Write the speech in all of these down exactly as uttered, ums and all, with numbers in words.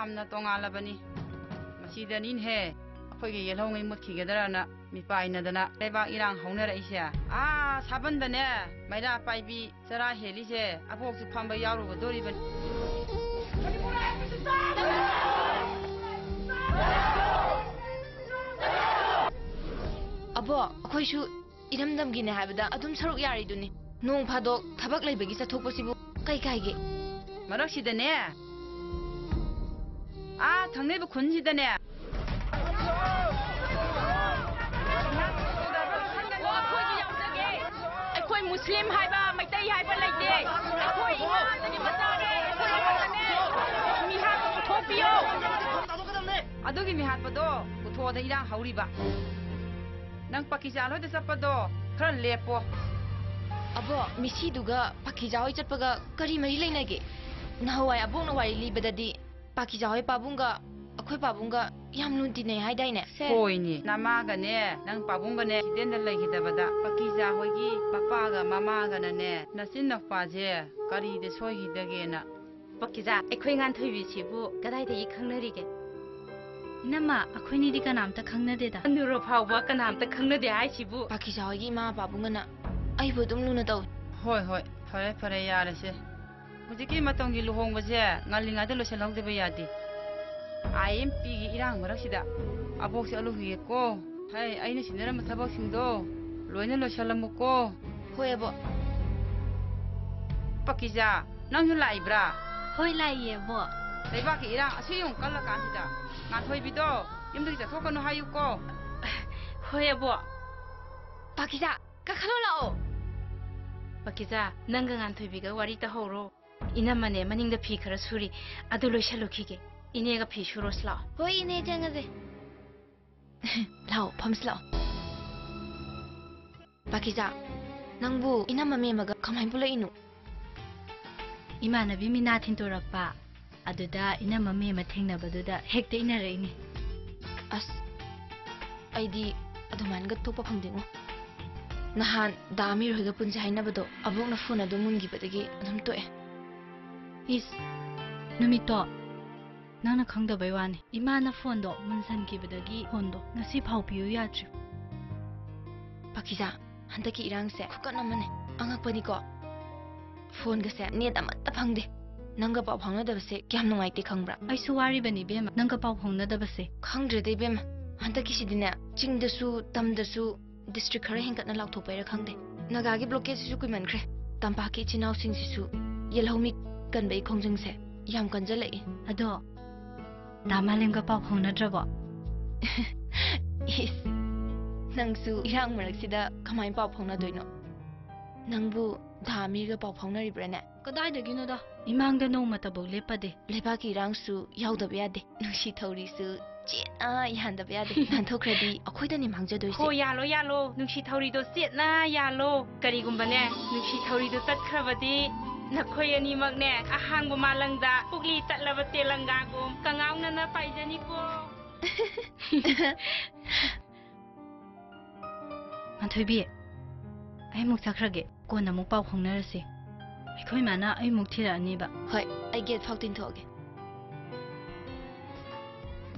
ꯌꯥꯝꯅ ꯇꯣꯉꯥꯜꯂꯕꯅꯤ꯫ ꯃꯁꯤꯗꯅꯤꯅꯦꯍꯦ ꯑꯩꯈꯣꯏꯒꯤ ꯌꯦꯜꯍꯧꯉꯩ ꯃꯨꯠꯈꯤꯒꯗ꯭ꯔꯅ ꯃꯤꯄꯥꯏꯅꯗꯅ ꯂꯩꯕꯥꯛ ꯏꯔꯥꯡ ꯍꯧꯅꯔꯛꯏꯁꯦ꯫ ꯑꯥ ꯁꯥꯕꯟꯗꯅꯦ ꯃꯩꯔꯥ ꯄꯥꯏꯕꯤ ꯆꯔꯥ ꯍꯦꯜꯂꯤꯁꯦ ꯑꯕꯣꯛꯁꯨ ꯐꯝꯕ ꯌꯥꯎꯔꯨꯒꯗꯣꯔꯤꯕꯅꯤ꯫ ꯑꯕꯣꯛ, ꯑꯩꯈꯣꯏꯁꯨ ꯏꯔꯝꯗꯝꯒꯤꯅꯦ ꯍꯥꯏꯕꯗ ꯑꯗꯨꯝ ꯁꯔꯨꯛ ꯌꯥꯔꯤꯗꯨꯅꯤ꯫ ꯅꯣꯡ ꯐꯥꯗꯣꯛ ꯊꯕꯛ ꯂꯩꯕꯒꯤ ꯆꯠꯊꯣꯛꯄꯁꯤꯕꯨ ꯀꯩ ꯀꯥꯏꯒꯦ? ꯃꯔꯛꯁꯤꯗꯅꯦ, ꯑꯥ ꯊꯪꯅꯩꯕ ꯈꯨꯟꯁꯤꯗꯅꯦ, ꯑꯩꯈꯣꯏ ꯃꯨꯁꯂꯤꯝ ꯍꯥꯏꯕ, ꯃꯩꯇꯩ ꯍꯥꯏꯕ ꯂꯩꯇꯦ꯫ ꯑꯩꯈꯣꯏ ꯏꯃꯥꯗꯒꯤ ꯃꯆꯥꯅꯦ, ꯑꯩꯈꯣꯏ ꯏꯃꯥꯅꯦ꯫ ꯃꯤꯍꯥꯠꯄ ꯄꯨꯊꯣꯛꯄꯤꯌꯣ꯫ ꯑꯗꯨꯒꯤ ꯃꯤꯍꯥꯠꯄꯗꯣ ꯄꯨꯊꯣꯛꯑꯗ ꯏꯔꯥꯡ ꯍꯧꯔꯤꯕ꯫ ꯅꯪ ꯄꯀꯤꯖꯥ ꯍꯣꯏꯗ ꯆꯠꯄꯗꯣ ꯈꯔ ꯂꯦꯞꯄꯣ꯫ ꯑꯕꯣ, ꯃꯤꯁꯤꯗꯨꯒ ꯄꯀꯤꯖꯥ ꯍꯣꯏ ꯆꯠꯄꯒ ꯀꯔꯤ ꯃꯔꯤ ꯂꯩꯅꯒꯦ? ꯅꯍꯥꯟꯋꯥꯏ ꯑꯕꯣꯛꯅ ꯋꯥꯔꯤ ꯂꯤꯕꯗꯗꯤ ꯄꯀꯤꯖꯥ ꯍꯣꯏ ꯄꯥꯕꯨꯡꯒ ꯑꯩꯈꯣꯏ ꯄꯥꯕꯨꯡꯒ ꯌꯥꯝ ꯂꯨꯅ ꯇꯤꯟꯅꯩ ꯍꯥꯏꯗꯥꯏꯅꯦ? ꯁꯦ꯫ ꯍꯣꯏꯅꯦ, ꯅꯃꯥꯒꯅꯦ ꯅꯪ ꯄꯥꯕꯨꯡꯒꯅꯦ ꯑꯦꯛꯁꯤꯗꯦꯟꯗ ꯂꯩꯈꯤꯗꯕꯗ ꯄꯀꯤꯖꯥ ꯍꯣꯏꯒꯤ ꯃꯄꯥꯒ ꯃꯃꯥꯒꯅꯅꯦ ꯅꯆꯤꯟ ꯅꯨꯄꯥꯁꯦ ꯀꯔꯤꯗ ꯁꯣꯏꯈꯤꯗꯒꯦꯅ꯫ ꯄꯀꯤꯖꯥ, ꯑꯩꯈꯣꯏ ꯉꯥꯟꯊꯣꯏꯕꯤꯁꯤꯕꯨ ꯀꯗꯥꯏꯗꯒꯤ ꯈꯪꯅꯔꯤꯒꯦ? ꯏꯅꯝꯃ, ꯑꯩꯈꯣꯏꯅꯤꯗꯤ ꯀꯅꯥꯝꯇ ꯈꯪꯅꯗꯦꯗ꯫ ꯑꯅꯨꯔ ꯐꯥꯎꯕ ꯀꯅꯥꯝꯇ ꯈꯪꯅꯗꯦ ꯍꯥꯏꯁꯤꯕꯨ? ꯄꯥꯀꯤꯖꯥ ꯍꯣꯏꯒꯤ ꯏꯃꯥ ꯄꯥꯕꯨꯡꯒꯅ ꯑꯩꯕꯨ ꯑꯗꯨꯝ ꯂꯨꯅ ꯇꯧꯏ꯫ ꯍꯣꯏ, ꯍꯣꯏ, ꯐꯔꯦ, ꯐꯔꯦ, ꯌꯥꯔꯦꯁꯦ꯫ ꯍꯧꯖꯤꯛꯀꯤ ꯃꯇꯝꯒꯤ ꯂꯨꯍꯣꯡꯕꯁꯦ ꯉꯜꯂꯤꯉꯩꯗ ꯂꯣꯏꯁꯤꯜꯍꯧꯗꯕ ꯌꯥꯗꯦ꯫ ꯑꯥꯏ ꯑꯦꯝ ꯄꯤꯒꯤ ꯏꯔꯥꯡ ꯃꯔꯛꯁꯤꯗ ꯑꯕꯣꯛꯁꯦ ꯑꯂꯨꯈꯤꯒꯦꯀꯣ꯫ ꯍꯩ, ꯑꯩꯅ ꯁꯤꯟꯅꯔꯝꯕ ꯊꯕꯛꯁꯤꯡꯗꯣ ꯂꯣꯏꯅ ꯂꯣꯏꯁꯤꯜꯂꯝꯃꯨꯀꯣ꯫ ꯍꯣꯏ, ꯑꯕꯣꯛ꯫ ꯄꯀꯤꯖꯥ, ꯅꯪꯁꯨ ꯂꯥꯛꯏꯕ꯭ꯔꯥ? ꯍꯣꯏ, ꯂꯥꯛꯏꯌꯦ, ꯑꯕꯣꯛ꯫ ꯂꯩꯕꯥꯛꯀꯤ ꯏꯔꯥꯡ ꯑꯁꯨꯛ ꯌꯥꯝ ꯀꯜꯂ ꯀꯥꯟꯁꯤꯗ ꯉꯥꯟꯊꯣꯏꯕꯤꯗꯣ ꯌꯨꯝꯗꯒꯤ ꯆꯠꯊꯣꯛꯀꯅꯨ ꯍꯥꯏꯌꯨꯀꯣ꯫ ꯍꯣꯏ, ꯑꯕꯣꯛ꯫ ꯄꯀꯤꯖꯥ, ꯀꯥꯈꯠꯂꯣ ꯂꯥꯛꯑꯣ꯫ ꯄꯀꯤꯖꯥ, ꯅꯪꯒ ꯉꯥꯟꯊꯣꯏꯕꯤꯒ ꯋꯥꯔꯤ ꯇꯧꯍꯧꯔꯣ꯫ ꯏꯅꯝꯃꯅꯦ, ꯃꯅꯤꯡꯗ ꯐꯤ ꯈꯔ ꯁꯨꯔꯤ, ꯑꯗꯨ ꯂꯣꯏꯁꯜꯂꯨꯈꯤꯒꯦ꯫ ꯏꯅꯦꯒ ꯐꯤ ꯁꯨꯔꯣꯁꯤ ꯂꯥꯛꯑꯣ꯫ ꯍꯣꯏ, ꯏꯅꯦ, ꯆꯪꯉꯁꯦ꯫ ꯂꯥꯛꯑꯣ, ꯐꯝꯁꯤ ꯂꯥꯛꯑꯣ꯫ ꯄꯥꯀꯤꯖꯥ, ꯅꯪꯕꯨ ꯏꯅꯝꯃ ꯃꯦꯝꯃꯒ ꯀꯃꯥꯏꯅ ꯄꯨꯜꯂꯛꯏꯅꯣ? ꯏꯃꯥꯟꯅꯕꯤ ꯃꯤꯅꯥ ꯊꯤꯟꯇꯣꯔꯛꯄ, ꯑꯗꯨꯗ ꯏꯅꯝꯃ ꯃꯦꯝꯃ ꯊꯦꯡꯅꯕꯗꯨꯗ ꯍꯦꯛꯇ ꯏꯟꯅꯔꯛꯏꯅꯤ꯫ ꯑꯁ, ꯑꯩꯗꯤ ꯑꯗꯨꯃꯥꯏꯅꯒ ꯊꯣꯛꯄ ꯐꯪꯗꯦꯉꯣ꯫ ꯅꯍꯥꯟ ꯗꯥ ꯑꯃꯤꯔ ꯍꯣꯏꯒ ꯄꯨꯟꯁꯦ ꯍꯥꯏꯅꯕꯗꯣ ꯑꯕꯣꯛꯅ ꯐꯣꯟ ꯑꯗꯨ ꯃꯨꯟꯈꯤꯕꯗꯒꯤ ꯑꯗꯨꯝ ꯇꯣꯛꯑꯦ꯫ ꯏꯁ, ꯅꯨꯃꯤꯠꯇꯣ ꯅꯪꯅ ꯈꯪꯗꯕꯩ ꯋꯥꯅꯤ꯫ ꯏꯃꯥꯅ ꯐꯣꯟꯗꯣ ꯃꯨꯟꯁꯟꯈꯤꯕꯗꯒꯤ ꯐꯣꯟꯗꯣ ꯉꯁꯤ ꯐꯥꯎ ꯄꯤꯌꯨ ꯌꯥꯗ꯭ꯔꯤ꯫ ꯄꯥꯀꯤꯖꯥ, ꯍꯟꯗꯛꯀꯤ ꯏꯔꯥꯡꯁꯦ ꯈꯨꯀꯟ ꯑꯃꯅꯦ꯫ ꯑꯉꯛꯄꯅꯤꯀꯣ꯫ ꯐꯣꯟꯒꯁꯦ ꯅꯦꯠ ꯑꯃꯠꯇ ꯐꯪꯗꯦ꯫ ꯅꯪꯒ ꯄꯥꯎ ꯐꯥꯎꯅꯗꯕꯁꯦ ꯀꯌꯥꯝ ꯅꯨꯡꯉꯥꯏꯇꯦ ꯈꯪꯕ꯭ꯔꯥ? ꯑꯩꯁꯨ ꯋꯥꯔꯤꯕꯅꯤ ꯏꯕꯦꯝꯃ, ꯅꯪꯒ ꯄꯥꯎ ꯐꯥꯎꯅꯗꯕꯁꯦ꯫ ꯈꯪꯗ꯭ꯔꯦꯗ ꯏꯕꯦꯝꯃ, ꯍꯟꯗꯛꯀꯤꯁꯤꯗꯤꯅꯦ, ꯆꯤꯡꯗꯁꯨ ꯇꯝꯗꯁꯨ district ꯈꯔ ꯍꯦꯟꯒꯠꯅ ꯂꯥꯎꯊꯣꯛꯄꯩꯔꯥ ꯈꯪꯗꯦ, ꯅꯥꯒꯥꯒꯤ blockade ꯁꯤꯁꯨ ꯀꯨꯏꯃꯟꯈ꯭ꯔꯦ꯫ ꯇꯝꯄꯥꯛꯀꯤ ꯏꯆꯤꯟ ꯏꯅꯥꯎꯁꯤꯡꯁꯤꯁꯨ ꯌꯦꯜꯍꯧꯃꯤ ꯀꯟꯕꯒꯤ ꯈꯣꯡꯖꯪꯁꯦ ꯌꯥꯝ ꯀꯟꯖꯜꯂꯛꯏ꯫ ꯑꯗꯣ ꯗꯥ ꯃꯥꯂꯦꯝꯒ ꯄꯥꯎ ꯐꯥꯎꯅꯗ꯭ꯔꯕꯣ? ꯏꯁ, ꯅꯪꯁꯨ ꯏꯔꯥꯡ ꯃꯔꯛꯁꯤꯗ ꯀꯃꯥꯏꯅ ꯄꯥꯎ ꯐꯥꯎꯅꯗꯣꯏꯅꯣ? ꯅꯪꯕꯨ ꯗꯥ ꯑꯃꯤꯔꯒ ꯄꯥꯎ ꯐꯥꯎꯅꯔꯤꯕ꯭ꯔꯥꯅꯦ? ꯀꯗꯥꯏꯗꯒꯤꯅꯣꯗ, ꯏꯃꯥꯡꯗ ꯅꯣꯡꯃꯇꯕꯧ ꯂꯦꯞꯄꯗꯦ꯫ ꯂꯩꯕꯥꯛꯀꯤ ꯏꯔꯥꯡꯁꯨ ꯌꯥꯎꯗꯕ ꯌꯥꯗꯦ꯫ ꯅꯨꯡꯁꯤ ꯊꯧꯔꯤꯁꯨ ꯆꯦꯠꯅ ꯌꯥꯟꯗꯕ ꯌꯥꯗꯦ꯫ ꯅꯥꯟꯊꯣꯛꯈ꯭ꯔꯗꯤ ꯑꯩꯈꯣꯏꯗꯅꯤ ꯃꯥꯡꯖꯗꯣꯏꯁꯦ꯫ ꯍꯣ, ꯌꯥꯜꯂꯣ, ꯌꯥꯜꯂꯣ꯫ ꯅꯨꯡꯁꯤ ꯊꯧꯔꯤꯗꯣ ꯆꯦꯠꯅ ꯌꯥꯜꯂꯣ꯫ ꯀꯔꯤꯒꯨꯝꯕꯅꯦ, ꯅꯨꯡꯁꯤ ꯊꯧꯔꯤꯗꯣ ꯇꯠꯈ꯭ꯔꯕꯗꯤ ꯅꯈꯣꯏ ꯑꯅꯤꯃꯛꯅꯦ ꯑꯍꯥꯡꯕ ꯃꯥꯂꯪꯗ ꯄꯨꯛꯂꯤ ꯇꯠꯂꯕ ꯇꯦꯂꯪꯒꯥꯒꯨꯝ ꯀꯉꯥꯎꯅꯅ ꯄꯥꯏꯖꯅꯤꯀꯣ꯫ ꯃꯥꯟꯊꯣꯏꯕꯤ, ꯑꯩ ꯑꯃꯨꯛ ꯆꯠꯈ꯭ꯔꯒꯦ꯫ ꯀꯣꯟꯅ ꯑꯃꯨꯛ ꯄꯥꯎ ꯐꯥꯎꯅꯔꯁꯤ꯫ ꯑꯩꯈꯣꯏ ꯃꯥꯅ ꯑꯩ ꯑꯃꯨꯛ ꯊꯤꯔꯛꯑꯅꯤꯕ꯫ ꯍꯣꯏ, ꯑꯩ gate ꯐꯥꯎ ꯇꯤꯟꯊꯣꯛꯑꯒꯦ꯫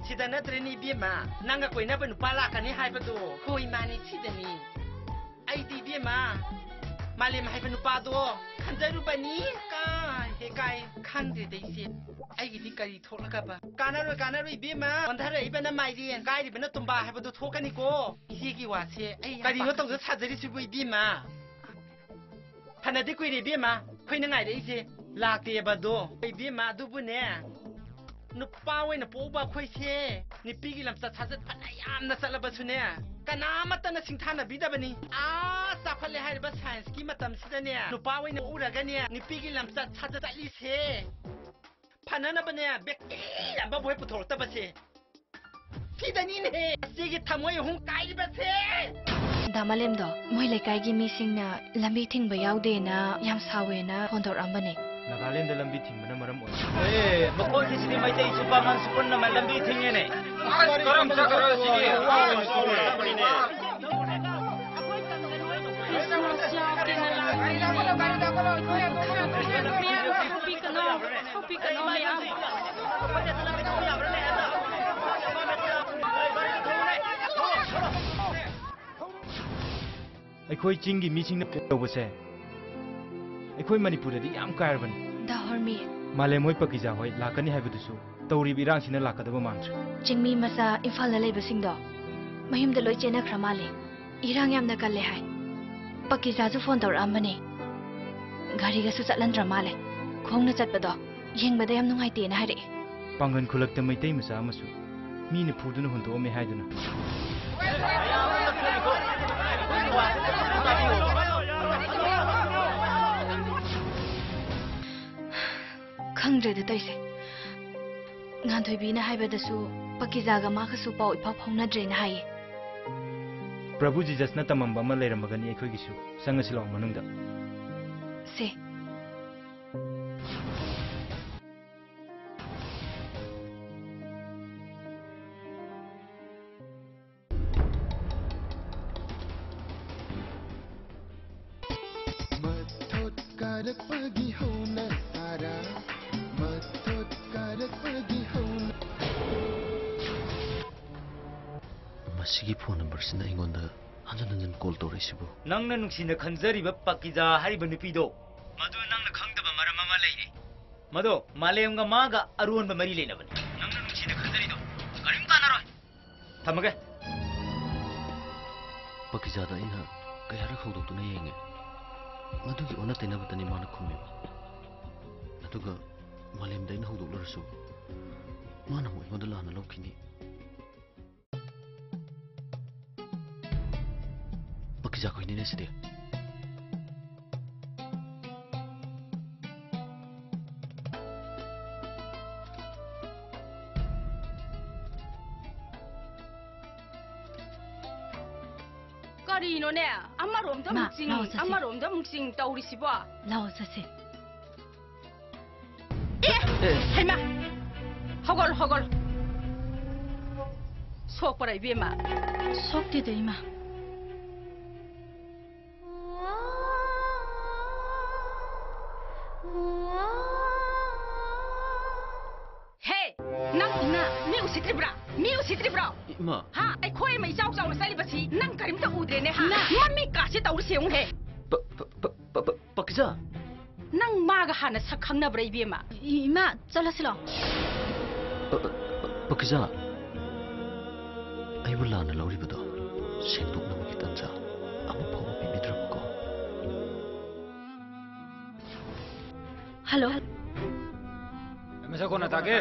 ꯁꯤꯗ ꯅꯠꯇ꯭ꯔꯦꯅꯦ ꯏꯕꯦꯝꯃ, ꯅꯪꯒ ꯀꯣꯏꯅꯕ ꯅꯨꯄꯥ ꯂꯥꯛꯀꯅꯤ ꯍꯥꯏꯕꯗꯣ꯫ ꯍꯣꯏ, ꯃꯥꯅꯤ, ꯁꯤꯗꯅꯤ꯫ ꯑꯩꯗꯤ ꯏꯕꯦꯝꯃ, ꯃꯥꯂꯦꯝ ꯍꯥꯏꯕ ꯅꯨꯄꯥꯗꯣ ꯈꯟꯖꯔꯨꯕꯅꯤ꯫ ꯀꯥꯏ ꯍꯦ ꯀꯥꯏ, ꯈꯪꯗ꯭ꯔꯦꯗ ꯏꯆꯦ꯫ ꯑꯩꯒꯤꯗꯤ ꯀꯔꯤ ꯊꯣꯛꯂꯒꯕ? ꯀꯥꯟꯅꯔꯣꯏ, ꯀꯥꯟꯅꯔꯣꯏ ꯏꯕꯦꯝꯃ꯫ ꯑꯣꯟꯊꯔꯛꯏꯕꯅ ꯃꯥꯏꯔꯦꯟ, ꯀꯥꯏꯔꯤꯕꯅ ꯇꯨꯝꯕꯥ ꯍꯥꯏꯕꯗꯣ ꯊꯣꯛꯀꯅꯤꯀꯣ꯫ ꯏꯆꯦꯒꯤ ꯋꯥꯁꯦ ꯑꯩ ꯌꯥꯝ ꯀꯔꯤꯅꯣ ꯄꯥꯈꯠꯂꯦ꯫ ꯇꯧꯗ ꯁꯥꯖꯔꯤꯁꯤꯕꯨ ꯏꯕꯦꯝꯃ? ꯐꯅꯗꯤ ꯀꯨꯏꯔꯦ ꯏꯕꯦꯝꯃ, ꯑꯩꯈꯣꯏꯅ ꯉꯥꯏꯔꯛꯏꯁꯦ꯫ ꯂꯥꯛꯇꯦꯕ ꯑꯗꯣ꯫ ꯏꯕꯦꯝꯃ, ꯑꯗꯨꯕꯨꯅꯦ, ꯅꯨꯄꯥ ꯑꯣꯏꯅ ꯄꯣꯛꯎꯕ ꯑꯩꯈꯣꯏꯁꯦ ꯅꯨꯄꯤꯒꯤ ꯂꯝꯆꯠ ꯁꯥꯖꯠ ꯐꯅ ꯌꯥꯝꯅ ꯆꯠꯂꯕꯁꯨꯅꯦ, ꯀꯅꯥꯃꯠꯇꯅ ꯁꯤꯡꯊꯥꯅꯕꯤꯗꯕꯅꯤ꯫ ꯑꯥ, ꯆꯥꯎꯈꯠꯂꯦ ꯍꯥꯏꯔꯤꯕ science ꯀꯤ ꯃꯇꯝꯁꯤꯗꯅꯦ, ꯅꯨꯄꯥ ꯑꯣꯏꯅ ꯄꯣꯛꯎꯔꯒꯅꯦ ꯅꯨꯄꯤꯒꯤ ꯂꯝꯆꯠ ꯁꯥꯖꯠ ꯆꯠꯂꯤꯁꯦ ꯐꯅꯅꯕꯅꯦ, ꯕꯦꯛꯇꯤ ꯑꯃꯕꯨ ꯍꯦꯛ ꯄꯨꯊꯣꯔꯛꯇꯕꯁꯦ꯫ ꯁꯤꯗꯅꯤꯅꯦꯍꯦ ꯏꯆꯦꯒꯤ ꯊꯃꯣꯏ ꯑꯍꯨꯝ ꯀꯥꯏꯔꯤꯕꯁꯦ꯫ ꯗꯥ ꯃꯥꯂꯦꯝꯗꯣ, ꯃꯣꯏ ꯂꯩꯀꯥꯏꯒꯤ ꯃꯤꯁꯤꯡꯅ ꯂꯝꯕꯤ ꯊꯤꯡꯕ ꯌꯥꯎꯗꯦꯅ ꯌꯥꯝ ꯁꯥꯎꯋꯦꯅ ꯐꯣꯟ ꯇꯧꯔꯛꯑꯝꯕꯅꯦ꯫ ꯅꯥꯒꯥꯂꯦꯟꯗ ꯂꯝꯕꯤ ꯊꯤꯡꯕꯅ ꯃꯔꯝ ꯑꯣꯏꯔꯒ꯫ ꯑꯦ, ꯃꯈꯣꯏꯒꯤꯁꯤꯗꯤ ꯃꯩꯇꯩ ꯏꯆꯤꯟ ꯏꯅꯥꯎꯁꯨ ꯄꯨꯟꯅ ꯂꯝꯕꯤ ꯊꯤꯡꯉꯦꯅꯦ꯫ ꯑꯁ, ꯀꯔꯝ ꯆꯠꯀꯗ꯭ꯔꯣ ꯁꯤꯗꯤ? ꯈ꯭ꯔꯤꯁꯃꯥꯁ ꯌꯥꯎꯗꯦꯅ ꯂꯥꯛꯄꯅꯤꯅꯦ꯫ ꯃꯌꯥꯝ ꯊꯣꯛꯄꯤꯒꯅꯣ, ꯊꯣꯛꯄꯤꯒꯅꯣ ꯃꯌꯥꯝ꯫ ꯑꯩꯈꯣꯏ ꯆꯤꯡꯒꯤ ꯃꯤꯁꯤꯡꯅ ꯇꯧꯕꯁꯦ ꯑꯩꯈꯣꯏ ꯃꯅꯤꯄꯨꯔꯗꯗꯤ ꯌꯥꯝ ꯀꯥꯏꯔꯕꯅꯤ꯫ ꯗꯥ ꯍꯣꯔꯃꯤ꯫ ꯃꯥꯂꯦꯝ ꯍꯣꯏ ꯄꯀꯤꯖꯥ ꯍꯣꯏ ꯂꯥꯛꯀꯅꯤ ꯍꯥꯏꯕꯗꯨꯁꯨ ꯇꯧꯔꯤꯕ ꯏꯔꯥꯡꯁꯤꯅ ꯂꯥꯛꯀꯗꯕ ꯃꯥꯟꯗ꯭ꯔꯦ꯫ ꯆꯤꯡꯃꯤ ꯃꯆꯥ ꯏꯝꯐꯥꯜꯗ ꯂꯩꯕꯁꯤꯡꯗꯣ ꯃꯌꯨꯝꯗ ꯂꯣꯏ ꯆꯦꯟꯅꯈ꯭ꯔ ꯃꯥꯜꯂꯦ꯫ ꯏꯔꯥꯡ ꯌꯥꯝꯅ ꯀꯜꯂꯦ ꯍꯥꯏ꯫ ꯄꯀꯤꯖꯥꯁꯨ ꯐꯣꯟ ꯇꯧꯔꯛꯑꯝꯕꯅꯦ꯫ ꯒꯥꯔꯤꯒꯁꯨ ꯆꯠꯍꯟꯗ꯭ꯔ ꯃꯥꯜꯂꯦ꯫ ꯈꯣꯡꯅ ꯆꯠꯄꯗꯣ ꯌꯦꯡꯕꯗ ꯌꯥꯝ ꯅꯨꯡꯉꯥꯏꯇꯦꯅ ꯍꯥꯏꯔꯛꯑꯦ꯫ ꯄꯥꯡꯒꯟ ꯈꯨꯂꯛꯇ ꯃꯩꯇꯩ ꯃꯆꯥ ꯑꯃꯁꯨ ꯃꯤꯅ ꯐꯨꯗꯨꯅ ꯍꯨꯟꯗꯣꯛꯑꯝꯃꯦ ꯍꯥꯏꯗꯨꯅ꯫ ꯈꯪꯗ꯭ꯔꯦꯗ ꯇꯧꯏꯁꯦ꯫ ꯉꯥꯟꯊꯣꯏꯕꯤꯅ ꯍꯥꯏꯕꯗꯁꯨ ꯄꯀꯤꯖꯥꯒ ꯃꯥꯒꯁꯨ ꯄꯥꯎ ꯏꯐꯥꯎ ꯐꯥꯎꯅꯗ꯭ꯔꯦꯅ ꯍꯥꯏꯌꯦ꯫ ꯄ꯭ꯔꯚꯨ ꯖꯤꯖꯁꯅ ꯇꯝꯃꯝꯕ ꯑꯃ ꯂꯩꯔꯝꯃꯒꯅꯤ ꯑꯩꯈꯣꯏꯒꯤꯁꯨ꯫ ꯆꯪꯉꯁꯤ ꯂꯥꯛꯑꯣ ꯃꯅꯨꯡꯗ꯫ ꯁꯦ꯫ ꯃꯊꯣꯠ ꯀꯥꯔꯛꯄꯒꯤ ꯍꯧꯅ ꯁꯥꯔꯥ, ꯃꯊꯣꯠ ꯀꯥꯔꯛꯄꯒꯤ ꯍꯧꯅ꯫ ꯃꯁꯤꯒꯤ ꯐꯣꯟ ꯅꯝꯕꯔꯁꯤꯅ ꯑꯩꯉꯣꯟꯗ ꯍꯟꯖꯟ ꯍꯟꯖꯟ ꯀꯣꯜ ꯇꯧꯔꯛꯏꯁꯤꯕꯨ? ꯅꯪꯅ ꯅꯨꯡꯁꯤꯅ ꯈꯟꯖꯔꯤꯕ ꯄꯀꯤꯖꯥ ꯍꯥꯏꯔꯤꯕ ꯅꯨꯄꯤꯗꯣ, ꯃꯗꯨ ꯅꯪꯅ ꯈꯪꯗꯕ ꯃꯔꯝ ꯑꯃ ꯂꯩꯔꯦ꯫ ꯃꯗꯣ ꯃꯥꯂꯦꯝꯒ ꯃꯥꯒ ꯑꯔꯣꯟꯕ ꯃꯔꯤ ꯂꯩꯅꯕꯅꯤ꯫ ꯅꯪꯅ ꯅꯨꯡꯁꯤꯅ ꯈꯟꯖꯔꯤꯗꯣ ꯀꯔꯤꯝ ꯀꯥꯟꯅꯔꯣꯏ꯫ ꯊꯝꯃꯒꯦ꯫ ꯄꯀꯤꯖꯥꯗ ꯑꯩꯅ ꯀꯌꯥꯔꯛ ꯍꯧꯗꯣꯛꯇꯨꯅ ꯌꯦꯡꯉꯦ꯫ ꯃꯗꯨꯒꯤ ꯑꯣꯟꯅ ꯇꯩꯅꯕꯗꯅꯤ ꯃꯥꯅ ꯈꯨꯝꯃꯤꯕ꯫ ꯑꯗꯨꯒ ꯃꯥꯂꯦꯝꯗ ꯑꯩꯅ ꯍꯧꯗꯣꯛꯂꯨꯔꯁꯨ ꯃꯥꯅ ꯑꯃꯨꯛ ꯑꯩꯉꯣꯟꯗ ꯂꯥꯟꯅ ꯂꯧꯈꯤꯅꯤ꯫ ꯄꯀꯤꯖꯥ ꯈꯣꯏꯅꯤꯅꯦ ꯁꯤꯗꯤ꯫ ꯀꯔꯤꯅꯣꯅꯦ? ꯑꯃꯔꯣꯝꯗ ꯃꯥ, ꯑꯃꯨꯛ ꯆꯤꯡ, ꯂꯥꯛꯑꯣ ꯆꯠꯁꯤ꯫ ꯑꯃꯔꯣꯝꯗ ꯑꯃꯨꯛ ꯆꯤꯡ ꯇꯧꯔꯤꯁꯤꯕꯣ? ꯂꯥꯛꯑꯣ ꯆꯠꯁꯤ꯫ ꯑꯦ, ꯍꯩꯃꯥ! ꯍꯧꯒꯠꯂꯣ, ꯍꯧꯒꯠꯂꯣ꯫ ꯁꯣꯛꯄꯔ ꯏꯕꯦꯝꯃ? ꯁꯣꯛꯇꯦꯗ ꯏꯃꯥ꯫ ꯍꯦ! ꯅꯪ ꯏꯃꯥ! ꯃꯤ ꯎꯁꯤꯠꯇ꯭ꯔꯤꯕ꯭ꯔꯥ? ꯃꯤ ꯎꯁꯤꯠꯇ꯭ꯔꯤꯕ꯭ꯔꯣ? ꯏꯃꯥ꯫ ꯍꯥ? ꯑꯩꯈꯣꯏ ꯑꯃ ꯏꯆꯥꯎ ꯆꯥꯎꯅ ꯆꯠꯂꯤꯕꯁꯤ ꯅꯪ ꯀꯔꯤꯝꯇ ꯎꯗ꯭ꯔꯦꯅꯦ, ꯍꯥ? ꯏꯃꯥ! ꯃꯃꯤꯠ ꯀꯥꯁꯦ ꯇꯧꯔꯤꯁꯦ ꯌꯦꯡꯉꯨꯍꯦ꯫ ꯄ-, ꯄ-, ꯄ-, ꯄ-, ꯄ-, ꯄꯀꯤꯖꯥ! ꯅꯪ ꯃꯥꯒ ꯍꯥꯟꯅ ꯁꯛ ꯈꯪꯅꯕ꯭ꯔꯥ, ꯏꯕꯦꯝꯃ? ꯏ-, ꯏꯃꯥ, ꯆꯠꯂꯁꯤ ꯂꯥꯎ꯫ ꯄ-, ꯄ-, ꯄ-, ꯄꯀꯤꯖꯥ! ꯑꯩꯕꯨ ꯂꯥꯟꯅ ꯂꯧꯔꯤꯕꯗꯣ ꯁꯦꯡꯗꯣꯛꯅꯕꯒꯤ ꯇꯥꯟꯖꯥ ꯑꯃ ꯐꯥꯎꯕ ꯄꯤꯕꯤꯗ꯭ꯔꯕꯀꯣ? ꯍꯜꯂꯣ꯫ ꯃꯁꯛ ꯀꯣꯟꯅ ꯇꯥꯒꯦ꯫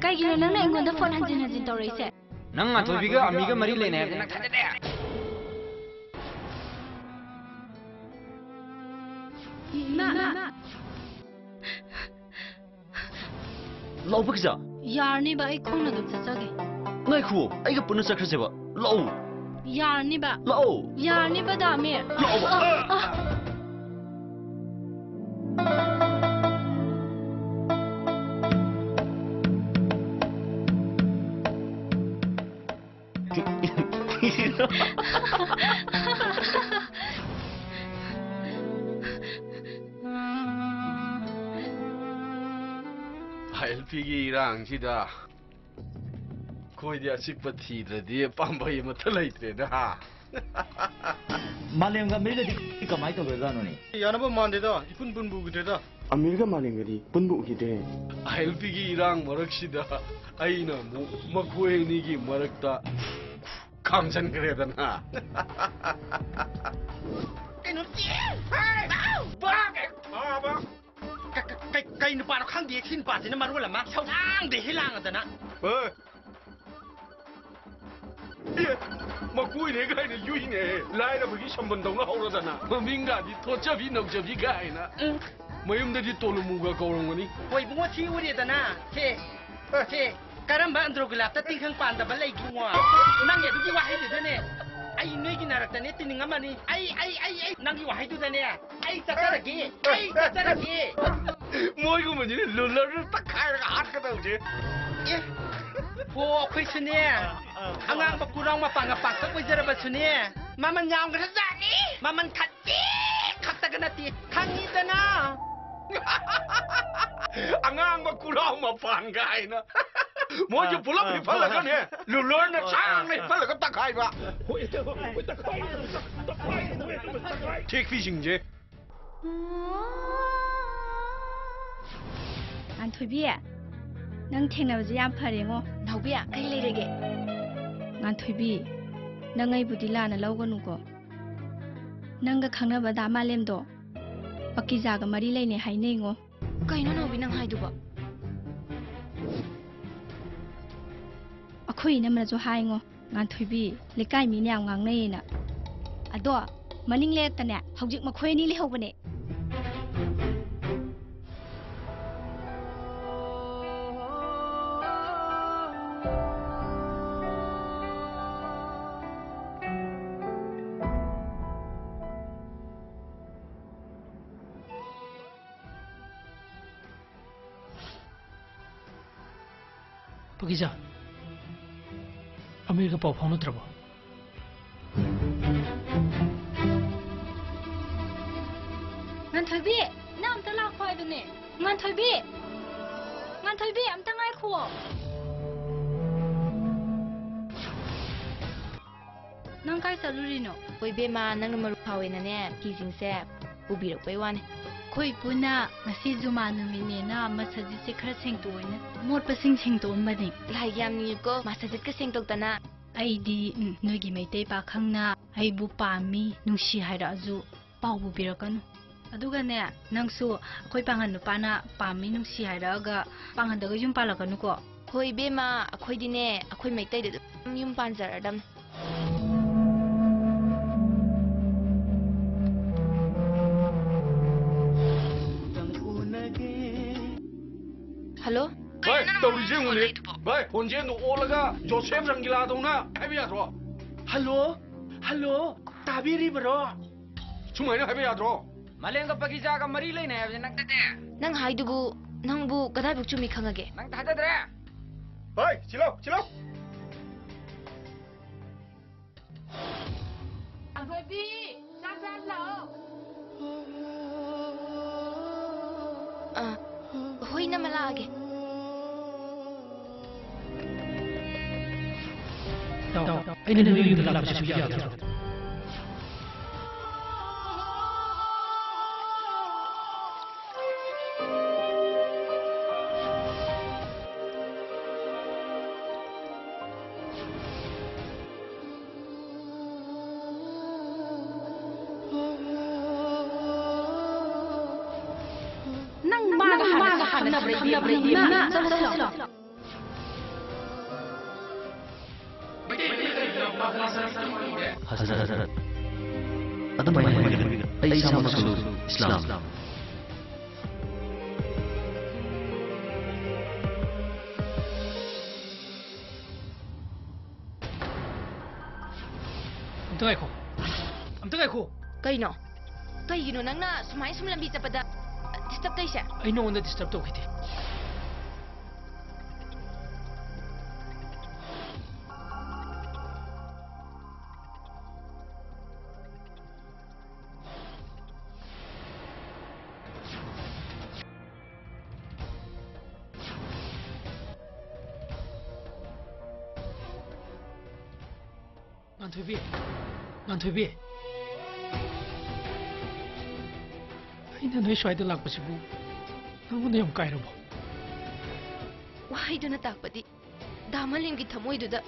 ꯀꯩꯒꯤꯅꯣ ꯅꯪꯅ ꯑꯩꯉꯣꯟꯗ ꯐꯣꯟ ꯍꯟꯖꯤꯟ ꯍꯟꯖꯤꯟ ꯇꯧꯔꯛꯏꯁꯦ? ꯅꯪ ꯉꯥꯟꯊꯣꯏꯕꯤꯒ ꯑꯃꯤꯒ ꯃꯔꯤ ꯂꯩꯅꯩ ꯍꯥꯏꯕꯗꯤ ꯅꯪ ꯊꯥꯖꯗꯦ꯫ ꯏꯃꯥ! ꯂꯥꯛꯑꯣ, ꯄꯀꯤꯖꯥ꯫ ꯌꯥꯔꯅꯤꯕ, ꯑꯩ ꯈꯣꯡꯅ ꯑꯗꯨꯝ ꯆꯠꯆꯒꯦ꯫ ꯉꯥꯏꯈꯨꯑꯣ, ꯑꯩꯒ ꯄꯨꯟꯅ ꯆꯠꯈ꯭ꯔꯁꯦꯕ꯫ ꯂꯥꯛꯑꯣ꯫ ꯌꯥꯔꯅꯤꯕ꯫ ꯂꯥꯛꯑꯣ꯫ ꯌꯥꯔꯅꯤꯕ, ꯗꯥꯃꯤꯔ꯫ ꯂꯥꯛꯑꯣꯕ꯫ ꯑ, ꯑ꯫ ꯑꯥꯏ ꯑꯦꯜ ꯄꯤꯒꯤ ꯏꯔꯥꯡꯁꯤꯗ ꯑꯩꯈꯣꯏꯗꯤ ꯑꯆꯤꯛꯄ ꯊꯤꯗ꯭ꯔꯗꯤ ꯄꯥꯝꯕꯩ ꯑꯃꯠꯇ ꯂꯩꯇ꯭ꯔꯦꯗ, ꯍꯥ? ꯃꯥꯂꯦꯝꯒ ꯑꯃꯤꯔꯒꯗꯤ ꯀꯃꯥꯏꯅ ꯇꯧꯈ꯭ꯔꯖꯥꯠꯅꯣꯅꯦ? ꯌꯥꯅꯕ ꯃꯥꯟꯗꯦꯗ, ꯏꯄꯨꯟ ꯄꯨꯟꯕ ꯎꯈꯤꯗ꯭ꯔꯦꯗ꯫ ꯑꯃꯤꯔꯒ ꯃꯥꯂꯦꯝꯒꯗꯤ ꯄꯨꯟꯕ ꯎꯈꯤꯗ꯭ꯔꯦ꯫ ꯑꯥꯏ ꯑꯦꯜ ꯄꯤꯒꯤ ꯏꯔꯥꯡ ꯃꯔꯛꯁꯤꯗ ꯑꯩꯅ ꯑꯃꯨꯛ ꯃꯈꯣꯏ ꯑꯅꯤꯒꯤ ꯃꯔꯛꯇ ꯈꯥꯝꯖꯟꯈ꯭ꯔꯦꯗꯅ꯫ ꯀꯩꯅꯣ ꯆꯦ-, ꯍꯦ! ꯕꯥꯛ ꯍꯦꯛ ꯐꯥꯕ꯫ ꯀ-, ꯀ-, ꯀꯩ, ꯀꯩ ꯅꯨꯄꯥꯅꯣ ꯈꯪꯗꯦ, ꯁꯤ ꯅꯨꯄꯥꯁꯤꯅ ꯃꯔꯣꯜ ꯑꯃ ꯁꯧꯗꯥꯡꯗ ꯍꯦ ꯂꯥꯡꯉꯗꯅ꯫ ꯍꯣꯏ꯫ ꯑꯦ, ꯃꯀꯣꯏꯅꯦ ꯀꯥꯏꯅ ꯌꯨꯏꯅꯦ꯫ ꯂꯥꯏꯔꯕꯒꯤ ꯁꯝꯕꯟꯗꯧꯅ ꯍꯧꯔꯗꯅ꯫ ꯃꯃꯤꯡꯒꯥꯗꯤ ꯊꯣꯠꯆꯕꯤ ꯅꯧꯖꯕꯤ ꯀꯥꯏꯅ꯫ ꯎꯝ꯫ ꯃꯌꯨꯝꯗꯗꯤ ꯇꯣꯂꯨꯃꯨꯒ ꯀꯧꯔꯝꯒꯅꯤ꯫ ꯍꯣꯏ, ꯏꯕꯨꯡꯉꯣ, ꯊꯤ ꯎꯔꯦꯗꯅ꯫ ꯁꯦ, ꯁꯦ, ꯀꯔꯝꯕ ꯑꯟꯗ꯭ꯔꯣꯒꯨꯂꯥꯞꯇ ꯇꯤꯡꯈꯪ ꯄꯥꯟꯗꯕ ꯂꯩꯒꯦ, ꯏꯕꯨꯡꯉꯣ? ꯅꯪꯒꯤ ꯑꯗꯨꯒꯤ ꯋꯥꯍꯩꯗꯨꯗꯅꯦ ꯑꯩ ꯅꯣꯏꯒꯤ ꯅꯥꯔꯛꯇꯅꯦ ꯇꯤꯟꯅꯤꯡꯉꯝꯃꯅꯤ꯫ ꯑꯩ, ꯑꯩ, ꯑꯩ, ꯑꯩ, ꯅꯪꯒꯤ ꯋꯥꯍꯩꯗꯨꯗꯅꯦ ꯑꯩ ꯆꯠꯆꯔꯒꯦ, ꯑꯩ ꯆꯠꯆꯔꯒꯦ꯫ ꯃꯣꯏꯒꯨꯝꯕꯁꯤꯅ ꯂꯨꯂꯔꯗꯨ ꯇꯛꯈꯥꯏꯔꯒ ꯍꯥꯠꯀꯗꯧꯁꯦ꯫ ꯑꯦ, ꯍꯣ, ꯑꯩꯈꯣꯏꯁꯨꯅꯦ, ꯑꯉꯥꯡꯕ ꯀꯨꯔꯥꯎ ꯃꯄꯥꯟꯒ ꯄꯥꯛꯇꯛ ꯑꯣꯏꯖꯔꯕꯁꯨꯅꯦ, ꯃꯃꯜ ꯌꯥꯝꯈ꯭ꯔꯖꯥꯠꯅꯤ꯫ ꯃꯃꯜ ꯈꯖꯤꯛ ꯈꯛꯇꯒ ꯅꯠꯇꯦ, ꯈꯪꯉꯤꯗꯅ꯫ ꯑꯉꯥꯡꯕ ꯀꯨꯔꯥꯎ ꯃꯄꯥꯟꯒ ꯍꯥꯏꯅ꯫ ꯃꯣꯏꯁꯨ ꯄꯨꯂꯞ ꯍꯤꯞꯍꯜꯂꯒꯅꯦ, ꯂꯨꯂꯣꯔꯅ ꯁꯥꯡꯅ ꯍꯤꯞꯍꯜꯂꯒ ꯇꯛꯈꯥꯏꯕ꯫ ꯍꯣꯏ, ꯍꯣꯏ, ꯇꯛꯈꯥꯏ, ꯇꯛꯈꯥꯏ, ꯇꯛꯈꯥꯏ, ꯇꯛꯈꯥꯏ꯫ ꯊꯦꯛꯄꯤꯁꯤꯡꯁꯦ꯫ ꯉꯥꯟꯊꯣꯏꯕꯤ, ꯅꯪ ꯊꯦꯡꯅꯕꯁꯦ ꯌꯥꯝ ꯐꯔꯦꯉꯣ꯫ ꯅꯥꯎꯕꯤ, ꯀꯩ ꯂꯩꯔꯒꯦ? ꯉꯥꯟꯊꯣꯏꯕꯤ, ꯅꯪ ꯑꯩꯕꯨꯗꯤ ꯂꯥꯟꯅ ꯂꯧꯒꯅꯨꯀꯣ꯫ ꯅꯪꯒ ꯈꯪꯅꯕ ꯗꯥ ꯃꯥꯂꯦꯝꯗꯣ ꯄꯀꯤꯖꯥꯒ ꯃꯔꯤ ꯂꯩꯅꯩ ꯍꯥꯏꯅꯩꯉꯣ꯫ ꯀꯩꯅꯣ ꯅꯥꯎꯕꯤ ꯅꯪ ꯍꯥꯏꯗꯨꯕꯣ? ꯑꯩꯈꯣꯏ ꯏꯅꯝꯃꯅꯁꯨ ꯍꯥꯏꯉꯣ, ꯉꯥꯟꯊꯣꯏꯕꯤ, ꯂꯩꯀꯥꯏ ꯃꯤꯅ ꯌꯥꯝ ꯉꯥꯡꯅꯩꯌꯦꯅ꯫ ꯑꯗꯣ ꯃꯅꯤꯡ ꯂꯩꯔꯛꯇꯅꯦ ꯍꯧꯖꯤꯛ ꯃꯈꯣꯏ ꯑꯅꯤ ꯂꯩꯍꯧꯕꯅꯦ꯫ ꯄꯀꯤꯖꯥ, ꯑꯃꯤꯔꯒ ꯄꯥꯎ ꯐꯥꯎꯅꯗ꯭ꯔꯕꯣ? ꯉꯥꯟꯊꯣꯏꯕꯤ, ꯅꯪ ꯑꯝꯇ ꯂꯥꯛꯈꯣ ꯍꯥꯏꯕꯅꯦ꯫ ꯉꯥꯟꯊꯣꯏꯕꯤ! ꯉꯥꯟꯊꯣꯏꯕꯤ, ꯑꯝꯇ ꯉꯥꯏꯈꯨꯑꯣ꯫ ꯅꯪ ꯀꯥꯏ ꯆꯠꯂꯨꯔꯤꯅꯣ? ꯍꯣꯏ ꯏꯕꯦꯝꯃ, ꯅꯪꯅ ꯃꯔꯨꯞ ꯐꯥꯎꯋꯦꯅꯅꯦ, ꯐꯤꯁꯤꯡꯁꯦ ꯄꯨꯕꯤꯔꯛꯄꯩ ꯋꯥꯅꯦ꯫ ꯑꯩꯈꯣꯏ ꯏꯄꯨꯅ ꯉꯁꯤ ꯖꯨꯃꯥ ꯅꯨꯃꯤꯠꯅꯦꯅ ꯃꯁꯖꯤꯠꯁꯦ ꯈꯔ ꯁꯦꯡꯇꯣꯛꯑꯣꯅ ꯑꯃꯣꯠꯄꯁꯤꯡ ꯁꯦꯡꯇꯣꯛꯑꯝꯕꯅꯤ꯫ ꯂꯥꯏꯒ ꯌꯥꯝ ꯅꯤꯡꯉꯤꯀꯣ, ꯃꯁꯖꯤꯠꯀ ꯁꯦꯡꯇꯣꯛꯇꯅ꯫ ꯑꯩꯗꯤ, ꯎꯝ, ꯅꯣꯏꯒꯤ ꯃꯩꯇꯩ ꯄꯥꯈꯪꯅ ꯑꯩꯕꯨ ꯄꯥꯝꯃꯤ, ꯅꯨꯡꯁꯤ ꯍꯥꯏꯔꯛꯑꯁꯨ ꯄꯥꯎꯕꯨ ꯄꯤꯔꯛꯀꯅꯨ꯫ ꯑꯗꯨꯒꯅꯦ, ꯅꯪꯁꯨ ꯑꯩꯈꯣꯏ ꯄꯥꯡꯒꯟ ꯅꯨꯄꯥꯅ ꯄꯥꯝꯃꯤ, ꯅꯨꯡꯁꯤ ꯍꯥꯏꯔꯛꯑꯒ ꯄꯥꯡꯒꯟꯗꯒ ꯌꯨꯝ ꯄꯥꯜꯂꯛꯀꯅꯨꯀꯣ꯫ ꯍꯣꯏ ꯏꯕꯦꯝꯃ, ꯑꯩꯈꯣꯏꯗꯤꯅꯦ, ꯑꯩꯈꯣꯏ ꯃꯩꯇꯩꯗ ꯑꯗꯨꯝ ꯌꯨꯝ ꯄꯥꯟꯖꯔꯗꯝꯅꯤ꯫ ꯍꯜꯂꯣ? ꯚꯥꯏ, ꯀꯩꯅꯣ ꯅꯪ ꯇꯧꯔꯤꯁꯦ ꯐꯣꯟ ꯌꯦꯡꯉꯨꯅꯦ꯫ ꯂꯩꯗꯨꯕꯣ? ꯚꯥꯏ, ꯈꯣꯟꯖꯦꯜꯗꯣ ꯑꯣꯜꯂꯒ ꯖꯣꯁꯦꯐ ꯔꯪꯒꯤꯂꯥꯗꯧꯅ ꯍꯥꯏꯕ ꯌꯥꯗ꯭ꯔꯣ? ꯍꯜꯂꯣ? ꯍꯜꯂꯣ? ꯇꯥꯕꯤꯔꯤꯕꯔꯣ? ꯁꯨꯃꯥꯏꯅ ꯍꯥꯏꯕ ꯌꯥꯗ꯭ꯔꯣ? ꯃꯥꯂꯦꯝꯒ ꯄꯀꯤꯖꯥꯒ ꯃꯔꯤ ꯂꯩꯅꯩ ꯍꯥꯏꯕꯁꯦ ꯅꯪ ꯊꯥꯖꯗꯦ? ꯅꯪ ꯍꯥꯏꯗꯨꯕꯨ, ꯅꯪꯕꯨ ꯀꯗꯥꯏꯐꯥꯎ ꯆꯨꯝꯃꯤ ꯈꯪꯉꯒꯦ? ꯅꯪ ꯊꯥꯖꯗ꯭ꯔꯦ? ꯍꯣꯏ, ꯁꯤꯂꯧ, ꯁꯤꯂꯧ꯫ ꯑꯊꯣꯏꯕꯤ, ꯆꯥꯛ ꯆꯥꯔꯁꯤ ꯂꯥꯛꯑꯣ꯫ ꯑꯥ, ꯍꯣꯏ, ꯏꯅꯝꯃ, ꯂꯥꯛꯑꯒꯦ꯫ ꯏꯇꯥꯎ, ꯑꯩꯅ ꯅꯣꯏ ꯌꯨꯝꯗ ꯂꯥꯛꯄꯁꯤꯁꯨ ꯌꯥꯗ꯭ꯔꯣ? ꯅꯪ ꯃꯥꯒ ꯍꯥꯟꯅ ꯈꯪꯅꯕ꯭ꯔꯥ ꯏꯕꯦꯝꯃ? ꯆꯠꯂꯣ, ꯆꯠꯂꯣ꯫ ꯍꯖꯔꯠ, ꯑꯗꯨꯃꯥꯏꯅ ꯍꯥꯏꯒꯅꯨ꯫ ꯑꯩ ꯏꯁꯥꯃꯛꯁꯨ ꯏꯁꯂꯥꯝ꯫ ꯑꯝꯇ ꯉꯥꯏꯈꯣ꯫ ꯑꯝꯇ ꯉꯥꯏꯈꯣ꯫ ꯀꯩꯅꯣ? ꯀꯩꯒꯤꯅꯣ ꯅꯪꯅ ꯁꯨꯃꯥꯏꯅ ꯁꯨꯝ ꯂꯝꯕꯤ ꯆꯠꯄꯗ ꯗꯤꯁꯇꯔꯕ ꯇꯧꯔꯤꯁꯦ? ꯑꯩ ꯅꯉꯣꯟꯗ ꯗꯤꯁꯇꯔꯕ ꯇꯧꯈꯤꯗꯦ꯫ ꯉꯥꯟꯊꯣꯏꯕꯤ, ꯉꯥꯟꯊꯣꯏꯕꯤ, ꯑꯩꯅ ꯅꯣꯏ ꯁ꯭ꯋꯥꯏꯗ ꯂꯥꯛꯄꯁꯤꯕꯨ ꯅꯉꯣꯟꯗ ꯌꯥꯝ ꯀꯥꯏꯔꯕꯣ? ꯋꯥꯍꯩꯗꯨꯅ ꯇꯥꯛꯄꯗꯤ ꯗꯥ ꯃꯥꯂꯦꯝꯒꯤ ꯊꯃꯣꯏꯗꯨꯗ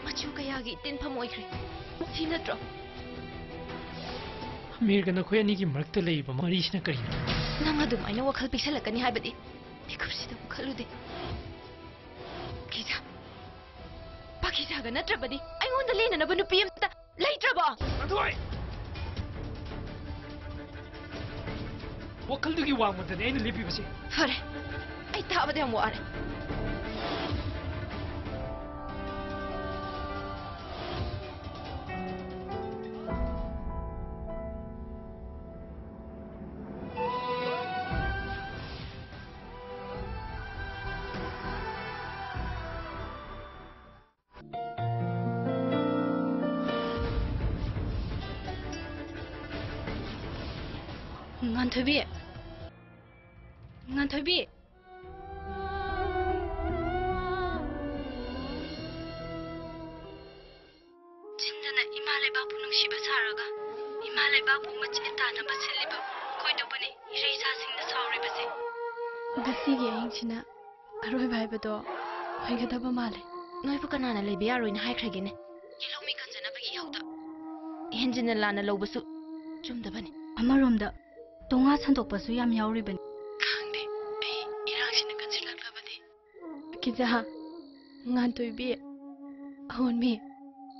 ꯃꯆꯨ ꯀꯌꯥꯒꯤ ꯇꯤꯟꯐꯝ ꯑꯣꯏꯈ꯭ꯔꯦ꯫ ꯁꯤ ꯅꯠꯇ꯭ꯔꯣ? ꯑꯃꯤꯔꯒ ꯅꯈꯣꯏ ꯑꯅꯤꯒꯤ ꯃꯔꯛꯇ ꯂꯩꯔꯤꯕ ꯃꯔꯤꯁꯤꯅ ꯀꯔꯤꯅꯣ? ꯅꯪ ꯑꯗꯨꯃꯥꯏꯅ ꯋꯥꯈꯜ ꯄꯤꯛꯁꯜꯂꯛꯀꯅꯤ ꯍꯥꯏꯕꯗꯤ ꯃꯤꯀꯨꯞꯁꯤꯗꯕꯨ ꯈꯜꯂꯨꯗꯦ꯫ ꯄꯥꯀꯤꯖꯥ, ꯄꯥꯀꯤꯖꯥꯒ ꯅꯠꯇ꯭ꯔꯕꯗꯤ ꯑꯩꯉꯣꯟꯗ ꯂꯦꯟꯅꯅꯕ ꯅꯨꯄꯤ ꯑꯃꯠꯇ ꯂꯩꯇ꯭ꯔꯕꯣ? ꯉꯥꯟꯊꯣꯏ! ꯋꯥꯈꯜꯗꯨꯒꯤ ꯋꯥꯡꯃꯗꯅꯦ ꯑꯩꯅ ꯂꯦꯞꯄꯤꯕꯁꯦ꯫ ꯐꯔꯦ, ꯑꯩ ꯇꯥꯕꯗ ꯌꯥꯝ ꯋꯥꯔꯦ꯫ ꯉꯥꯟꯊꯣꯏꯕꯤ! ꯉꯥꯟꯊꯣꯏꯕꯤ! ꯁꯤꯕ ꯁꯥꯔꯒ ꯏꯃꯥ ꯂꯩꯕꯥꯛꯄꯨ ꯃꯆꯦ ꯇꯥꯟꯅꯕ ꯁꯤꯜꯂꯤꯕ ꯃꯈꯣꯏꯗꯨꯕꯨꯅꯤ ꯏꯔꯩꯆꯥꯁꯤꯡꯅ ꯁꯥꯎꯔꯤꯕꯁꯦ꯫ ꯉꯁꯤꯒꯤ ꯑꯍꯤꯡꯁꯤꯅ ꯑꯔꯣꯏꯕ ꯍꯥꯏꯕꯗꯣ ꯑꯣꯏꯒꯗꯕ ꯃꯥꯜꯂꯦ꯫ ꯅꯣꯏꯕꯨ ꯀꯅꯥꯅ ꯂꯩꯕ ꯌꯥꯔꯣꯏꯅ ꯍꯥꯏꯈ꯭ꯔꯒꯦꯅꯦ? ꯌꯦꯜꯍꯧꯃꯤ ꯀꯟꯖꯅꯕꯒꯤ ꯏꯍꯧꯗ ꯍꯦꯟꯖꯤꯟꯅ ꯂꯥꯟꯅ ꯂꯧꯕꯁꯨ ꯆꯨꯝꯗꯕꯅꯤ꯫ ꯑꯃꯔꯣꯝꯗ ꯇꯣꯉꯥ ꯁꯟꯗꯣꯛꯄꯁꯨ ꯌꯥꯝ ꯌꯥꯎꯔꯤꯕꯅꯤ꯫ ꯈꯪꯗꯦ, ꯑꯩ ꯏꯔꯥꯡꯁꯤꯅ ꯀꯟꯁꯤꯜꯂꯛꯂꯕꯗꯤ꯫ ꯀꯤꯖꯥ, ꯉꯥꯟꯊꯣꯏꯕꯤ, ꯑꯑꯣꯟꯕꯤ,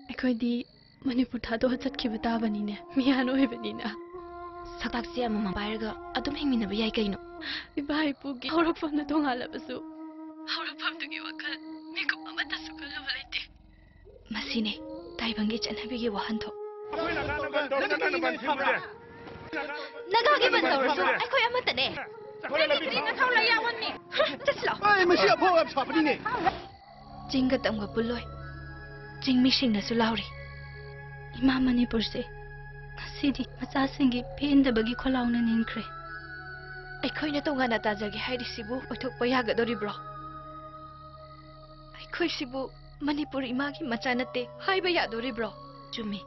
ꯑꯩꯈꯣꯏꯗꯤ ꯃꯅꯤꯄꯨꯔ ꯊꯥꯗꯣꯛꯑ ꯆꯠꯈꯤꯕ ꯇꯥꯕꯅꯤꯅꯦ, ꯃꯤꯌꯥꯟ ꯑꯣꯏꯕꯅꯤꯅ꯫ ꯁꯛꯇꯥꯛꯁꯦ ꯑꯃꯃꯝ ꯄꯥꯏꯔꯒ ꯑꯗꯨꯝ ꯍꯤꯡꯃꯤꯟꯅꯕ ꯌꯥꯏ ꯀꯩꯅꯣ꯫ ꯏꯄꯥ ꯏꯄꯨꯒꯤ ꯍꯧꯔꯛꯐꯝꯅ ꯇꯣꯉꯥꯜꯂꯕꯁꯨ, ꯍꯧꯔꯛꯐꯝꯗꯨꯒꯤ ꯋꯥꯈꯜ ꯃꯤꯀꯨꯞ ꯑꯃꯠꯇꯁꯨ ꯈꯜꯂꯨꯕ ꯂꯩꯇꯦ꯫ ꯃꯁꯤꯅꯤ ꯇꯥꯏꯕꯪꯒꯤ ꯆꯠꯅꯕꯤꯒꯤ ꯋꯥꯍꯟꯊꯣꯛ꯫ ꯅꯒꯥꯒꯤ ꯕꯟ ꯇꯧꯔꯁꯨ ꯑꯩꯈꯣꯏ ꯑꯃꯠꯇꯅꯦ꯫ ꯆꯠꯁꯤꯂꯣ꯫ ꯑꯩ ꯃꯁꯤ ꯑꯐꯥꯎ ꯌꯥꯝ ꯁꯥꯕꯅꯤꯅꯦ꯫ ꯆꯤꯡꯒ ꯇꯝꯒ ꯄꯨꯜꯂꯣꯏ꯫ ꯆꯤꯡꯃꯤꯁꯤꯡꯅꯁꯨ ꯂꯥꯎꯔꯤ꯫ ꯏꯃꯥ ꯃꯅꯤꯄꯨꯔꯁꯦ ꯉꯁꯤꯗꯤ ꯃꯆꯥꯁꯤꯡꯒꯤ ꯄꯦꯟꯗꯕꯒꯤ ꯈꯣꯜꯂꯥꯎꯅ ꯅꯤꯟꯈ꯭ꯔꯦ꯫ ꯑꯩꯈꯣꯏꯅ ꯇꯣꯉꯥꯟꯅ ꯇꯥꯖꯒꯦ ꯍꯥꯏꯔꯤꯁꯤꯕꯨ ꯑꯣꯏꯊꯣꯛꯄ ꯌꯥꯒꯗꯧꯔꯤꯕ꯭ꯔꯣ? ꯑꯩꯈꯣꯏꯁꯤꯕꯨ ꯃꯅꯤꯄꯨꯔ ꯏꯃꯥꯒꯤ ꯃꯆꯥ ꯅꯠꯇꯦ ꯍꯥꯏꯕ ꯌꯥꯗꯣꯔꯤꯕ꯭ꯔꯣ? ꯆꯨꯝꯃꯤ꯫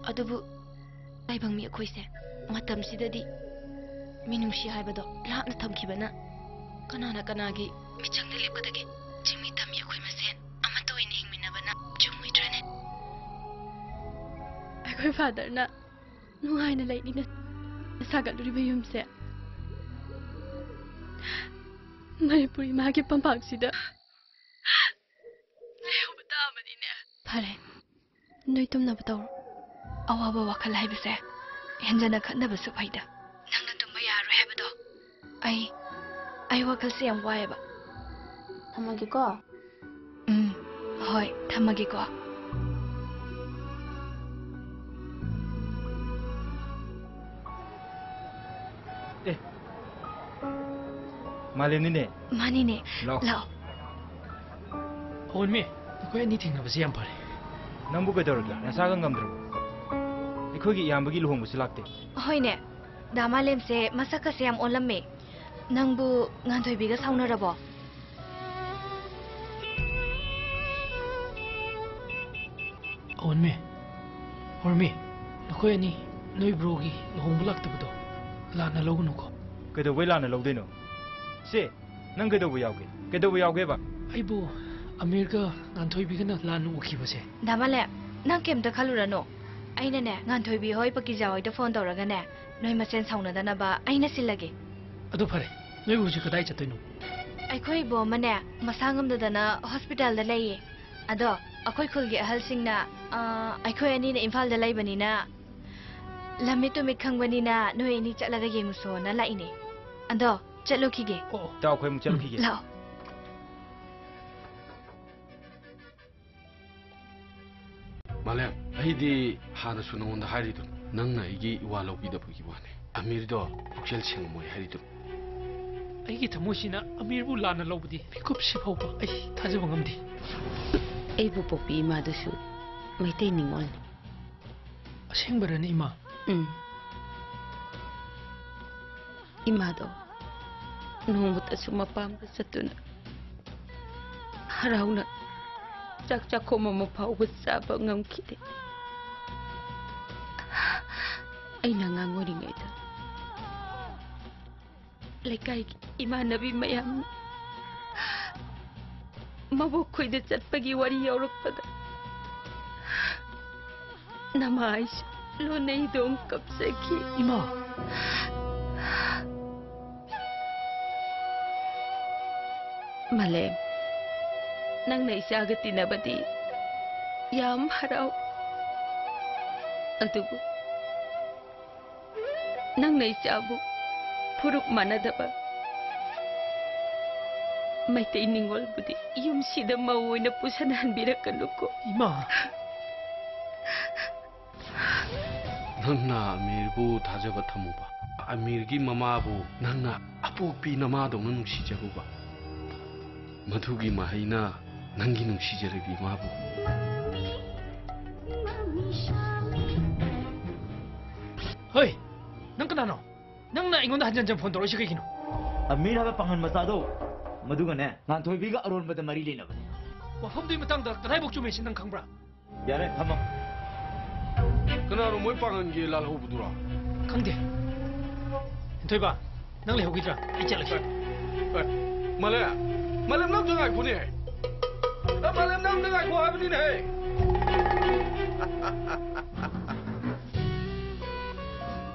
ꯑꯗꯨꯕꯨ ꯇꯥꯏꯕꯪ ꯃꯤ ꯑꯩꯈꯣꯏꯁꯦ ꯃꯇꯝꯁꯤꯗꯗꯤ ꯃꯤꯅꯨꯡꯁꯤ ꯍꯥꯏꯕꯗꯣ ꯂꯥꯞꯅ ꯊꯝꯈꯤꯕꯅ ꯀꯅꯥꯅ ꯀꯅꯥꯒꯤ ꯃꯤꯆꯪꯗ ꯂꯦꯞꯀꯗꯒꯦ? ꯆꯤꯡꯃꯤ ꯇꯝꯃꯤ ꯑꯩꯈꯣꯏ ꯃꯁꯦꯟ ꯑꯃꯠꯇ ꯑꯣꯏꯅ ꯍꯤꯡꯃꯤꯟꯅꯕꯅ ꯆꯨꯝꯃꯣꯏꯗ꯭ꯔꯅꯦ? ꯑꯩꯈꯣꯏ ꯐꯥꯗꯔꯅ ꯅꯨꯡꯉꯥꯏꯅ ꯂꯩꯅꯤꯅ ꯁꯥꯒꯠꯂꯨꯔꯤꯕ ꯌꯨꯝꯁꯦ ꯃꯅꯤꯄꯨꯔ ꯏꯃꯥꯒꯤ ꯄꯝꯄꯥꯛꯁꯤꯗ ꯂꯩꯍꯧꯕ ꯇꯥꯕꯅꯤꯅꯦ꯫ ꯐꯔꯦ, ꯅꯣꯏ ꯇꯨꯝꯅꯕ ꯇꯧꯔꯣ꯫ ꯑꯋꯥꯕ ꯋꯥꯈꯜ ꯍꯥꯏꯕꯁꯦ ꯍꯦꯟꯖꯟꯅ ꯈꯟꯅꯕꯁꯨ ꯐꯩꯗ꯫ ꯅꯪꯅ ꯇꯨꯝꯕ ꯌꯥꯔꯣꯏ ꯍꯥꯏꯕꯗꯣ ꯑꯩ, ꯑꯩ ꯋꯥꯈꯜꯁꯦ ꯌꯥꯝ ꯋꯥꯏꯑꯦꯕ꯫ ꯊꯝꯃꯒꯦꯀꯣ꯫ ꯎꯝ, ꯍꯣꯏ, ꯊꯝꯃꯒꯦꯀꯣ꯫ ꯑꯦ, ꯃꯥꯂꯦꯝꯅꯤꯅꯦ꯫ ꯃꯥꯅꯤꯅꯦ꯫ ꯂꯥꯛꯑꯣ꯫ ꯂꯥꯛꯑꯣ꯫ ꯑꯑꯣꯟꯃꯤ, ꯑꯩꯈꯣꯏ ꯑꯅꯤ ꯊꯦꯡꯅꯕꯁꯦ ꯌꯥꯝ ꯐꯔꯦ꯫ ꯅꯪꯕꯨ ꯀꯩꯗꯧꯔꯒꯦ? ꯅꯁꯥꯒ ꯉꯝꯗ꯭ꯔꯕꯣ? ꯑꯩꯈꯣꯏꯒꯤ ꯏꯌꯥꯝꯕꯒꯤ ꯂꯨꯍꯣꯡꯕꯁꯨ ꯂꯥꯛꯇꯦ꯫ ꯍꯣꯏꯅꯦ, ꯗꯥ ꯃꯥꯂꯦꯝꯁꯦ ꯃꯁꯛꯀꯁꯦ ꯌꯥꯝ ꯑꯣꯜꯂꯝꯃꯦ꯫ ꯅꯪꯕꯨ ꯉꯥꯟꯊꯣꯏꯕꯤꯒ ꯁꯥꯎꯅꯔꯕꯣ? ꯑꯑꯣꯟꯃꯤ, ꯍꯣꯔꯃꯤ, ꯅꯈꯣꯏ ꯑꯅꯤ ꯅꯣꯏ ꯕ꯭ꯔꯣꯒꯤ ꯂꯨꯍꯣꯡꯕ ꯂꯥꯛꯇꯕꯗꯣ ꯂꯥꯟꯅ ꯂꯧꯒꯅꯨꯀꯣ꯫ ꯀꯩꯗꯧꯕꯩ ꯂꯥꯟꯅ ꯂꯧꯗꯣꯏꯅꯣ? ꯁꯦ, ꯅꯪ ꯀꯩꯗꯧꯕ ꯌꯥꯎꯒꯦ? ꯀꯩꯗꯧꯕ ꯌꯥꯎꯒꯦꯕ? ꯑꯩꯕꯨ ꯑꯃꯤꯔꯒ ꯉꯥꯟꯊꯣꯏꯕꯤꯒꯅ ꯂꯥꯟꯅ ꯎꯈꯤꯕꯁꯦ꯫ ꯗꯥ ꯃꯥꯂꯦ, ꯅꯪ ꯀꯩꯝꯇ ꯈꯜꯂꯨꯔꯅꯨ꯫ ꯑꯩꯅꯅꯦ, ꯉꯥꯟꯊꯣꯏꯕꯤ ꯍꯣꯏ ꯄꯀꯤꯖꯥ ꯍꯣꯏꯗ ꯐꯣꯟ ꯇꯧꯔꯒꯅꯦ, ꯅꯣꯏ ꯃꯁꯦꯟ ꯁꯥꯎꯅꯗꯅꯕ ꯑꯩꯅ ꯁꯤꯜꯂꯒꯦ꯫ ꯑꯗꯨ ꯐꯔꯦ, ꯅꯣꯏꯕꯨ ꯍꯧꯖꯤꯛ ꯀꯗꯥꯏ ꯆꯠꯇꯣꯏꯅꯣ? ꯑꯩꯈꯣꯏ ꯏꯕꯣ ꯑꯃꯅꯦ, ꯃꯁꯥ ꯉꯝꯗꯗꯅ ꯍꯣꯁꯄꯤꯇꯥꯜꯗ ꯂꯩꯌꯦ꯫ ꯑꯗꯣ ꯑꯩꯈꯣꯏ ꯈꯨꯜꯒꯤ ꯑꯍꯜꯁꯤꯡꯅ, ꯑ, ꯑꯩꯈꯣꯏ ꯑꯅꯤꯅ ꯏꯝꯐꯥꯜꯗ ꯂꯩꯕꯅꯤꯅ, ꯂꯝꯃꯤꯠ ꯇꯨꯃꯤꯠ ꯈꯪꯕꯅꯤꯅ ꯅꯣꯏ ꯑꯅꯤ ꯆꯠꯂꯒ ꯌꯦꯡꯉꯨꯁꯣꯅ ꯂꯥꯛꯏꯅꯦ꯫ ꯑꯗꯣ ꯆꯠꯂꯨꯈꯤꯒꯦ꯫ ꯑꯣ, ꯇꯥꯎ, ꯑꯩꯈꯣꯏ ꯑꯃꯨꯛ ꯆꯠꯂꯨꯈꯤꯒꯦ꯫ ꯂꯥꯛꯑꯣ꯫ ꯃꯥꯂꯦꯝ, ꯑꯩꯗꯤ ꯍꯥꯟꯅꯁꯨ ꯅꯉꯣꯟꯗ ꯍꯥꯏꯔꯤꯗꯨꯅꯤ, ꯅꯪꯅ ꯑꯩꯒꯤ ꯏꯋꯥ ꯂꯧꯕꯤꯗꯕꯒꯤ ꯋꯥꯅꯤ꯫ ꯑꯃꯤꯔꯗꯣ ꯄꯨꯛꯆꯦꯜ ꯁꯦꯡꯉꯝꯃꯣꯏ ꯍꯥꯏꯔꯤꯗꯨꯅꯤ꯫ ꯑꯩꯒꯤ ꯊꯃꯣꯏꯁꯤꯅ ꯑꯃꯤꯔꯕꯨ ꯂꯥꯟꯅ ꯂꯧꯕꯗꯤ ꯃꯤꯀꯨꯞꯁꯤ ꯐꯥꯎꯕ ꯑꯩ ꯊꯥꯖꯕ ꯉꯝꯗꯦ꯫ ꯑꯩꯕꯨ ꯄꯣꯛꯄꯤ ꯏꯃꯥꯗꯨꯁꯨ ꯃꯩꯇꯩ ꯅꯤꯉꯣꯜꯅꯤ꯫ ꯑꯁꯦꯡꯕꯔꯅꯦ, ꯏꯃꯥ? ꯎꯝ꯫ ꯏꯃꯥꯗꯣ ꯅꯣꯡꯃꯇꯁꯨ ꯃꯄꯥꯝꯗ ꯆꯠꯇꯨꯅ ꯍꯔꯥꯎꯅ ꯆꯥꯛ ꯆꯥꯛꯈꯣꯝ ꯑꯃ ꯐꯥꯎꯕ ꯆꯥꯕ ꯉꯝꯈꯤꯗꯦ꯫ ꯑꯩꯅ ꯑꯉꯥꯡ ꯑꯣꯏꯔꯤꯉꯩꯗ ꯂꯩꯀꯥꯏꯒꯤ ꯏꯃꯥꯟꯅꯕꯤ ꯃꯌꯥꯝꯅ ꯃꯕꯣꯛ ꯈꯣꯏꯗ ꯆꯠꯄꯒꯤ ꯋꯥꯔꯤ ꯌꯥꯎꯔꯛꯄꯗ ꯅꯃꯥꯏꯁꯨ ꯂꯣꯟꯅꯩꯗꯣꯝ ꯀꯞꯆꯈꯤ꯫ ꯏꯃꯥ! ꯃꯥꯂꯦꯝ, ꯅꯪꯅ ꯏꯆꯥꯒ ꯇꯤꯟꯅꯕꯗꯤ ꯌꯥꯝ ꯍꯔꯥꯎ꯫ ꯑꯗꯨꯕꯨ ꯅꯪꯅ ꯏꯆꯥꯕꯨ ꯐꯨꯔꯨꯞ ꯃꯥꯟꯅꯗꯕ ꯃꯩꯇꯩ ꯅꯤꯉꯣꯜꯕꯨꯗꯤ ꯌꯨꯝꯁꯤꯗ ꯃꯧ ꯑꯣꯏꯅ ꯄꯨꯁꯟꯍꯟꯕꯤꯔꯛꯀꯅꯨꯀꯣ꯫ ꯏꯃꯥ! ꯅꯪꯅ ꯑꯃꯤꯔꯕꯨ ꯊꯥꯖꯕ ꯊꯝꯃꯨꯕ, ꯑꯃꯤꯔꯒꯤ ꯃꯃꯥꯕꯨ ꯅꯪꯅ ꯑꯄꯣꯛꯄꯤ ꯅꯃꯥꯗꯧꯅ ꯅꯨꯡꯁꯤꯖꯔꯨꯕ, ꯃꯗꯨꯒꯤ ꯃꯍꯩꯅ ꯅꯪꯒꯤ ꯅꯨꯡꯁꯤꯖꯔꯕꯤ ꯏꯃꯥꯕꯨ꯫ ꯍꯣꯏ, ꯅꯪ ꯀꯅꯥꯅꯣ? ꯅꯪꯅ ꯑꯩꯉꯣꯟꯗ ꯍꯟꯖꯟ ꯍꯟꯖꯟ ꯐꯣꯟ ꯇꯧꯔꯛꯏꯁꯦ ꯀꯩꯒꯤꯅꯣ? ꯑꯃꯤꯔ ꯍꯥꯏꯕ ꯄꯥꯡꯒꯟ ꯃꯆꯥꯗꯣ, ꯃꯗꯨꯒꯅꯦ, ꯉꯥꯟꯊꯣꯏꯕꯤꯒ ꯑꯔꯣꯟꯕꯗ ꯃꯔꯤ ꯂꯩꯅꯕꯅꯦ꯫ ꯋꯥꯐꯝꯗꯨꯒꯤ ꯃꯇꯥꯡꯗ ꯀꯗꯥꯏꯐꯥꯎ ꯆꯨꯝꯃꯦ ꯁꯤ ꯅꯪ ꯈꯪꯕ꯭ꯔꯥ? ꯌꯥꯔꯦ, ꯊꯝꯃꯣ꯫ ꯀꯅꯥꯅꯣ ꯃꯣꯏ ꯄꯥꯡꯒꯟꯒꯤ ꯂꯥꯜꯍꯧꯕꯗꯨꯔꯣ? ꯈꯪꯗꯦ꯫ ꯍꯦꯟꯊꯣꯏꯕ, ꯅꯪ ꯂꯩꯍꯧꯈꯤꯗ꯭ꯔꯥ? ꯑꯩ ꯆꯠꯂꯒꯦ꯫ ꯑꯦ, ꯃꯥꯂꯦꯝ, ꯃꯥꯂꯦꯝ, ꯅꯪ ꯑꯝꯇ ꯉꯥꯏꯈꯣꯅꯦ꯫ ꯑꯦ, ꯃꯥꯂꯦꯝ, ꯅꯪ ꯑꯝꯇ ꯉꯥꯏꯈꯣ ꯍꯥꯏꯕꯅꯤꯅꯦ꯫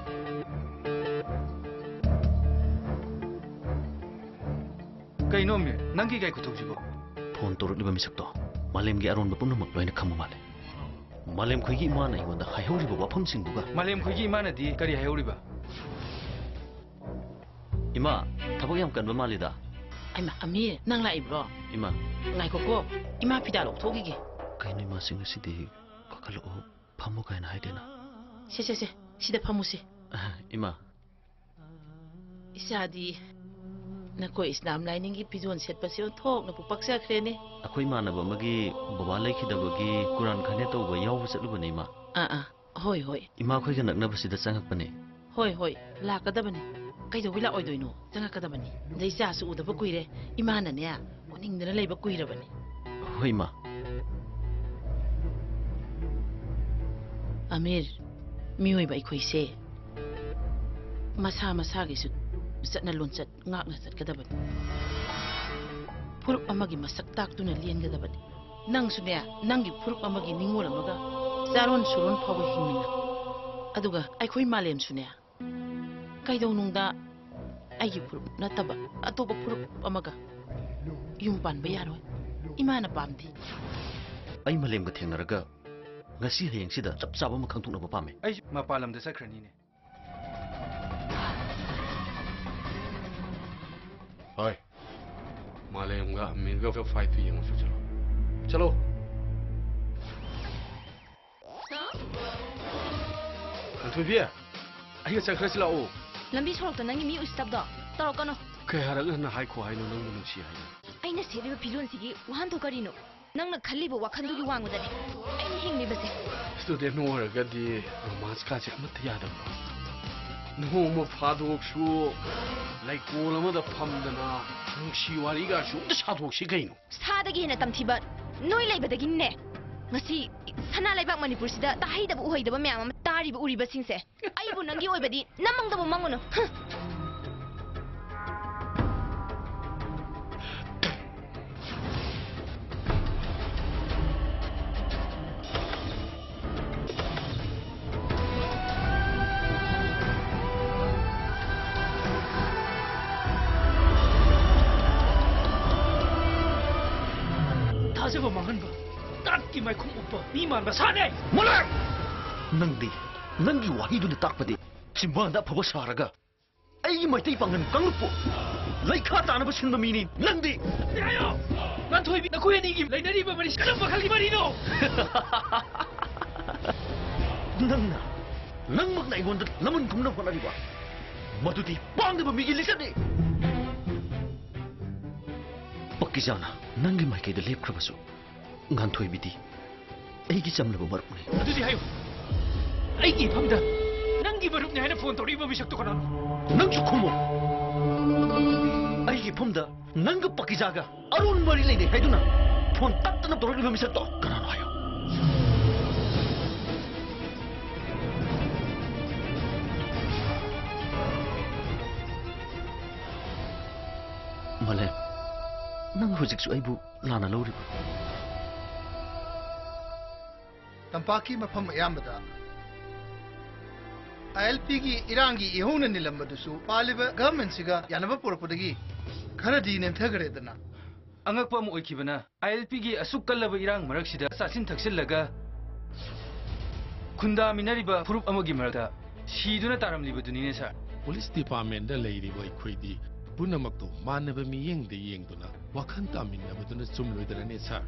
ꯀꯩꯅꯣ ꯑꯃꯤꯔ, ꯅꯪꯒꯤ ꯀꯩ ꯈꯨꯊꯣꯛꯁꯤꯕꯣ? ꯐꯣꯟ ꯇꯧꯔꯛꯂꯤꯕ ꯃꯤꯁꯛꯇꯣ ꯃꯥꯂꯦꯝꯒꯤ ꯑꯔꯣꯟꯕ ꯄꯨꯝꯅꯃꯛ ꯂꯣꯏꯅ ꯈꯪꯕ ꯃꯥꯜꯂꯦ꯫ ꯃꯥꯂꯦꯝ ꯈꯣꯏꯒꯤ ꯏꯃꯥꯅ ꯑꯩꯉꯣꯟꯗ ꯍꯥꯏꯍꯧꯔꯤꯕ ꯋꯥꯐꯝꯁꯤꯡꯗꯨꯒ꯫ ꯃꯥꯂꯦꯝ ꯈꯣꯏꯒꯤ ꯏꯃꯥꯅꯗꯤ ꯀꯔꯤ ꯍꯥꯏꯍꯧꯔꯤꯕ? ꯏꯃꯥ, ꯊꯕꯛ ꯌꯥꯝ ꯀꯟꯕ ꯃꯥꯜꯂꯤꯗ꯫ ꯑꯩꯃ ꯑꯃꯤꯔ, ꯅꯪ ꯂꯥꯛꯏꯕ꯭ꯔꯣ? ꯏꯃꯥ꯫ ꯉꯥꯏꯈꯣꯀꯣ, ꯏꯃꯥ ꯐꯤꯗꯥ ꯂꯧꯊꯣꯛꯈꯤꯒꯦ꯫ ꯀꯩꯅꯣ ꯏꯃꯥꯁꯤ ꯉꯁꯤꯗꯤ ꯀꯥꯈꯠꯂꯛꯑꯣ, ꯐꯝꯃꯣ ꯀꯥꯏꯅ ꯍꯥꯏꯗꯦꯅ꯫ ꯁꯦ ꯁꯦ ꯁꯦ, ꯁꯤꯗ ꯐꯝꯃꯨꯁꯦ꯫ ꯏꯃꯥ꯫ ꯏꯆꯥꯗꯤ ꯅꯈꯣꯏ ꯏꯁꯂꯥꯝ ꯂꯥꯏꯅꯤꯡꯒꯤ ꯐꯤꯖꯣꯜ ꯁꯦꯠꯄꯁꯦ ꯑꯣꯟꯊꯣꯛꯅꯕꯨ ꯄꯛꯆꯈ꯭ꯔꯦꯅꯦ꯫ ꯑꯩꯈꯣꯏ ꯏꯃꯥꯟꯅꯕ ꯑꯃꯒꯤ ꯕꯕꯥ ꯂꯩꯈꯤꯗꯕꯒꯤ ꯀꯨꯔꯥꯟ ꯈꯥꯅꯦ ꯇꯧꯕ ꯌꯥꯎꯕ ꯆꯠꯂꯨꯕꯅꯦ ꯏꯃꯥ꯫ ꯑꯥ ꯑꯥ, ꯍꯣꯏ ꯍꯣꯏ꯫ ꯏꯃꯥꯈꯣꯏꯒ ꯅꯛꯅꯕꯁꯤꯗ ꯆꯪꯉꯛꯄꯅꯦ꯫ ꯍꯣꯏ ꯍꯣꯏ, ꯂꯥꯛꯀꯗꯕꯅꯤ꯫ ꯀꯩꯗꯧꯕꯩ ꯂꯥꯛꯑꯣꯏꯗꯣꯏꯅꯣ? ꯆꯪꯉꯛꯀꯗꯕꯅꯤ꯫ ꯑꯗꯩ ꯏꯆꯥꯁꯨ ꯎꯗꯕ ꯀꯨꯏꯔꯦ꯫ ꯏꯃꯥꯅꯅꯦ, ꯎꯅꯤꯡꯗꯅ ꯂꯩꯕ ꯀꯨꯏꯔꯕꯅꯤ꯫ ꯍꯣꯏ ꯏꯃꯥ꯫ ꯑꯃꯤꯔ, ꯃꯤꯑꯣꯏꯕ ꯑꯩꯈꯣꯏꯁꯦ ꯃꯁꯥ ꯃꯁꯥꯒꯤꯁꯨ ꯆꯠꯅ ꯂꯣꯟꯆꯠ ꯉꯥꯛꯅ ꯆꯠꯀꯗꯕꯅꯤ꯫ ꯐꯨꯔꯨꯞ ꯑꯃꯒꯤ ꯃꯁꯛ ꯇꯥꯛꯇꯨꯅ ꯂꯦꯟꯒꯗꯕꯅꯤ꯫ ꯅꯪꯁꯨꯅꯦ, ꯅꯪꯒꯤ ꯐꯨꯔꯨꯞ ꯑꯃꯒꯤ ꯅꯤꯡꯉꯣꯜ ꯑꯃꯒ ꯆꯥꯔꯣꯟ ꯁꯨꯔꯣꯟ ꯐꯥꯎꯕ ꯍꯤꯡꯃꯤꯟꯅꯧ꯫ ꯑꯗꯨꯒ ꯑꯩꯈꯣꯏ ꯃꯥꯂꯦꯝꯁꯨꯅꯦ, ꯀꯩꯗꯧꯅꯨꯡꯗ ꯑꯩꯒꯤ ꯐꯨꯔꯨꯞ ꯅꯠꯇꯕ ꯑꯇꯣꯞꯄ ꯐꯨꯔꯨꯞ ꯑꯃꯒ ꯌꯨꯝ ꯄꯥꯟꯕ ꯌꯥꯔꯣꯏ꯫ ꯏꯃꯥꯅ ꯄꯥꯝꯗꯦ꯫ ꯑꯩ ꯃꯥꯂꯦꯝꯒ ꯊꯦꯡꯅꯔꯒ ꯉꯁꯤ ꯍꯌꯦꯡꯁꯤꯗ ꯆꯞ ꯆꯥꯕ ꯑꯃ ꯈꯪꯗꯣꯛꯅꯕ ꯄꯥꯝꯃꯦ꯫ ꯑꯩꯁꯨ ꯃꯄꯥꯟ ꯂꯝꯗ ꯆꯠꯈ꯭ꯔꯅꯤꯅꯦ꯫ ꯍꯣꯏ, ꯃꯥꯂꯦꯝꯒ ꯑꯃꯤꯔꯒ ꯐꯥꯏꯠꯇꯨ ꯌꯦꯡꯉꯨꯁꯤ, ꯆꯠꯂꯣ꯫ ꯆꯠꯂꯣ꯫ ꯊꯣꯏꯕꯤ, ꯑꯩꯒ ꯆꯠꯈ꯭ꯔꯁꯤ ꯂꯥꯛꯑꯣ꯫ ꯂꯝꯕꯤ ꯁꯣꯔꯣꯛꯇ ꯅꯪꯒꯤ ꯃꯤ ꯎꯁꯤꯠꯇꯕꯗꯣ ꯇꯧꯔꯛꯀꯅꯣ꯫ ꯀꯌꯥꯔꯛ ꯍꯟꯅ ꯍꯥꯏꯈꯣ ꯍꯥꯏꯅꯣ, ꯅꯪꯕꯨ ꯅꯨꯡꯁꯤ ꯍꯥꯏꯅ? ꯑꯩꯅ ꯁꯦꯠꯂꯤꯕ ꯐꯤꯖꯣꯜꯁꯤꯒꯤ ꯋꯥꯍꯟꯊꯣꯛ ꯀꯔꯤꯅꯣ? ꯅꯪꯅ ꯈꯜꯂꯤꯕ ꯋꯥꯈꯜꯗꯨꯒꯤ ꯋꯥꯡꯃꯗꯅꯦ ꯑꯩꯅ ꯍꯤꯡꯂꯤꯕꯁꯦ꯫ ꯁ꯭ꯇꯨꯗꯦꯟ ꯑꯣꯏꯔꯒꯗꯤ ꯔꯣꯃꯥꯟꯁ ꯀꯥꯁꯦ ꯑꯃꯠꯇ ꯌꯥꯗꯕ꯭ꯔꯣ? ꯅꯣꯡꯃ ꯐꯥꯗꯣꯛꯁꯨ ꯂꯩꯀꯣꯜ ꯑꯃꯗ ꯐꯝꯗꯅ ꯅꯨꯡꯁꯤ ꯋꯥꯔꯤꯒꯁꯨ ꯑꯝꯇ ꯁꯥꯗꯣꯛꯁꯤ ꯀꯩꯅꯣ? ꯁꯥꯗꯒꯤ ꯍꯦꯟꯅ ꯇꯝꯊꯤꯕ ꯅꯣꯏ ꯂꯩꯕꯗꯒꯤꯅꯦ꯫ ꯉꯁꯤ ꯁꯅꯥ ꯂꯩꯕꯥꯛ ꯃꯅꯤꯄꯨꯔꯁꯤꯗ ꯇꯥꯍꯩꯗꯕ ꯎꯍꯩꯗꯕ ꯃꯌꯥꯝ ꯑꯃ ꯇꯥꯔꯤꯕ ꯎꯔꯤꯕꯁꯤꯡꯁꯦ, ꯑꯩꯕꯨ ꯅꯪꯒꯤ ꯑꯣꯏꯕꯗꯤ ꯅꯝꯃꯪꯗꯕ ꯃꯪꯉꯨꯅꯨ꯫ ꯍꯨꯝ꯫ ꯊꯥꯖꯕ ꯃꯥꯡꯍꯟꯕ, ꯇꯥꯠꯀꯤ ꯃꯥꯏꯈꯨꯝ ꯎꯞꯄ ꯃꯤ ꯃꯥꯟꯕ ꯁꯥꯅꯦ꯫ ꯃꯣꯂꯦ! ꯅꯪꯗꯤ ꯅꯪꯒꯤ ꯋꯥꯍꯩꯗꯨꯅ ꯇꯥꯛꯄꯗꯤ ꯆꯤꯝꯕꯥꯟꯗ ꯑꯐꯕ ꯁꯥꯔꯒ ꯑꯩꯒꯤ ꯃꯩꯇꯩ ꯄꯥꯡꯒꯜ ꯀꯥꯡꯂꯨꯞꯄꯨ ꯂꯩꯈꯥ ꯇꯥꯅꯕ ꯁꯤꯟꯕ ꯃꯤꯅꯤ ꯅꯪꯗꯤ꯫ ꯍꯥꯏꯌꯣ! ꯉꯥꯟꯊꯣꯏꯕꯤ, ꯅꯈꯣꯏ ꯑꯅꯤꯒꯤ ꯂꯩꯅꯔꯤꯕ ꯃꯔꯤ ꯀꯔꯝꯕ ꯃꯈꯜꯒꯤ ꯃꯔꯤꯅꯣ? ꯅꯪꯅ ꯅꯪꯃꯛꯅ ꯑꯩꯉꯣꯟꯗ ꯂꯃꯟ ꯈꯨꯝꯅꯕ ꯍꯣꯠꯅꯔꯤꯕ, ꯃꯗꯨꯗꯤ ꯄꯥꯡꯗꯕ ꯃꯤꯒꯤ ꯂꯤꯆꯠꯅꯤ꯫ ꯄꯛꯀꯤꯖꯥꯅ ꯅꯪꯒꯤ ꯃꯥꯏꯀꯩꯗ ꯂꯦꯞꯈ꯭ꯔꯕꯁꯨ, ꯉꯥꯟꯊꯣꯏꯕꯤꯗꯤ ꯑꯩꯒꯤ ꯆꯝꯂꯕ ꯃꯔꯨꯞꯅꯤ꯫ ꯑꯗꯨꯗꯤ ꯍꯥꯏꯌꯨ, ꯑꯩꯒꯤ ꯏꯐꯝꯗ ꯅꯪꯒꯤ ꯃꯔꯨꯞꯅꯤ ꯍꯥꯏꯅ ꯐꯣꯟ ꯇꯧꯔꯛꯏꯕ ꯃꯤꯁꯛꯇꯣ ꯀꯅꯥꯅꯣ? ꯅꯪꯁꯨ ꯈꯨꯝꯃꯣ꯫ ꯑꯩꯒꯤ ꯏꯐꯝꯗ ꯅꯪꯒ ꯄꯀꯤꯖꯥꯒ ꯑꯔꯣꯟ ꯃꯔꯤ ꯂꯩꯅꯩ ꯍꯥꯏꯗꯨꯅ ꯐꯣꯟ ꯇꯠꯇꯅ ꯇꯧꯔꯛꯂꯤꯕ ꯃꯤꯁꯛꯇꯣ ꯀꯅꯥꯅꯣ ꯍꯥꯏꯌꯨ꯫ ꯃꯥꯂꯦꯝ, ꯅꯪ ꯍꯧꯖꯤꯛꯁꯨ ꯑꯩꯕꯨ ꯂꯥꯟꯅ ꯂꯧꯔꯤꯕ? ꯇꯝꯄꯥꯛꯀꯤ ꯃꯐꯝ ꯑꯌꯥꯝꯕꯗ ꯑꯥꯏ ꯑꯦꯜ ꯄꯤꯒꯤ ꯏꯔꯥꯡꯒꯤ ꯏꯍꯧꯅ ꯅꯤꯜꯂꯝꯕꯗꯨꯁꯨ ꯄꯥꯜꯂꯤꯕ ꯒꯚꯔꯟꯃꯦꯟꯠꯁꯤꯒ ꯌꯥꯅꯕ ꯄꯨꯔꯛꯄꯗꯒꯤ ꯈꯔꯗꯤ ꯅꯦꯝꯊꯈ꯭ꯔꯦꯗꯅ꯫ ꯑꯉꯛꯄ ꯑꯃ ꯑꯣꯏꯈꯤꯕꯅ, ꯑꯥꯏ ꯑꯦꯜ ꯄꯤꯒꯤ ꯑꯁꯨꯛ ꯀꯜꯂꯕ ꯏꯔꯥꯡ ꯃꯔꯛꯁꯤꯗ ꯆꯥꯁꯤꯟ ꯊꯛꯆꯤꯜꯂꯒ ꯈꯨꯟꯗꯥꯃꯤꯟꯅꯔꯤꯕ ꯐꯨꯔꯨꯞ ꯑꯃꯒꯤ ꯃꯔꯛꯇ ꯁꯤꯗꯨꯅ ꯇꯥꯔꯝꯂꯤꯕꯗꯨꯅꯤꯅꯦ, ꯁꯥꯔ꯫ ꯄꯨꯂꯤꯁ ꯗꯤꯄꯥꯔꯠꯃꯦꯟꯗ ꯂꯩꯔꯤꯕ ꯑꯩꯈꯣꯏꯗꯤ ꯄꯨꯝꯅꯃꯛꯇꯣ ꯃꯥꯟꯅꯕ ꯃꯤꯠꯌꯦꯡꯗ ꯌꯦꯡꯗꯨꯅ ꯋꯥꯈꯜ ꯇꯥꯃꯤꯟꯅꯕꯗꯨꯅ ꯆꯨꯝꯂꯣꯏꯗ꯭ꯔꯅꯦ, ꯁꯥꯔ?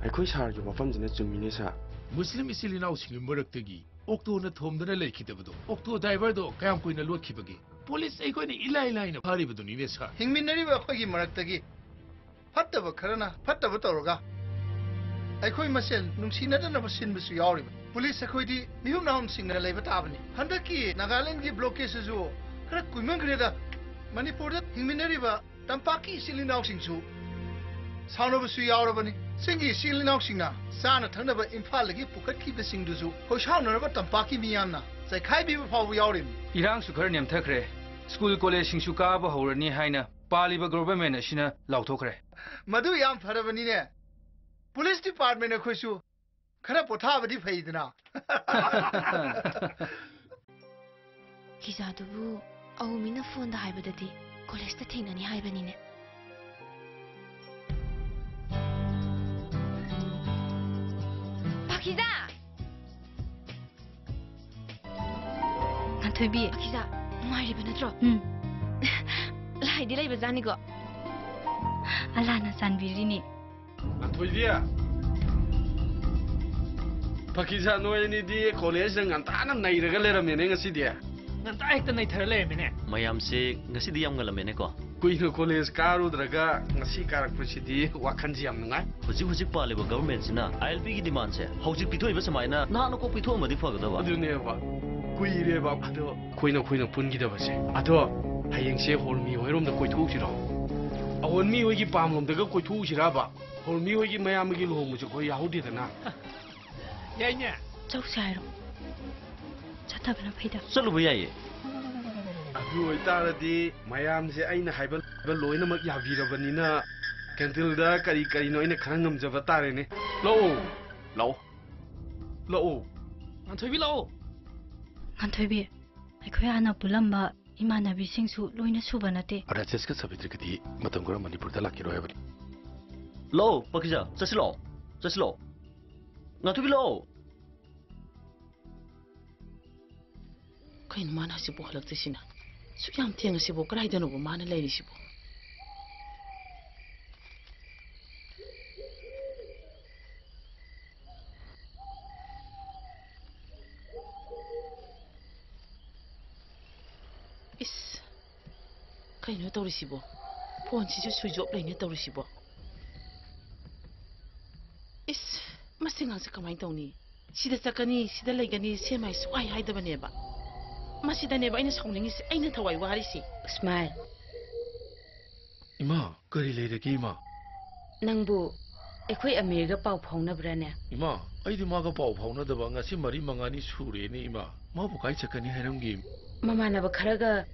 ꯑꯩꯈꯣꯏ ꯁꯥꯔꯒꯤ ꯋꯥꯐꯝꯁꯤꯅ ꯆꯨꯝꯃꯤꯅꯦ, ꯁꯥꯔ꯫ ꯃꯨꯁꯂꯤꯝ ꯏꯆꯤꯜ ꯏꯅꯥꯎꯁꯤꯡꯒꯤ ꯃꯔꯛꯇꯒꯤ ꯑꯣꯛꯇꯣꯅ ꯊꯣꯝꯗꯨꯅ ꯂꯩꯈꯤꯗꯕꯗꯣ, ꯑꯣꯛꯇꯣ ꯗ꯭ꯔꯥꯏꯚꯔꯗꯣ ꯀꯌꯥꯝ ꯀꯨꯏꯅ ꯂꯣꯠꯈꯤꯕꯒꯦ? ꯄꯨꯂꯤꯁ ꯑꯩꯈꯣꯏꯅ ꯏꯂꯥꯏ ꯂꯥꯏꯅ ꯐꯥꯔꯤꯕꯗꯨꯅꯤꯅꯦ, ꯁꯥꯔ꯫ ꯍꯤꯡꯃꯤꯟꯅꯔꯤꯕ ꯑꯩꯈꯣꯏꯒꯤ ꯃꯔꯛꯇꯒꯤ ꯐꯠꯇꯕ ꯈꯔꯅ ꯐꯠꯇꯕ ꯇꯧꯔꯒ ꯑꯩꯈꯣꯏ ꯃꯁꯦꯜ ꯅꯨꯡꯁꯤꯅꯗꯅꯕ ꯁꯤꯟꯕꯁꯨ ꯌꯥꯎꯔꯤꯕ꯫ ꯄꯨꯂꯤꯁ ꯑꯩꯈꯣꯏꯗꯤ ꯃꯤꯍꯨꯝ ꯅꯥꯍꯨꯝꯁꯤꯡꯅ ꯂꯩꯕ ꯇꯥꯕꯅꯤ꯫ ꯍꯟꯗꯛꯀꯤ ꯅꯥꯒꯥꯂꯦꯟꯒꯤ ꯕ꯭ꯂꯣꯀꯦꯗꯁꯤꯁꯨ ꯈꯔ ꯀꯨꯏꯃꯟꯈ꯭ꯔꯦꯗ꯫ ꯃꯅꯤꯄꯨꯔꯗ ꯍꯤꯡꯃꯤꯟꯅꯔꯤꯕ ꯇꯝꯄꯥꯛꯀꯤ ꯏꯆꯤꯜ ꯏꯅꯥꯎꯁꯤꯡꯁꯨ ꯁꯥꯎꯅꯕꯁꯨ ꯌꯥꯎꯔꯕꯅꯤ꯫ ꯆꯤꯡꯒꯤ ꯏꯆꯤꯜ ꯏꯅꯥꯎꯁꯤꯡꯅ ꯆꯥꯅ ꯊꯛꯅꯕ ꯏꯝꯐꯥꯜꯗꯒꯤ ꯄꯨꯈꯠꯈꯤꯕꯁꯤꯡꯗꯨꯁꯨ ꯈꯣꯏꯁꯥꯎꯅꯔꯕ ꯇꯝꯄꯥꯛꯀꯤ ꯃꯤꯌꯥꯝꯅ ꯆꯥꯏꯈꯥꯏꯕꯤꯕ ꯐꯥꯎꯕ ꯌꯥꯎꯔꯤꯕꯅꯤ꯫ ꯏꯔꯥꯡꯁꯨ ꯈꯔ ꯅꯦꯝꯊꯈ꯭ꯔꯦ꯫ ꯁ꯭ꯀꯨꯜ ꯀꯣꯂꯦꯖꯁꯤꯡꯁꯨ ꯀꯥꯕ ꯍꯧꯔꯅꯤ ꯍꯥꯏꯅ ꯄꯥꯜꯂꯤꯕ ꯒꯣꯚꯔꯟꯃꯦꯟ ꯑꯁꯤꯅ ꯂꯥꯎꯊꯣꯛꯈ꯭ꯔꯦ꯫ ꯃꯗꯨ ꯌꯥꯝ ꯐꯔꯕꯅꯤꯅꯦ꯫ ꯄꯨꯂꯤꯁ ꯗꯤꯄꯥꯔꯠꯃꯦꯟ ꯑꯩꯈꯣꯏꯁꯨ ꯈꯔ ꯄꯣꯊꯥꯕꯗꯤ ꯐꯩꯗꯅ꯫ ꯀꯤꯖꯥꯗꯨꯕꯨ ꯑꯎꯃꯤꯅ ꯐꯣꯟꯗ ꯍꯥꯏꯕꯗꯗꯤ ꯀꯣꯂꯦꯖꯇ ꯊꯦꯡꯅꯅꯤ ꯍꯥꯏꯕꯅꯤꯅꯦ꯫ ꯄꯥꯈꯤꯖꯥ! ꯉꯥꯟꯊꯣꯏꯕꯤ꯫ ꯄꯥꯈꯤꯖꯥ, ꯅꯨꯡꯉꯥꯏꯔꯤꯕ ꯅꯠꯇ꯭ꯔꯣ? ꯎꯝ꯫ ꯂꯥꯏꯗꯤ ꯂꯩꯕꯖꯥꯠꯅꯤꯀꯣ꯫ ꯑꯜꯂꯥꯅ ꯆꯥꯟꯕꯤꯔꯤꯅꯤ꯫ ꯉꯥꯟꯊꯣꯏꯕꯤ꯫ ꯄꯥꯈꯤꯖꯥ, ꯅꯣꯏ ꯑꯅꯤꯗꯤ ꯀꯣꯂꯦꯖꯇ ꯉꯟꯇꯥꯅ ꯅꯩꯔꯒ ꯂꯩꯔꯝꯃꯦꯅꯦ ꯉꯁꯤꯗꯤ꯫ ꯉꯟꯇꯥ ꯍꯦꯛꯇ ꯅꯩꯊꯔ ꯂꯩꯔꯝꯃꯦꯅꯦ꯫ ꯃꯌꯥꯝꯁꯦ ꯉꯁꯤꯗꯤ ꯌꯥꯝ ꯉꯜꯂꯝꯃꯦꯅꯦꯀꯣ꯫ ꯀꯨꯏꯅ ꯀꯣꯂꯦꯖ ꯀꯥꯔꯨꯗ꯭ꯔꯒ ꯉꯁꯤ ꯀꯥꯔꯛꯄꯁꯤꯗꯤ ꯋꯥꯈꯜꯁꯤ ꯌꯥꯝ ꯅꯨꯡꯉꯥꯏ꯫ ꯍꯧꯖꯤꯛ ꯍꯧꯖꯤꯛ ꯄꯥꯜꯂꯤꯕ ꯒꯚꯔꯟꯃꯦꯟꯠꯁꯤꯅ ꯑꯥꯏ ꯑꯦꯜ ꯄꯤꯒꯤ ꯗꯤꯃꯥꯟꯁꯦ ꯍꯧꯖꯤꯛ ꯄꯤꯊꯣꯛꯏꯕ ꯁꯨꯃꯥꯏꯅ ꯅꯍꯥꯟꯅ ꯀꯣꯛ ꯄꯤꯊꯣꯛꯑꯝꯃꯗꯤ ꯐꯒꯗꯕ꯫ ꯑꯗꯨꯅꯦꯕ꯫ ꯀꯨꯏꯔꯦꯕ ꯑꯗꯣ ꯑꯩꯈꯣꯏꯅ ꯑꯩꯈꯣꯏꯅ ꯄꯨꯟꯈꯤꯗꯕꯁꯦ꯫ ꯑꯗꯣ ꯍꯌꯦꯡꯁꯦ ꯍꯣꯔꯃꯤ ꯍꯣꯏꯔꯣꯝꯗ ꯀꯣꯏꯊꯣꯛꯎꯁꯤꯔꯣ? ꯑꯍꯣꯟꯃꯤ ꯍꯣꯏꯒꯤ ꯄꯥꯝꯂꯣꯝꯗꯒ ꯀꯣꯏꯊꯣꯛꯎꯁꯤꯔꯕ? ꯍꯣꯔꯃꯤ ꯍꯣꯏꯒꯤ ꯃꯌꯥꯝꯕꯒꯤ ꯂꯨꯍꯣꯡꯕꯁꯨ ꯑꯩꯈꯣꯏ ꯌꯥꯍꯧꯗꯦꯗꯅ꯫ ꯌꯥꯏꯅꯦ꯫ ꯆꯧꯁꯦ ꯍꯥꯏꯔꯣ? ꯆꯠꯇꯕꯅ ꯐꯩꯗ꯫ ꯆꯠꯂꯨꯕ ꯌꯥꯏꯌꯦ꯫ ꯑꯗꯨ ꯑꯣꯏꯇꯥꯔꯗꯤ ꯃꯌꯥꯝꯁꯦ ꯑꯩꯅ ꯍꯥꯏꯕ ꯂꯣꯏꯅꯃꯛ ꯌꯥꯕꯤꯔꯕꯅꯤꯅ ꯀꯦꯟꯇꯤꯟꯗ ꯀꯔꯤ ꯀꯔꯤꯅꯣ ꯑꯩꯅ ꯈꯔ ꯉꯝꯖꯕ ꯇꯥꯔꯦꯅꯦ꯫ ꯂꯥꯛꯑꯣ꯫ ꯂꯥꯛꯑꯣ꯫ ꯂꯥꯛꯑꯣ꯫ ꯉꯥꯟꯊꯣꯏꯕꯤ ꯂꯥꯛꯑꯣ꯫ ꯉꯥꯟꯊꯣꯏꯕꯤ, ꯑꯩꯈꯣꯏ ꯍꯥꯟꯅ ꯄꯨꯜꯂꯝꯕ ꯏꯃꯥꯟꯅꯕꯤꯁꯤꯡꯁꯨ ꯂꯣꯏꯅ ꯁꯨꯕ ꯅꯠꯇꯦ꯫ ꯔꯥꯖꯦꯁꯀ ꯁꯥꯕꯤꯇ꯭ꯔꯤꯒꯗꯤ ꯃꯇꯝ ꯈꯔ ꯃꯅꯤꯄꯨꯔꯗ ꯂꯥꯛꯈꯤꯔꯣꯏ ꯍꯥꯏꯕꯅꯤ꯫ ꯂꯥꯛꯑꯣ, ꯄꯥꯈꯤꯖꯥ, ꯆꯠꯁꯤ ꯂꯥꯛꯑꯣ꯫ ꯆꯠꯁꯤ ꯂꯥꯛꯑꯣ꯫ ꯉꯥꯟꯊꯣꯏꯕꯤ ꯂꯥꯛꯑꯣ꯫ ꯀꯩꯅꯣ ꯃꯥꯅ ꯍꯧꯖꯤꯛꯄꯨ ꯍꯜꯂꯛꯇ꯭ꯔꯤꯁꯤꯅ? ꯁꯨꯛ ꯌꯥꯝ ꯊꯦꯡꯉꯁꯤꯕꯨ ꯀꯗꯥꯏꯗꯅꯣꯕ ꯃꯥꯅ ꯂꯩꯔꯤꯁꯤꯕꯨ? ꯏꯁ, ꯀꯩꯅꯣ ꯇꯧꯔꯤꯁꯤꯕꯣ? ꯐꯣꯟꯁꯤꯁꯨ ꯁ꯭ꯋꯤꯆ ꯑꯣꯐ ꯂꯩꯅꯦ ꯇꯧꯔꯤꯁꯤꯕꯣ꯫ ꯏꯁ, ꯃꯁꯤ ꯑꯉꯥꯡꯁꯦ ꯀꯃꯥꯏꯅ ꯇꯧꯅꯤ? ꯁꯤꯗ ꯆꯠꯀꯅꯤ, ꯁꯤꯗ ꯂꯩꯒꯅꯤ, ꯁꯦꯝ ꯍꯥꯏ ꯁꯨꯛꯍꯥꯏ ꯍꯥꯏꯗꯕꯅꯦꯕ꯫ ꯃꯁꯤꯗꯅꯦꯕ ꯑꯩꯅ ꯁꯥꯎꯅꯤꯡꯉꯤꯁꯦ, ꯑꯩꯅ ꯊꯋꯥꯏ ꯋꯥꯔꯤꯁꯦ꯫ ꯏꯁꯃꯥꯏꯜ꯫ ꯏꯃꯥ, ꯀꯔꯤ ꯂꯩꯔꯒꯦ ꯏꯃꯥ? ꯅꯪꯕꯨ ꯑꯩꯈꯣꯏ ꯑꯃꯤꯔꯒ ꯄꯥꯎ ꯐꯥꯎꯅꯕ꯭ꯔꯥꯅꯦ? ꯏꯃꯥ, ꯑꯩꯗꯤ ꯃꯥꯒ ꯄꯥꯎ ꯐꯥꯎꯅꯗꯕ ꯉꯁꯤ ꯃꯔꯤ ꯃꯉꯥꯅꯤ ꯁꯨꯔꯦꯅꯦ, ꯏꯃꯥ꯫ ꯃꯥꯕꯨ ꯀꯥꯏ ꯆꯠꯀꯅꯤ ꯍꯥꯏꯔꯝꯒꯦ? ꯃꯃꯥꯟꯅꯕ ꯈꯔꯒ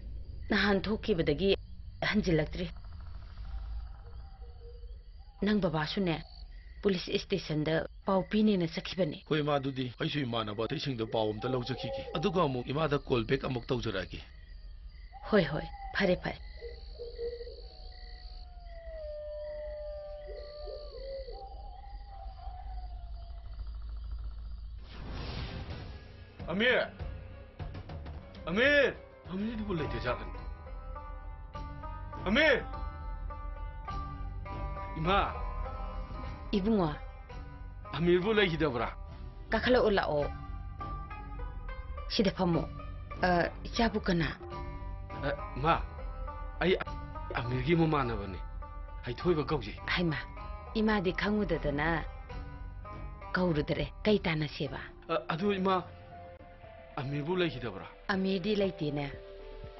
ꯅꯍꯥꯟ ꯊꯣꯛꯈꯤꯕꯗꯒꯤ ꯍꯟꯖꯤꯜꯂꯛꯇ꯭ꯔꯤ꯫ ꯅꯪ ꯕꯕꯥꯁꯨꯅꯦ, ꯄꯨꯂꯤꯁ ꯁ꯭ꯇꯦꯁꯟꯗ ꯄꯥꯎ ꯄꯤꯅꯦꯅ ꯆꯠꯈꯤꯕꯅꯦ꯫ ꯍꯣꯏ, ꯏꯃꯥ, ꯑꯗꯨꯗꯤ ꯑꯩꯁꯨ ꯏꯃꯥꯟꯅꯕ ꯑꯇꯩꯁꯤꯡꯗ ꯄꯥꯎ ꯑꯝꯇ ꯂꯧꯖꯈꯤꯒꯦ꯫ ꯑꯗꯨꯒ ꯑꯃꯨꯛ ꯏꯃꯥꯗ call back ꯑꯃꯨꯛ ꯇꯧꯖꯔꯛꯑꯒꯦ꯫ ꯍꯣꯏ, ꯍꯣꯏ, ꯐꯔꯦ, ꯐꯔꯦ꯫ ꯑꯃꯤꯔ! ꯑꯃꯤꯔ! ꯑꯃꯤꯔꯗꯨꯕꯨ ꯂꯩꯇꯦ ꯖꯥꯠꯂꯅꯦ? ꯑꯃꯤꯔ! ꯏꯃꯥ! ꯏꯕꯨꯡꯉꯣ꯫ ꯑꯃꯤꯔꯕꯨ ꯂꯩꯈꯤꯗꯕ꯭ꯔꯥ? ꯀꯥꯈꯠꯂꯛꯑꯣ, ꯂꯥꯛꯑꯣ꯫ ꯁꯤꯗ ꯐꯝꯃꯣ꯫ ꯑ, ꯏꯆꯥꯕꯨ ꯀꯅꯥ? ꯑ, ꯃꯥ, ꯑꯩ ꯑꯃꯤꯔꯒꯤ ꯃꯃꯥꯟꯅꯕꯅꯤ꯫ ꯍꯩꯊꯣꯏꯕ ꯀꯧꯖꯩ꯫ ꯍꯩꯃꯥ, ꯏꯃꯥꯗꯤ ꯈꯪꯉꯨꯗꯗꯅ ꯀꯧꯔꯨꯗꯔꯦ꯫ ꯀꯩ ꯇꯥꯟꯅꯁꯦꯕ? ꯑ, ꯑꯗꯨ ꯏꯃꯥ, ꯑꯃꯤꯔꯕꯨ ꯂꯩꯈꯤꯗꯕ꯭ꯔꯥ? ꯑꯃꯤꯔꯗꯤ ꯂꯩꯇꯦꯅꯦ꯫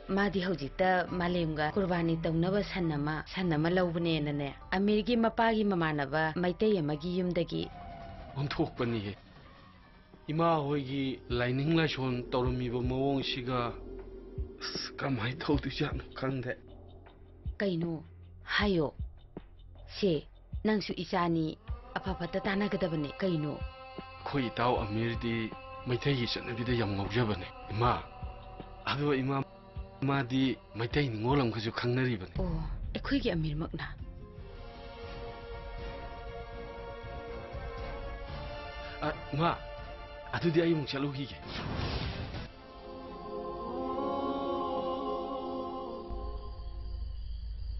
ꯃꯥꯗꯤ ꯍꯧꯖꯤꯛꯇ ꯃꯥꯂꯦꯝꯒ ꯀꯨꯔꯕꯥꯅꯤ ꯇꯧꯅꯕ ꯁꯟ ꯑꯃ, ꯁꯟ ꯑꯃ ꯂꯧꯕꯅꯦꯅꯅꯦ, ꯑꯃꯤꯔꯒꯤ ꯃꯄꯥꯒꯤ ꯃꯃꯥꯟꯅꯕ ꯃꯩꯇꯩ ꯑꯃꯒꯤ ꯌꯨꯝꯗꯒꯤ꯫ ꯑꯣꯟꯊꯣꯛꯄꯅꯤꯍꯦ꯫ ꯏꯃꯥ ꯍꯣꯏꯒꯤ ꯂꯥꯏꯅꯤꯡ ꯂꯥꯏꯁꯣꯟ ꯇꯧꯔꯝꯃꯤꯕ ꯃꯑꯣꯡꯁꯤꯒ ꯑꯁ, ꯀꯃꯥꯏꯅ ꯇꯧꯗꯣꯏꯖꯥꯠꯅꯣ ꯈꯪꯗꯦ꯫ ꯀꯩꯅꯣ? ꯍꯥꯏꯌꯣ꯫ ꯁꯦ, ꯅꯪꯁꯨ ꯏꯆꯥꯅꯤ, ꯑꯐ ꯐꯠꯇ ꯇꯥꯟꯅꯒꯗꯕꯅꯦ꯫ ꯀꯩꯅꯣ? ꯑꯩꯈꯣꯏ ꯏꯇꯥꯎ ꯑꯃꯤꯔꯗꯤ ꯃꯩꯇꯩꯒꯤ ꯆꯠꯅꯕꯤꯗ ꯌꯥꯝ ꯉꯥꯎꯖꯕꯅꯦ, ꯏꯃꯥ꯫ ꯑꯗꯣ ꯏꯃꯥ, ꯃꯥꯗꯤ ꯃꯩꯇꯩ ꯅꯤꯉꯣꯜ ꯑꯃꯒꯁꯨ ꯈꯪꯅꯔꯤꯕꯅꯤ꯫ ꯑꯣ, ꯑꯩꯈꯣꯏꯒꯤ ꯑꯃꯤꯔꯃꯛꯅ? ꯑ, ꯏꯃꯥ, ꯑꯗꯨꯗꯤ ꯑꯩ ꯑꯃꯨꯛ ꯆꯠꯂꯨꯈꯤꯒꯦ꯫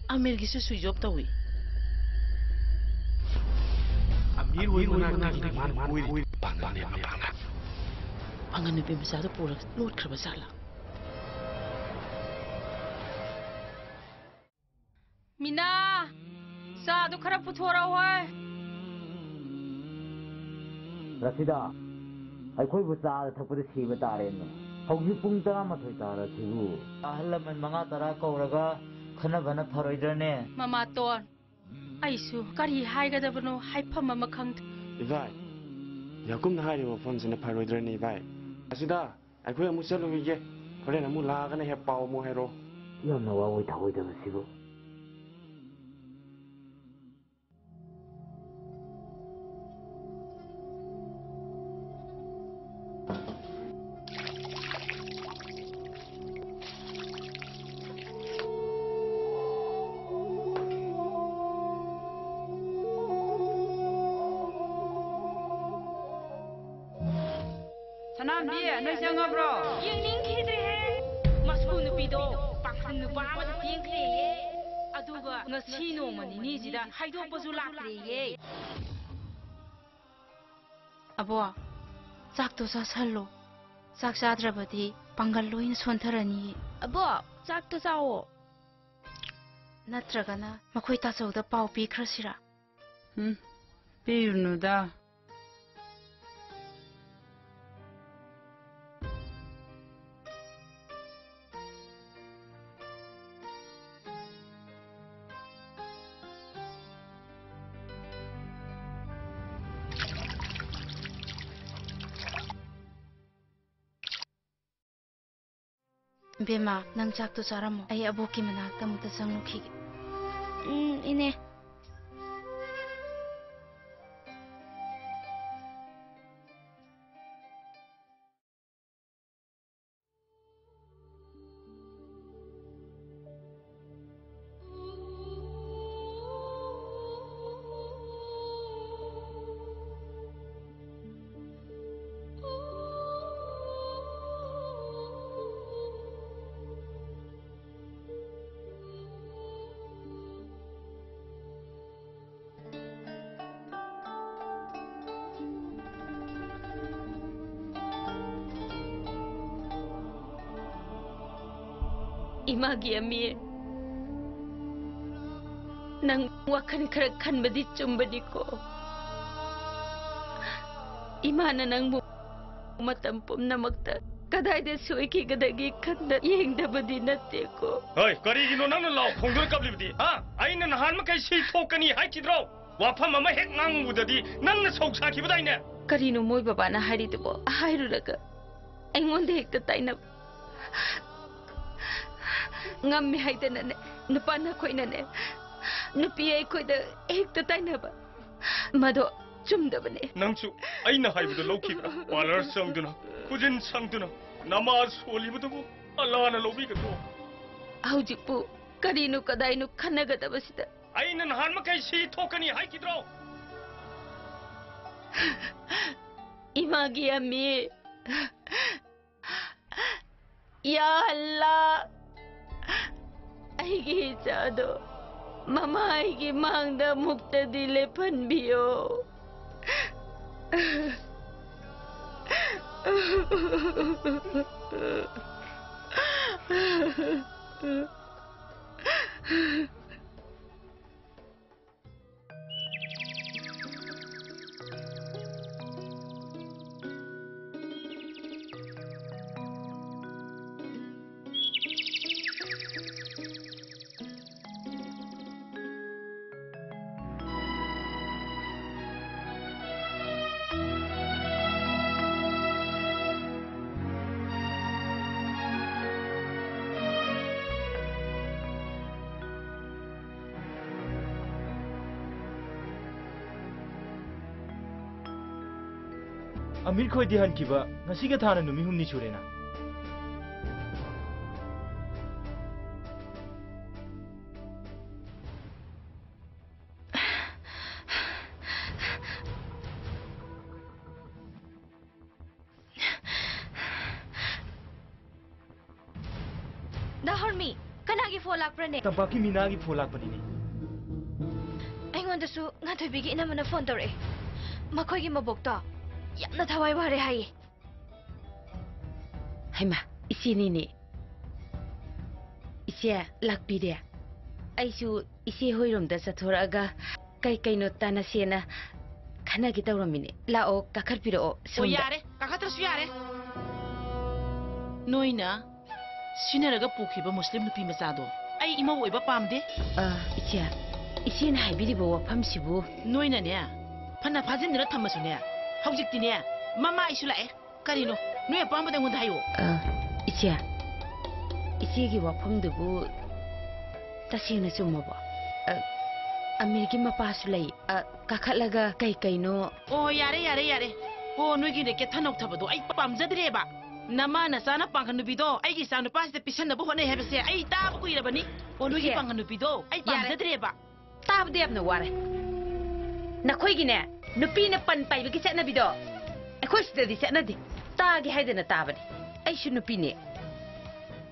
ꯑꯃꯤꯔꯒꯤꯁꯨ switch off ꯇꯧꯏ꯫ ꯑꯃꯤꯔ ꯍꯣꯏ ꯃꯅꯥꯛꯇꯒꯤ ꯃꯥꯅ ꯀꯣꯏꯔꯤ ꯄꯥꯡꯒꯜꯅꯦ, ꯄꯥꯡꯒꯜ꯫ ꯄꯥꯡꯒꯜ ꯅꯨꯄꯤ ꯃꯆꯥꯗꯨ ꯄꯨꯔꯒ ꯂꯣꯠꯈ꯭ꯔꯕ ꯖꯥꯠꯂꯥ? ꯃꯤꯅꯥ, ꯆꯥꯗꯨ ꯈꯔ ꯄꯨꯊꯣꯔꯛꯑꯣ ꯍꯣꯏ꯫ ꯔꯁꯤꯗꯥ, ꯑꯩꯈꯣꯏꯕꯨ ꯆꯥ ꯊꯛꯄꯗ ꯁꯤꯕ ꯇꯥꯔꯦꯅꯦ꯫ ꯍꯧꯖꯤꯛ ꯄꯨꯡ ꯇꯔꯥꯃꯥꯊꯣꯏ ꯇꯥꯔꯁꯤꯕꯨ꯫ ꯑꯍꯜ ꯂꯃꯟ ꯃꯉꯥ ꯇꯔꯥ ꯀꯧꯔꯒ ꯈꯟꯅꯕꯅ ꯐꯔꯣꯏꯗ꯭ꯔꯅꯦ? ꯃꯃꯥꯇꯣꯟ, ꯑꯩꯁꯨ ꯀꯔꯤ ꯍꯥꯏꯒꯗꯕꯅꯣ ꯍꯥꯏꯐꯝ ꯑꯃ ꯈꯪꯗꯦ꯫ ꯏꯕꯥꯏ, ꯌꯥꯀꯨꯝꯅ ꯍꯥꯏꯔꯤꯕ ꯋꯥꯐꯝꯁꯤꯅ ꯐꯔꯣꯏꯗ꯭ꯔꯅꯤ ꯏꯕꯥꯏ? ꯑꯁꯤꯗ ꯑꯩꯈꯣꯏ ꯑꯃꯨꯛ ꯆꯠꯂꯨꯈꯤꯒꯦ꯫ ꯍꯣꯔꯦꯟ ꯑꯃꯨꯛ ꯂꯥꯛꯑꯒꯅ ꯍꯦꯛ ꯄꯥꯎ ꯑꯃꯨꯛ ꯍꯥꯏꯔꯛꯑꯣ꯫ ꯌꯥꯝꯅ ꯋꯥꯑꯣꯏ ꯊꯑꯣꯏꯗꯕꯁꯤꯕꯨ꯫ ꯁꯅꯥꯝꯕꯤ, ꯅꯣꯏ ꯆꯪꯉꯕ꯭ꯔꯣ? ꯌꯦꯡꯅꯤꯡꯈꯤꯗ꯭ꯔꯦꯍꯦ꯫ ꯃꯁꯨ ꯅꯨꯄꯤꯗꯣ ꯄꯥꯈꯪ ꯅꯨꯄꯥ ꯑꯃꯗ ꯆꯦꯟꯈ꯭ꯔꯦꯌꯦ꯫ ꯑꯗꯨꯒ ꯉꯁꯤ ꯅꯣꯡꯃ ꯅꯤꯅꯤꯁꯤꯗ ꯍꯥꯏꯗꯣꯛꯄꯁꯨ ꯂꯥꯛꯇ꯭ꯔꯦꯌꯦ꯫ ꯑꯕꯣ, ꯆꯥꯛꯇꯣ ꯆꯥꯁꯜꯂꯣ꯫ ꯆꯥꯛ ꯆꯥꯗ꯭ꯔꯕꯗꯤ ꯄꯥꯡꯒꯜ ꯂꯣꯏꯅ ꯁꯣꯟꯊꯔꯅꯤꯌꯦ꯫ ꯑꯕꯣ, ꯆꯥꯛꯇꯣ ꯆꯥꯎꯋꯣ꯫ ꯅꯠꯇ꯭ꯔꯒꯅ ꯃꯈꯣꯏ ꯇꯥꯆꯧꯗ ꯄꯥꯎ ꯄꯤꯈ꯭ꯔꯁꯤꯔꯥ? ꯎꯝ, ꯄꯤꯔꯨꯅꯨꯗ꯫ ꯏꯕꯦꯝꯃ, ꯅꯪ ꯆꯥꯛꯇꯣ ꯆꯥꯔꯝꯃꯣ꯫ ꯑꯩ ꯑꯕꯣꯛꯀꯤ ꯃꯅꯥꯛꯇ ꯑꯃꯨꯛꯇ ꯆꯪꯉꯨꯈꯤꯒꯦ꯫ ꯎꯝ, ꯏꯅꯦ꯫ ꯏꯃꯥꯒꯤ ꯑꯃꯤ, ꯅꯪ ꯋꯥꯈꯜ ꯈꯔ ꯈꯟꯕꯗꯤ ꯆꯨꯝꯕꯅꯤꯀꯣ꯫ ꯏꯃꯥꯅ ꯅꯪꯕꯨ ꯃꯇꯝ ꯄꯨꯝꯅꯃꯛꯇ ꯀꯗꯥꯏꯗ ꯁꯣꯏꯈꯤꯒꯗꯒꯦ ꯈꯟꯅ ꯌꯦꯡꯗꯕꯗꯤ ꯅꯠꯇꯦꯀꯣ꯫ ꯍꯣꯏ, ꯀꯔꯤꯒꯤꯅꯣ ꯅꯪꯅ ꯂꯥꯎ ꯈꯣꯡꯗꯨꯅ ꯀꯞꯂꯤꯕꯗꯤ? ꯍꯥ? ꯑꯩꯅ ꯅꯍꯥꯟ ꯃꯈꯩ ꯁꯤ ꯊꯣꯛꯀꯅꯤ ꯍꯥꯏꯈꯤꯗ꯭ꯔꯣ? ꯋꯥꯐꯝ ꯑꯃ ꯍꯦꯛ ꯉꯥꯡꯕꯗꯗꯤ ꯅꯪꯅ ꯁꯧ ꯁꯥꯈꯤꯕꯗꯥꯏꯅꯦ? ꯀꯔꯤꯅꯣ ꯃꯣꯏ ꯕꯕꯥꯅ ꯍꯥꯏꯔꯤꯗꯨꯕꯣ? ꯍꯥꯏꯔꯨꯔꯒ ꯑꯩꯉꯣꯟꯗ ꯍꯦꯛꯇ ꯇꯥꯏꯅꯕ꯫ ꯉꯝꯃꯦ ꯍꯥꯏꯗꯅꯅꯦ, ꯅꯨꯄꯥ ꯅꯈꯣꯏꯅꯅꯦ, ꯅꯨꯄꯤ ꯑꯩꯈꯣꯏꯗ ꯍꯦꯛꯇ ꯇꯥꯏꯅꯕ꯫ ꯃꯗꯣ ꯆꯨꯝꯗꯕꯅꯦ꯫ ꯅꯪꯁꯨ ꯑꯩꯅ ꯍꯥꯏꯕꯗꯣ ꯂꯧꯈꯤꯕ꯭ꯔꯥ? ꯄꯥꯔꯂꯔ ꯆꯪꯗꯨꯅ, ꯈꯨꯖꯤꯟ ꯁꯪꯗꯨꯅ, ꯅꯃꯥꯖ ꯁꯣꯜꯂꯤꯕꯗꯨꯕꯨ ꯑꯜꯂꯥꯅ ꯂꯧꯕꯤꯒꯗ꯭ꯔꯣ? ꯍꯧꯖꯤꯛꯄꯨ ꯀꯔꯤꯅꯣ ꯀꯗꯥꯏꯅꯣ ꯈꯟꯅꯒꯗꯕꯁꯤꯗ꯫ ꯑꯩꯅ ꯅꯍꯥꯟ ꯃꯈꯩ ꯁꯤ ꯊꯣꯛꯀꯅꯤ ꯍꯥꯏꯈꯤꯗ꯭ꯔꯣ? ꯏꯃꯥꯒꯤ ꯑꯃꯤ꯫ ꯌꯥ ꯑꯜꯂꯥ, ꯑꯩꯒꯤ ꯏꯆꯥꯗꯣ ꯃꯃꯥ ꯑꯩꯒꯤ ꯃꯥꯡꯗ ꯑꯃꯨꯛꯇꯗꯤ ꯂꯦꯞꯍꯟꯕꯤꯌꯣ꯫ ꯑꯃꯤꯔ ꯈꯣꯏꯗꯤ ꯍꯟꯈꯤꯕ ꯉꯁꯤꯒ ꯊꯥꯅ ꯅꯨꯃꯤꯠ ꯍꯨꯝꯅꯤ ꯁꯨꯔꯦꯅ꯫ ꯗꯥ ꯍꯣꯔꯃꯤ, ꯀꯅꯥꯒꯤ ꯐꯣꯟ ꯂꯥꯛꯄ꯭ꯔꯅꯦ? ꯇꯝꯄꯥꯛꯀꯤ ꯃꯤꯅꯥꯒꯤ ꯐꯣꯟ ꯂꯥꯛꯄꯅꯤꯅꯦ꯫ ꯑꯩꯉꯣꯟꯗꯁꯨ ꯉꯥꯟꯊꯣꯏꯕꯤꯒꯤ ꯏꯅꯝꯃꯅ ꯐꯣꯟ ꯇꯧꯔꯛꯑꯦ꯫ ꯃꯈꯣꯏꯒꯤ ꯃꯕꯣꯛꯇꯣ ꯌꯥꯝꯅ ꯊꯋꯥꯏ ꯋꯥꯔꯦ ꯍꯥꯏꯌꯦ꯫ ꯍꯩꯃꯥ, ꯏꯆꯦꯅꯤꯅꯦ꯫ ꯏꯆꯦ, ꯂꯥꯛꯄꯤꯔꯦ꯫ ꯑꯩꯁꯨ ꯏꯆꯦ ꯍꯣꯏꯔꯣꯝꯗ ꯆꯠꯊꯣꯔꯛꯑꯒ ꯀꯩ ꯀꯩꯅꯣ ꯇꯥꯟꯅꯁꯦꯅ ꯈꯟꯅꯒꯦ ꯇꯧꯔꯝꯃꯤꯅꯦ꯫ ꯂꯥꯛꯑꯣ, ꯀꯥꯈꯠꯄꯤꯔꯛꯑꯣ ꯑꯣ, ꯁꯣꯝꯗ꯫ ꯌꯥꯔꯦ, ꯀꯥꯈꯠꯇ꯭ꯔꯁꯨ ꯌꯥꯔꯦ꯫ ꯅꯣꯏꯅ ꯁꯤꯟꯅꯔꯒ ꯄꯨꯈꯤꯕ ꯃꯨꯁꯂꯤꯝ ꯅꯨꯄꯤ ꯃꯆꯥꯗꯣ ꯑꯩ ꯏꯃꯧ ꯑꯣꯏꯕ ꯄꯥꯝꯗꯦ꯫ ꯑ, ꯏꯆꯦ, ꯏꯆꯦꯅ ꯍꯥꯏꯕꯤꯔꯤꯕ ꯋꯥꯐꯝꯁꯤꯕꯨ? ꯅꯣꯏꯅꯅꯦ, ꯐꯅ ꯐꯥꯖꯤꯟꯗꯨꯅ ꯊꯝꯃꯁꯨꯅꯦ, ꯍꯧꯖꯤꯛꯇꯤꯅꯦ, ꯃꯃꯥ ꯑꯩꯁꯨ ꯂꯥꯛꯑꯦ꯫ ꯀꯔꯤꯅꯣ? ꯅꯣꯏ ꯑꯄꯥꯝꯕꯗ ꯑꯩꯉꯣꯟꯗ ꯍꯥꯏꯌꯣ꯫ ꯑ, ꯏꯆꯦ, ꯏꯆꯦꯒꯤ ꯋꯥꯐꯝꯗꯨꯕꯨ ꯇꯁꯦꯡꯅ ꯆꯨꯝꯃꯕꯣ? ꯑ, ꯑꯃꯤꯔꯒꯤ ꯃꯄꯥꯁꯨ ꯂꯩ꯫ ꯑ, ꯀꯥꯈꯠꯂꯒ ꯀꯩ ꯀꯩꯅꯣ? ꯑꯣ, ꯌꯥꯔꯦ, ꯌꯥꯔꯦ, ꯌꯥꯔꯦ꯫ ꯑꯣ, ꯅꯣꯏꯒꯤ ꯔꯦꯀꯦꯠ ꯊꯅꯧꯊꯕꯗꯣ ꯑꯩ ꯄꯥꯝꯖꯗ꯭ꯔꯦꯕ꯫ ꯅꯃꯥ ꯅꯆꯥꯅ ꯄꯥꯡꯒꯜ ꯅꯨꯄꯤꯗꯣ ꯑꯩꯒꯤ ꯏꯆꯥ ꯅꯨꯄꯥꯁꯤꯗ ꯄꯤꯁꯟꯅꯕ ꯍꯣꯠꯅꯩ ꯍꯥꯏꯕꯁꯦ ꯑꯩ ꯇꯥꯕ ꯀꯨꯏꯔꯕꯅꯤ꯫ ꯑꯣ, ꯅꯣꯏꯒꯤ ꯏꯆꯦ, ꯄꯥꯡꯒꯜ ꯅꯨꯄꯤꯗꯣ ꯑꯩ ꯌꯥꯔꯦ꯫ ꯄꯥꯝꯖꯗ꯭ꯔꯦꯕ꯫ ꯇꯥꯕꯗ ꯌꯥꯝꯅ ꯋꯥꯔꯦ꯫ ꯅꯈꯣꯏꯒꯤꯅꯦ, ꯅꯨꯄꯤꯅ ꯄꯟ ꯄꯥꯏꯕꯒꯤ ꯆꯠꯅꯕꯤꯗꯣ ꯑꯩꯈꯣꯏ ꯁꯤꯗꯗꯤ ꯆꯠꯅꯗꯦ꯫ ꯇꯥꯒꯦ ꯍꯥꯏꯗꯅ ꯇꯥꯕꯅꯤ꯫ ꯑꯩꯁꯨ ꯅꯨꯄꯤꯅꯦ꯫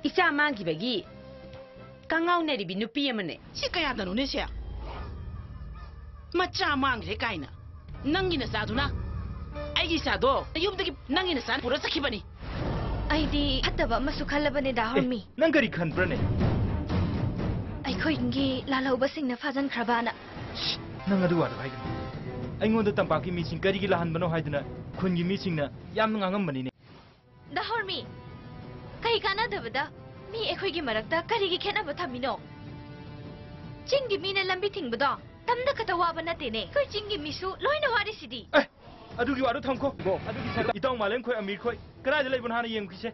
ꯏꯆꯥ ꯃꯥꯡꯈꯤꯕꯒꯤ ꯀꯉꯥꯎꯅꯔꯤꯕꯤ ꯅꯨꯄꯤ ꯑꯃꯅꯦ꯫ ꯁꯤ ꯀꯌꯥꯗꯅꯣꯅꯦ ꯁꯦ? ꯃꯆꯥ ꯃꯥꯡꯈ꯭ꯔꯦ ꯀꯥꯏꯅ꯫ ꯅꯪꯒꯤ ꯅꯆꯥꯗꯨꯅ ꯑꯩꯒꯤ ꯏꯆꯥꯗꯣ ꯌꯨꯝꯗꯒꯤ ꯅꯪꯒꯤ ꯅꯆꯥꯅ ꯄꯨꯔ ꯆꯠꯈꯤꯕꯅꯤ꯫ ꯑꯩꯗꯤ ꯐꯠꯇꯕ ꯑꯃꯁꯨ ꯈꯜꯂꯕꯅꯦ, ꯗꯥ ꯑꯦ, ꯍꯣꯔꯃꯤ꯫ ꯅꯪ ꯀꯔꯤ ꯈꯟꯕ꯭ꯔꯅꯦ? ꯑꯩꯈꯣꯏꯒꯤ ꯂꯥꯜꯍꯧꯕꯁꯤꯡꯅ ꯐꯥꯖꯤꯟꯈ꯭ꯔꯕꯅ꯫ ꯅꯪ ꯑꯗꯨ ꯋꯥꯗꯣ ꯍꯥꯏꯒꯅꯨ꯫ ꯑꯩꯉꯣꯟꯗ ꯇꯝꯄꯥꯛꯀꯤ ꯃꯤꯁꯤꯡ ꯀꯔꯤꯒꯤ ꯂꯥꯛꯍꯟꯕꯅꯣ ꯍꯥꯏꯗꯨꯅ ꯈꯨꯟꯒꯤ ꯃꯤꯁꯤꯡꯅ ꯌꯥꯝꯅ ꯉꯥꯡꯉꯝꯕꯅꯤꯅꯦ꯫ ꯗꯥ ꯍꯣꯔꯃꯤ, ꯀꯩ ꯀꯥꯟꯅꯗꯕꯗ ꯃꯤ ꯑꯩꯈꯣꯏꯒꯤ ꯃꯔꯛꯇ ꯀꯔꯤꯒꯤ ꯈꯦꯠꯅꯕ ꯊꯝꯃꯤꯅꯣ? ꯆꯤꯡꯒꯤ ꯃꯤꯅ ꯂꯝꯕꯤ ꯊꯤꯡꯕꯗꯣ ꯇꯝꯗ ꯈꯛꯇ ꯋꯥꯕ ꯅꯠꯇꯦꯅꯦ, ꯑꯩꯈꯣꯏ ꯆꯤꯡꯒꯤ ꯃꯤꯁꯨ ꯂꯣꯏꯅ ꯋꯥꯔꯤꯁꯤꯗꯤ꯫ ꯑꯦ, ꯑꯗꯨꯒꯤ ꯋꯥꯗꯣ ꯊꯝꯈꯣ꯫ ꯕꯣ, ꯑꯗꯨꯒꯤ ꯁꯔꯨꯛ ꯏꯇꯥꯎ ꯃꯥꯂꯦꯝ ꯈꯣꯏ, ꯑꯃꯤꯔ ꯈꯣꯏ ꯀꯗꯥꯏꯗ ꯂꯩꯕꯅꯣ ꯍꯥꯟꯅ ꯌꯦꯡꯈꯤꯁꯦ꯫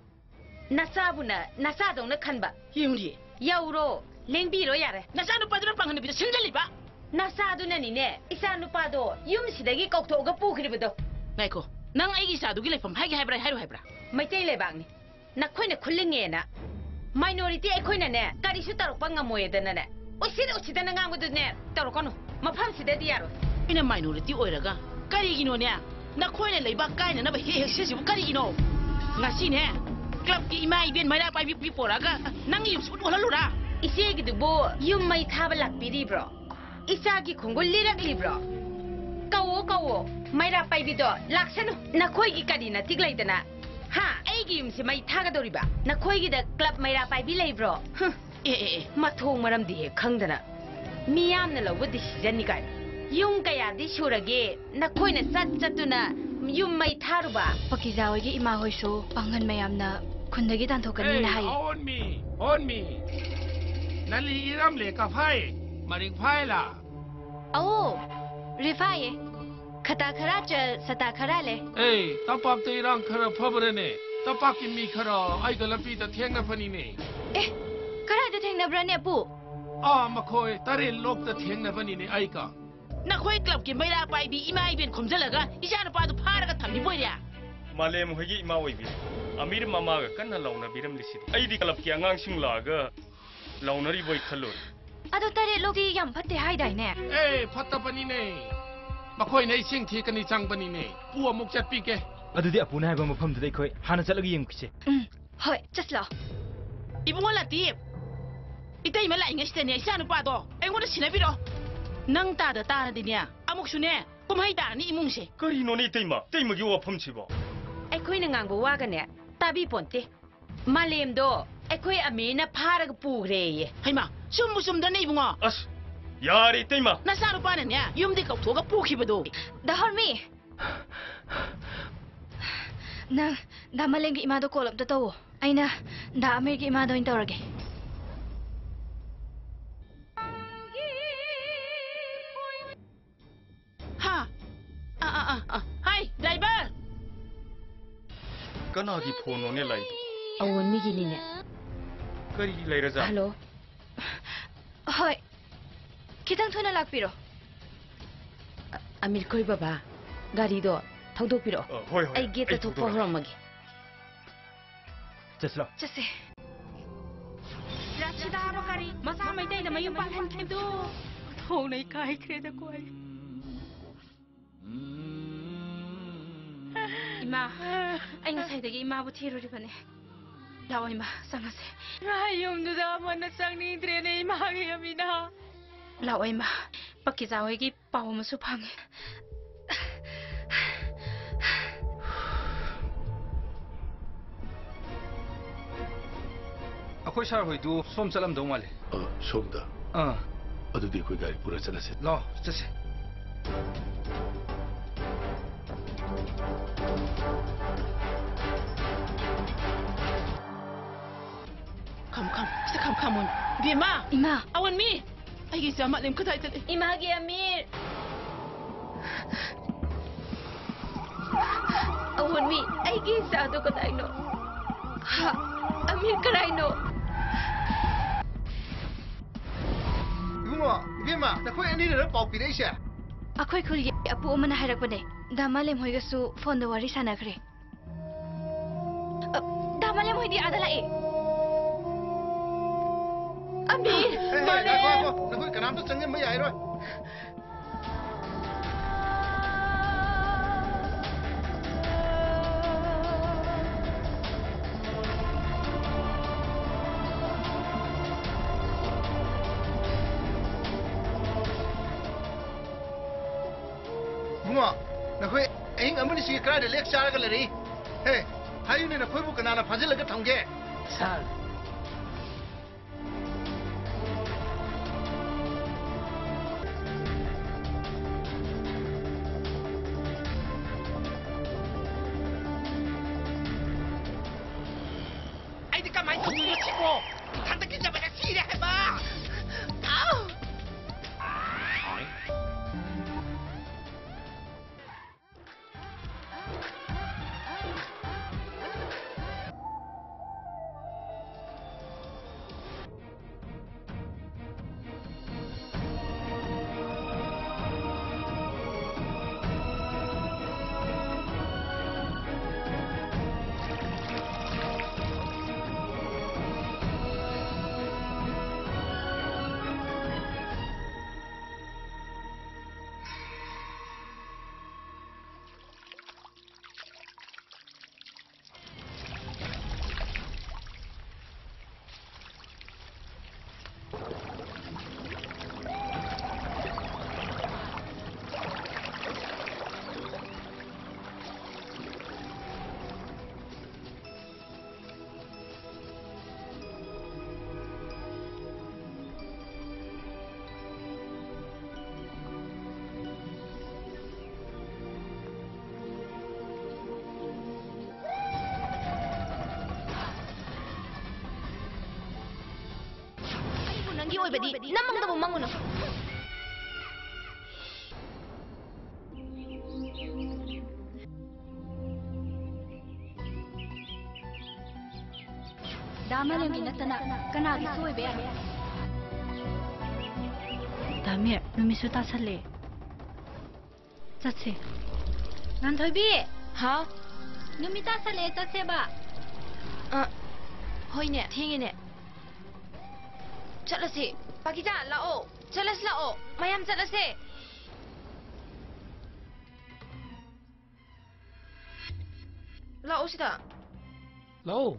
ꯅꯆꯥꯕꯨꯅ ꯅꯆꯥꯗꯧꯅ ꯈꯟꯕ꯫ ꯌꯦꯡꯉꯨꯅꯦ꯫ ꯌꯧꯔꯣ, ꯂꯦꯡꯕꯤꯔꯣ ꯌꯥꯔꯦ꯫ ꯅꯆꯥꯅꯨꯄꯥꯗꯨꯅ ꯄꯥꯡꯒꯟ ꯅꯨꯄꯤꯗ ꯁꯤꯟꯖꯜꯂꯤꯕ꯫ ꯅꯆꯥꯗꯨꯅꯅꯤꯅꯦ ꯏꯆꯥꯅꯨꯄꯥꯗꯣ ꯌꯨꯝꯁꯤꯗꯒꯤ ꯀꯧꯊꯣꯛꯑꯒ ꯄꯨꯈ꯭ꯔꯤꯕꯗꯣ꯫ ꯉꯥꯏꯈꯣ, ꯅꯪ ꯑꯩꯒꯤ ꯏꯆꯥꯗꯨꯒꯤ ꯂꯩꯐꯝ ꯍꯥꯏꯒꯦ ꯍꯥꯏꯕ꯭ꯔꯥ, ꯍꯥꯏꯔꯣ ꯍꯥꯏꯕ꯭ꯔꯥ? ꯃꯩꯇꯩ ꯂꯩꯕꯥꯛꯅꯤ꯫ ꯅꯈꯣꯏꯅ ꯈꯨꯜꯂꯤꯉꯦꯅ minority ꯑꯩꯈꯣꯏꯅꯅꯦ ꯀꯔꯤꯁꯨ ꯇꯧꯔꯛꯄ ꯉꯝꯃꯣꯏꯗꯅꯅꯦ ꯎꯁꯤꯠ ꯎꯁꯤꯠꯇꯅ ꯉꯥꯡꯕꯗꯨꯅꯦ ꯇꯧꯔꯛꯀꯅꯨ꯫ ꯃꯐꯝꯁꯤꯗꯗꯤ ꯌꯥꯔꯣꯏ꯫ ꯑꯩꯅ minority ꯑꯣꯏꯔꯒ ꯀꯔꯤꯒꯤꯅꯣꯅꯦ ꯅꯈꯣꯏꯅ ꯂꯩꯕꯥꯛ ꯀꯥꯏꯅꯅꯕ ꯍꯦꯛ ꯍꯦꯛ ꯁꯤꯜꯂꯤꯁꯤꯕꯨ ꯀꯔꯤꯒꯤꯅꯣ? ꯉꯁꯤꯅꯦ clubꯀꯤ ꯏꯃꯥ ꯏꯕꯦꯟ ꯃꯩꯔꯥ ꯄꯥꯏꯕꯤ ꯄꯤ ꯄꯣꯔꯛꯑꯒ ꯅꯪꯒꯤ ꯌꯨꯝ ꯁꯨꯠ ꯑꯣꯜꯍꯜꯂꯨꯔꯥ? ꯏꯆꯦꯒꯤꯗꯨꯕꯨ ꯌꯨꯝ ꯃꯩ ꯊꯥꯕ ꯂꯥꯛꯄꯤꯔꯤꯕ꯭ꯔꯣ? ꯏꯆꯥꯒꯤ ꯈꯣꯡꯒꯨꯜ ꯂꯤꯔꯛꯂꯤꯕ꯭ꯔꯣ? ꯀꯧꯋꯣ, ꯀꯧꯋꯣ, ꯃꯩꯔꯥ ꯄꯥꯏꯕꯤꯗꯣ ꯂꯥꯛꯁꯅꯨ꯫ ꯅꯈꯣꯏꯒꯤ ꯀꯔꯤ ꯅꯇꯤꯛ ꯂꯩꯗꯅ? ꯍꯥ? ꯑꯩꯒꯤ ꯌꯨꯝꯁꯦ ꯃꯩ ꯊꯥꯒꯗꯧꯔꯤꯕ? ꯅꯈꯣꯏꯒꯤꯗ club ꯃꯩꯔꯥ ꯄꯥꯏꯕꯤ ꯂꯩꯕ꯭ꯔꯣ? ꯍꯨꯝ꯫ ꯑꯦ, ꯑꯦ, ꯑꯦ꯫ ꯃꯊꯣꯡ ꯃꯔꯝꯗꯤ ꯍꯦꯛ ꯈꯪꯗꯅ꯫ ꯃꯤꯌꯥꯝꯅ ꯂꯧꯕ decisionꯅꯤ ꯀꯥꯏꯅ꯫ ꯌꯨꯝ ꯀꯌꯥꯗꯤ ꯁꯨꯔꯒꯦ ꯅꯈꯣꯏꯅ ꯆꯠ ꯆꯠꯇꯨꯅ ꯌꯨꯝ ꯃꯩ ꯊꯥꯔꯨꯕ? ꯄꯀꯤꯖꯥ ꯍꯣꯏꯒꯤ ꯏꯃꯥ ꯍꯣꯏꯁꯨ ꯄꯥꯡꯒꯟ ꯃꯌꯥꯝꯅ ꯈꯨꯟꯗꯒꯤ ꯇꯥꯟꯊꯣꯛꯀꯅꯤꯅ ꯍꯥꯏꯌꯦ꯫ ꯑꯣꯟ ꯃꯤ, ꯑꯣꯟ ꯃꯤ꯫ ꯅꯂꯤ ꯏꯔꯝꯂꯦ ꯀꯐꯥꯏ, ꯃꯔꯤꯛ ꯐꯥꯏꯂꯥ꯫ ꯑꯧ, ꯔꯤꯐꯥꯏꯌꯦ꯫ ꯈꯇꯥ ꯈꯔ ꯆ, ꯁꯇꯥ ꯈꯔ ꯂꯦ꯫ ꯑꯦ, ꯇꯝꯄꯥꯛꯇ ꯏꯔꯥꯡ ꯈꯔ ꯐꯕ꯭ꯔꯅꯦ? ꯇꯝꯄꯥꯛꯀꯤ ꯃꯤ ꯈꯔ ꯑꯩꯒ ꯂꯝꯕꯤꯗ ꯊꯦꯡꯅꯕꯅꯤꯅꯦ꯫ ꯑꯦ, ꯀꯗꯥꯏꯗ ꯊꯦꯡꯅꯕ꯭ꯔꯅꯦ, ꯑꯄꯨ? ꯑꯥ, ꯃꯈꯣꯏ ꯇꯔꯦꯠ ꯂꯣꯛꯇ ꯊꯦꯡꯅꯕꯅꯤꯅꯦ ꯑꯩꯒ꯫ ꯅꯈꯣꯏ ꯀ꯭ꯂꯕꯀꯤ ꯃꯩꯔꯥ ꯄꯥꯏꯕꯤ ꯏꯃꯥ ꯏꯕꯦꯟ ꯈꯣꯝꯖꯤꯜꯂꯒ ꯏꯆꯥꯅꯨꯄꯥꯗꯨ ꯐꯥꯔꯒ ꯊꯝꯃꯤꯕ ꯑꯣꯏꯔꯦ꯫ ꯃꯥꯂꯦꯝ ꯍꯣꯏꯒꯤ ꯏꯃꯥ ꯑꯣꯏꯕꯤ ꯑꯃꯤꯔ ꯃꯃꯥꯒ ꯀꯟꯅ ꯂꯥꯎꯅꯕꯤꯔꯝꯂꯤꯁꯤꯗꯤ꯫ ꯑꯩꯗꯤ ꯀ꯭ꯂꯕꯀꯤ ꯑꯉꯥꯡꯁꯤꯡ ꯂꯥꯛꯑꯒ ꯂꯥꯎꯅꯔꯤꯕꯣꯏ ꯈꯜꯂꯨꯔꯦ꯫ ꯑꯗꯣ ꯇꯔꯦꯠ ꯂꯣꯛꯇꯤ ꯌꯥꯝ ꯐꯠꯇꯦ ꯍꯥꯏꯗꯥꯏꯅꯦ? ꯑꯦ, ꯐꯠꯇꯕꯅꯤꯅꯦ꯫ ꯃꯈꯣꯏꯅ ꯏꯁꯤꯡ ꯊꯦꯛꯀꯅꯤ ꯆꯪꯕꯅꯤꯅꯦ꯫ ꯄꯨ ꯑꯃꯨꯛ ꯆꯠꯄꯤꯒꯦ꯫ ꯑꯗꯨꯗꯤ ꯑꯄꯨꯅ ꯍꯥꯏꯕ ꯃꯐꯝꯗꯨꯗ ꯑꯩꯈꯣꯏ ꯍꯥꯟꯅ ꯆꯠꯂꯒ ꯌꯦꯡꯉꯨꯈꯤꯁꯦ꯫ ꯎꯝ, ꯍꯣꯏ, ꯆꯠꯁꯤ ꯂꯥꯛꯑꯣ꯫ ꯏꯕꯨꯡꯉꯣ ꯂꯥꯇꯤꯞ, ꯏꯇꯩꯃ ꯂꯥꯛꯏꯉꯩꯁꯤꯗꯅꯦ ꯏꯆꯥꯅꯨꯄꯥꯗꯣ ꯑꯩꯉꯣꯟꯗ ꯁꯤꯟꯅꯕꯤꯔꯣ꯫ ꯅꯪ ꯇꯥꯗ ꯇꯥꯔꯗꯤꯅꯦ ꯑꯃꯨꯛꯁꯨꯅꯦ ꯀꯨꯝꯍꯩ ꯇꯥꯔꯅꯤ ꯏꯃꯨꯡꯁꯦ꯫ ꯀꯔꯤꯅꯣꯅꯦ ꯏꯇꯩꯃ? ꯏꯇꯩꯃꯒꯤ ꯋꯥꯐꯝꯁꯤꯕꯣ? ꯑꯩꯈꯣꯏꯅ ꯉꯥꯡꯕ ꯋꯥꯒꯅꯦ ꯇꯥꯕꯤ ꯄꯣꯟꯇꯦ꯫ ꯃꯥꯂꯦꯝꯗꯣ ꯑꯩꯈꯣꯏ ꯑꯃꯤꯔꯅ ꯐꯥꯔꯒ ꯄꯨꯈ꯭ꯔꯦꯌꯦ꯫ ꯍꯩꯃꯥ, ꯆꯨꯝꯕꯨ ꯆꯨꯝꯗ꯭ꯔꯅꯦ ꯏꯕꯨꯡꯉꯣ? ꯑꯁ, ꯌꯥꯔꯦ ꯏꯇꯩꯃ꯫ ꯅꯆꯥꯅꯨꯄꯥꯅꯅꯦ ꯌꯨꯝꯗꯤ ꯀꯧꯊꯣꯛꯑꯒ ꯄꯨꯈꯤꯕꯗꯣ꯫ ꯗꯥ ꯍꯣꯔꯃꯤ, ꯅꯪ ꯗꯥ ꯃꯥꯂꯦꯝꯒꯤ ꯏꯃꯥꯗꯣ ꯀꯣꯜ ꯑꯝꯇ ꯇꯧꯋꯣ꯫ ꯑꯩꯅ ꯗꯥ ꯑꯃꯤꯔꯒꯤ ꯏꯃꯥꯗ ꯑꯣꯏꯅ ꯇꯧꯔꯒꯦ꯫ ꯍꯥ? ꯑꯥ, ꯑꯥ, ꯑꯥ, ꯑꯥ꯫ ꯍꯥꯏ, ꯗ꯭ꯔꯥꯏꯚꯔ! ꯀꯅꯥꯒꯤ ꯐꯣꯟꯅꯣꯅꯦ ꯂꯥꯛꯏꯗꯣ? ꯑꯋꯣꯟ ꯃꯤꯒꯤꯅꯤꯅꯦ꯫ ꯀꯔꯤ ꯂꯩꯔꯖꯥꯠꯅꯣ? ꯍꯜꯂꯣ꯫ ꯍꯣꯏ, ꯈꯤꯇꯪ ꯊꯨꯅ ꯂꯥꯛꯄꯤꯔꯣ꯫ ꯑ-, ꯑꯃꯤꯔ ꯈꯣꯏ ꯕꯕꯥ, ꯒꯥꯔꯤꯗꯣ ꯊꯧꯗꯣꯛꯄꯤꯔꯛꯑꯣ꯫ ꯑ, ꯍꯣꯏ, ꯍꯣꯏ, ꯑꯩ ꯒꯦꯠꯇ ꯑꯩ ꯊꯣꯛꯄ ꯊꯧꯗꯣꯔꯛꯑꯒꯦ꯫ ꯍꯧꯔꯝꯃꯒꯦ꯫ ꯆꯠꯁꯤꯔꯣ? ꯆꯠꯁꯦ꯫ ꯔꯥꯁꯤꯗꯥ ꯍꯥꯏꯕ ꯀꯔꯤ? ꯃꯆꯥ ꯃꯩꯇꯩꯗ ꯃꯌꯨꯝ ꯄꯥꯜꯍꯟꯈꯤꯕꯗꯨ꯫ ꯊꯧꯅ ꯏꯀꯥꯏꯈ꯭ꯔꯦꯗꯀꯣ ꯑꯩ꯫ ꯏꯃꯥ, ꯑꯩ ꯉꯁꯥꯏꯗꯒꯤ ꯏꯃꯥꯕꯨ ꯊꯤꯔꯨꯔꯤꯕꯅꯦ꯫ ꯂꯥꯛꯑꯣ ꯏꯃꯥ, ꯆꯪꯉꯁꯦ꯫ ꯌꯨꯝꯗꯨꯗ ꯑꯃꯅ ꯆꯪꯅꯤꯡꯗ꯭ꯔꯦꯅꯦ ꯏꯃꯥꯒꯤ ꯑꯃꯤꯅ꯫ ꯂꯥꯛꯑꯣ ꯏꯃꯥ, ꯄꯀꯤꯖꯥ ꯍꯣꯏꯒꯤ ꯄꯥꯎ ꯑꯃꯁꯨ ꯐꯪꯉꯦ꯫ ꯑꯩꯈꯣꯏ ꯁꯥꯔ ꯍꯣꯏꯗꯨ ꯁꯣꯝ ꯆꯠꯂꯝꯗꯧ ꯃꯥꯜꯂꯦ꯫ ꯑ, ꯁꯣꯝꯗ? ꯑꯥ꯫ ꯑꯗꯨꯗꯤ ꯑꯩꯈꯣꯏ ꯒꯥꯔꯤ ꯄꯨꯔ ꯆꯠꯂꯁꯦ꯫ ꯂꯥꯛꯑꯣ, ꯆꯠꯁꯦ꯫ ꯈꯝ ꯈꯝ, ꯁꯤ ꯈꯝ ꯈꯝ ꯑꯣꯟ꯫ ꯕꯦꯝꯃ! ꯏꯃꯥ! ꯑꯋꯟꯃꯤ! ꯑꯩꯒꯤ ꯏꯆꯥ ꯃꯥꯂꯦꯝ ꯀꯗꯥꯏꯗ ꯂꯩ? ꯏꯃꯥꯒꯤ ꯑꯃꯤꯔ! ꯑꯋꯟꯃꯤ, ꯑꯩꯒꯤ ꯏꯆꯥꯗꯣ ꯀꯗꯥꯏꯅꯣ? ꯍꯥ? ꯑꯃꯤꯔ ꯀꯗꯥꯏꯅꯣ? ꯏꯕꯨꯡꯉꯣ, ꯏꯕꯦꯝꯃ, ꯅꯈꯣꯏ ꯑꯅꯤꯅꯔ ꯄꯥꯎ ꯄꯤꯔꯛꯏꯁꯦ? ꯑꯩꯈꯣꯏ ꯈꯨꯜꯒꯤ ꯑꯄꯨ ꯑꯃꯅ ꯍꯥꯏꯔꯛꯄꯅꯦ꯫ ꯗꯥ ꯃꯥꯂꯦꯝ ꯍꯣꯏꯒꯁꯨ ꯐꯣꯟꯗ ꯋꯥꯔꯤ ꯁꯥꯟꯅꯈ꯭ꯔꯦ꯫ ꯑ, ꯗꯥ ꯃꯥꯂꯦꯝ ꯍꯣꯏꯗꯤ ꯑꯥꯗ ꯂꯥꯛꯑꯦ꯫ ꯑꯃꯤꯔ! ꯑꯦ, ꯑꯦ, ꯃꯥꯂꯦꯝ! ꯉꯥꯏꯈꯣ, ꯉꯥꯏꯈꯣ꯫ ꯅꯈꯣꯏ ꯀꯅꯥꯝꯇ ꯆꯪꯁꯤꯟꯕ ꯌꯥꯔꯣꯏ꯫ ꯏꯕꯨꯡꯉꯣ, ꯅꯈꯣꯏ ꯑꯍꯤꯡ ꯑꯃꯅꯤꯁꯤ ꯀꯗꯥꯏꯗ ꯂꯦꯛ ꯆꯥꯔꯒ ꯂꯩꯔꯤ? ꯍꯦ, ꯍꯥꯏꯌꯨꯅꯦ, ꯅꯈꯣꯏꯕꯨ ꯀꯅꯥꯅ ꯐꯥꯖꯤꯜꯂꯒ ꯊꯝꯒꯦ? ꯁꯥꯔ, ꯑꯩꯗꯤ ꯀꯃꯥꯏꯅ ꯇꯧꯗꯣꯏꯅꯣ ꯁꯤꯕꯣ? ꯏꯊꯟꯇ ꯀꯤꯖꯕꯅ ꯁꯤꯔꯦ ꯍꯥꯏꯕ! ꯑꯥꯎ! ꯑꯣꯏꯕꯗꯤ ꯅꯃꯪꯗꯕꯨ ꯃꯪꯉꯨꯅꯨ꯫ ꯗꯥ ꯃꯥꯂꯦꯝꯒꯤ ꯅꯠꯇꯅ ꯀꯅꯥꯒꯤꯁꯨ ꯑꯣꯏꯕ ꯌꯥꯏ꯫ ꯗꯥ ꯃꯤꯔ, ꯅꯨꯃꯤꯠꯁꯨ ꯇꯥꯁꯜꯂꯦ꯫ ꯆꯠꯁꯦ꯫ ꯉꯥꯟꯊꯣꯏꯕꯤ! ꯍꯥꯎ? ꯅꯨꯃꯤꯠ ꯇꯥꯁꯜꯂꯦ, ꯆꯠꯁꯦꯕ꯫ ꯑ, ꯍꯣꯏꯅꯦ, ꯊꯦꯡꯉꯦꯅꯦ꯫ ꯆꯠꯂꯁꯤ꯫ ꯄꯥꯀꯤꯖꯥ, ꯂꯥꯛꯑꯣ꯫ ꯆꯠꯂꯁꯤ, ꯂꯥꯛꯑꯣ꯫ ꯃꯌꯥꯝ ꯆꯠꯂꯁꯦ꯫ ꯂꯥꯛꯑꯣ ꯁꯤꯗ꯫ ꯂꯥꯛꯑꯣ꯫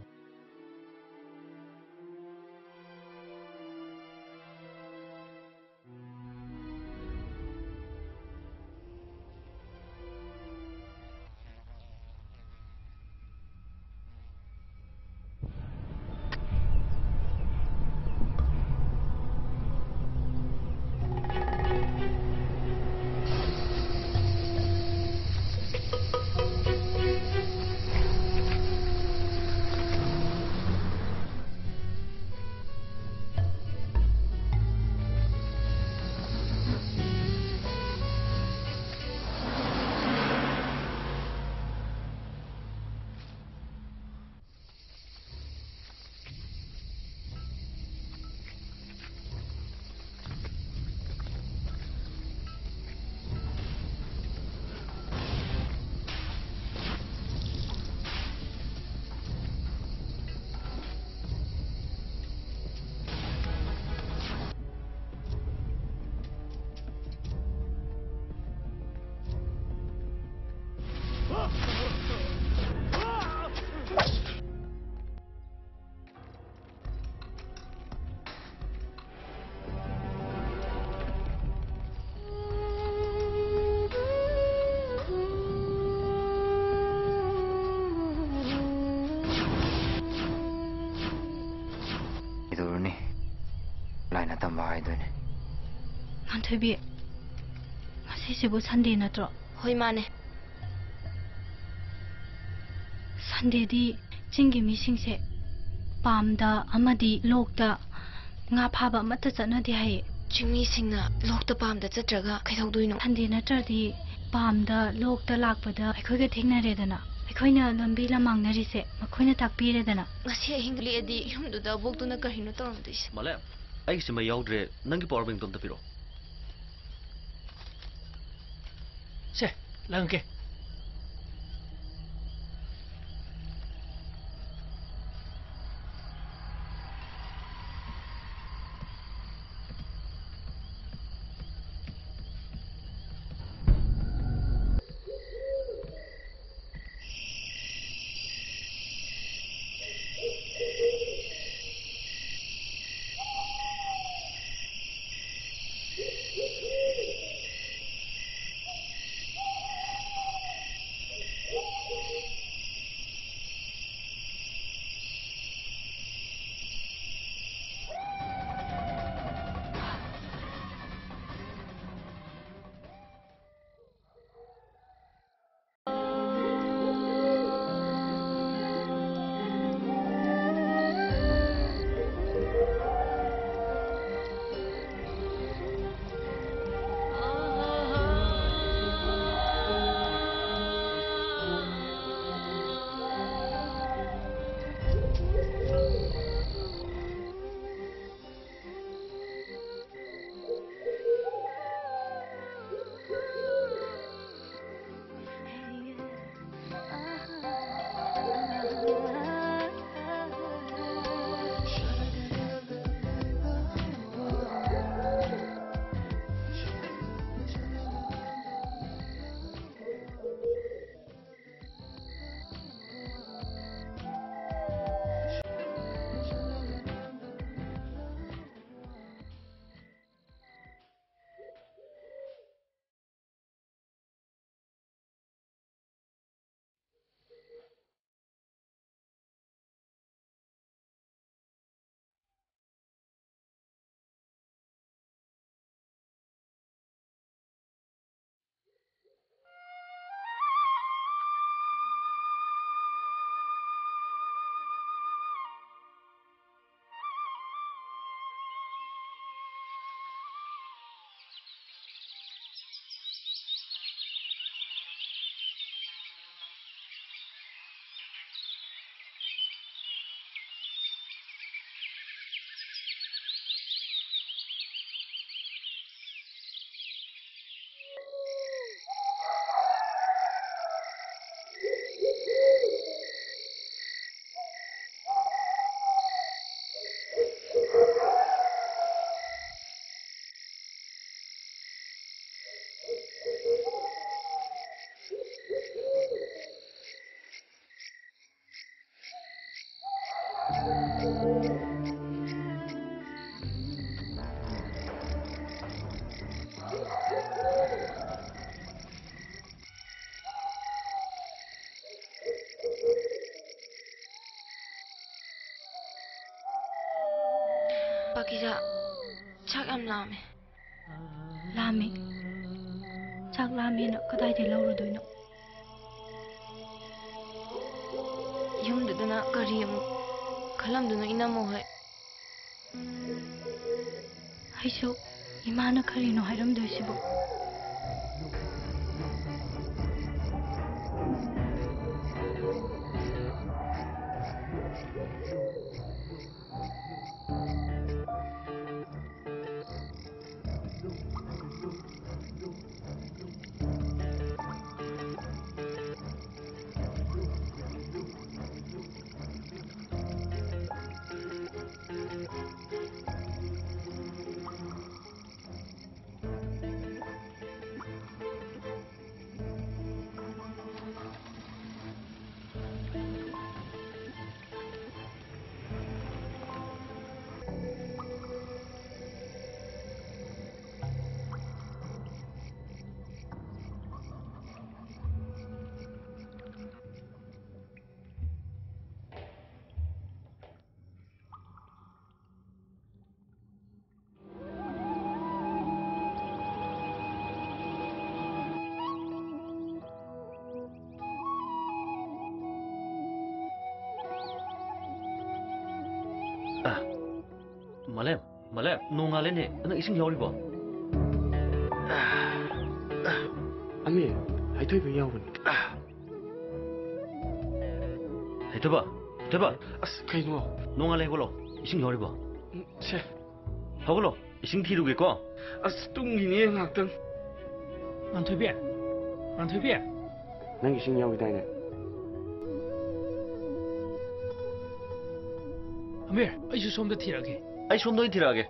ꯀꯩꯗꯧꯔꯨꯅꯤ? ꯂꯥꯏꯅ ꯇꯝꯕ ꯍꯥꯏꯗꯨꯅꯤ꯫ ꯉꯥꯟꯊꯣꯏꯕꯤ, ꯉꯁꯤꯁꯤꯕꯨ ꯁꯟꯗꯦ ꯅꯠꯇ꯭ꯔꯣ? ꯍꯣꯏ, ꯃꯥꯅꯦ꯫ ꯁꯟꯗꯦꯗꯤ ꯆꯤꯡꯒꯤ ꯃꯤꯁꯤꯡꯁꯦ ꯄꯥꯝꯗ ꯑꯃꯗꯤ ꯂꯣꯛꯇ ꯉꯥ ꯐꯥꯕ ꯑꯃꯠꯇ ꯆꯠꯅꯗꯦ ꯍꯥꯏꯌꯦ꯫ ꯆꯤꯡꯃꯤꯁꯤꯡꯅ ꯂꯣꯛꯇ ꯄꯥꯝꯗ ꯆꯠꯇ꯭ꯔꯒ ꯀꯩꯗꯧꯗꯣꯏꯅꯣ? ꯁꯟꯗꯦ ꯅꯠꯇ꯭ꯔꯗꯤ ꯄꯥꯝꯗ ꯂꯣꯛꯇ ꯂꯥꯛꯄꯗ ꯑꯩꯈꯣꯏꯒ ꯊꯦꯡꯅꯔꯦꯗꯅ, ꯑꯩꯈꯣꯏꯅ ꯂꯝꯕꯤ ꯂꯝꯃꯥꯡꯅꯔꯤꯁꯦ ꯃꯈꯣꯏꯅ ꯇꯥꯛꯄꯤꯔꯦꯗꯅ꯫ ꯉꯁꯤ ꯑꯍꯤꯡ ꯂꯦꯛꯑꯗꯤ ꯌꯨꯝꯗꯨꯗ ꯑꯕꯣꯛꯇꯨꯅ ꯀꯔꯤꯅꯣ ꯇꯧꯔꯝꯗꯣꯏꯁꯦ? ꯃꯥꯂꯦꯝ, ꯑꯩꯒꯤꯁꯤ ꯃꯩ ꯌꯥꯎꯗ꯭ꯔꯦ, ꯅꯪꯒꯤ power bank ꯇꯣ ꯑꯝꯇ ꯄꯤꯔꯛꯑꯣ꯫ ꯁꯦ, ꯂꯪꯉꯛꯀꯦ꯫ ꯄꯤꯖꯥ, ꯆꯥꯛ ꯌꯥꯝ ꯂꯥꯝꯃꯦ꯫ ꯂꯥꯝꯃꯤ꯫ ꯆꯥꯛ ꯂꯥꯝꯃꯦꯅ ꯀꯗꯥꯏꯗꯩ ꯂꯧꯔꯨꯗꯣꯏꯅꯣ? ꯌꯨꯝꯗꯨꯗꯅ ꯀꯔꯤ ꯑꯃꯨꯛ ꯈꯜꯂꯝꯗꯣꯏꯅꯣ ꯏꯅꯝꯃ ꯍꯣꯏ? ꯑꯩꯁꯨ ꯏꯃꯥꯅ ꯀꯔꯤꯅꯣ ꯍꯥꯏꯔꯝꯗꯣꯏꯁꯤꯕꯣ? ꯑ, ꯃꯥꯂꯦꯝ, ꯃꯥꯂꯦꯝ, ꯅꯣꯡꯉꯥꯜꯂꯦꯅꯦ꯫ ꯅꯪ ꯏꯁꯤꯡ ꯌꯥꯎꯔꯤꯕꯣ? ꯑꯃꯤ, ꯍꯩꯊꯣꯏꯕ ꯌꯥꯎꯕꯅꯤ꯫ ꯍꯩꯊꯣꯏꯕ, ꯍꯩꯊꯣꯏꯕ꯫ ꯑꯁ, ꯀꯩꯅꯣ? ꯅꯣꯡꯉꯥꯜꯂꯦ, ꯍꯧꯒꯠꯂꯣ꯫ ꯏꯁꯤꯡ ꯌꯥꯎꯔꯤꯕꯣ? ꯎꯝ, ꯁꯦ꯫ ꯍꯧꯒꯠꯂꯣ, ꯏꯁꯤꯡ ꯊꯤꯔꯨꯒꯦꯀꯣ꯫ ꯑꯁ, ꯇꯨꯝꯈꯤꯅꯤꯌꯦ ꯉꯥꯛꯇꯪ꯫ ꯉꯥꯟꯊꯣꯏꯕꯤ, ꯉꯥꯟꯊꯣꯏꯕꯤ꯫ ꯅꯪ ꯏꯁꯤꯡ ꯌꯥꯎꯈꯤꯗꯥꯏꯅꯦ? ꯑꯃꯤꯔ, ꯑꯩꯁꯨ ꯁꯣꯝꯗ ꯊꯤꯔꯛꯑꯒꯦ꯫ ꯑꯩ ꯁꯣꯝꯗ ꯑꯣꯏꯅ ꯊꯤꯔꯛꯑꯒꯦ꯫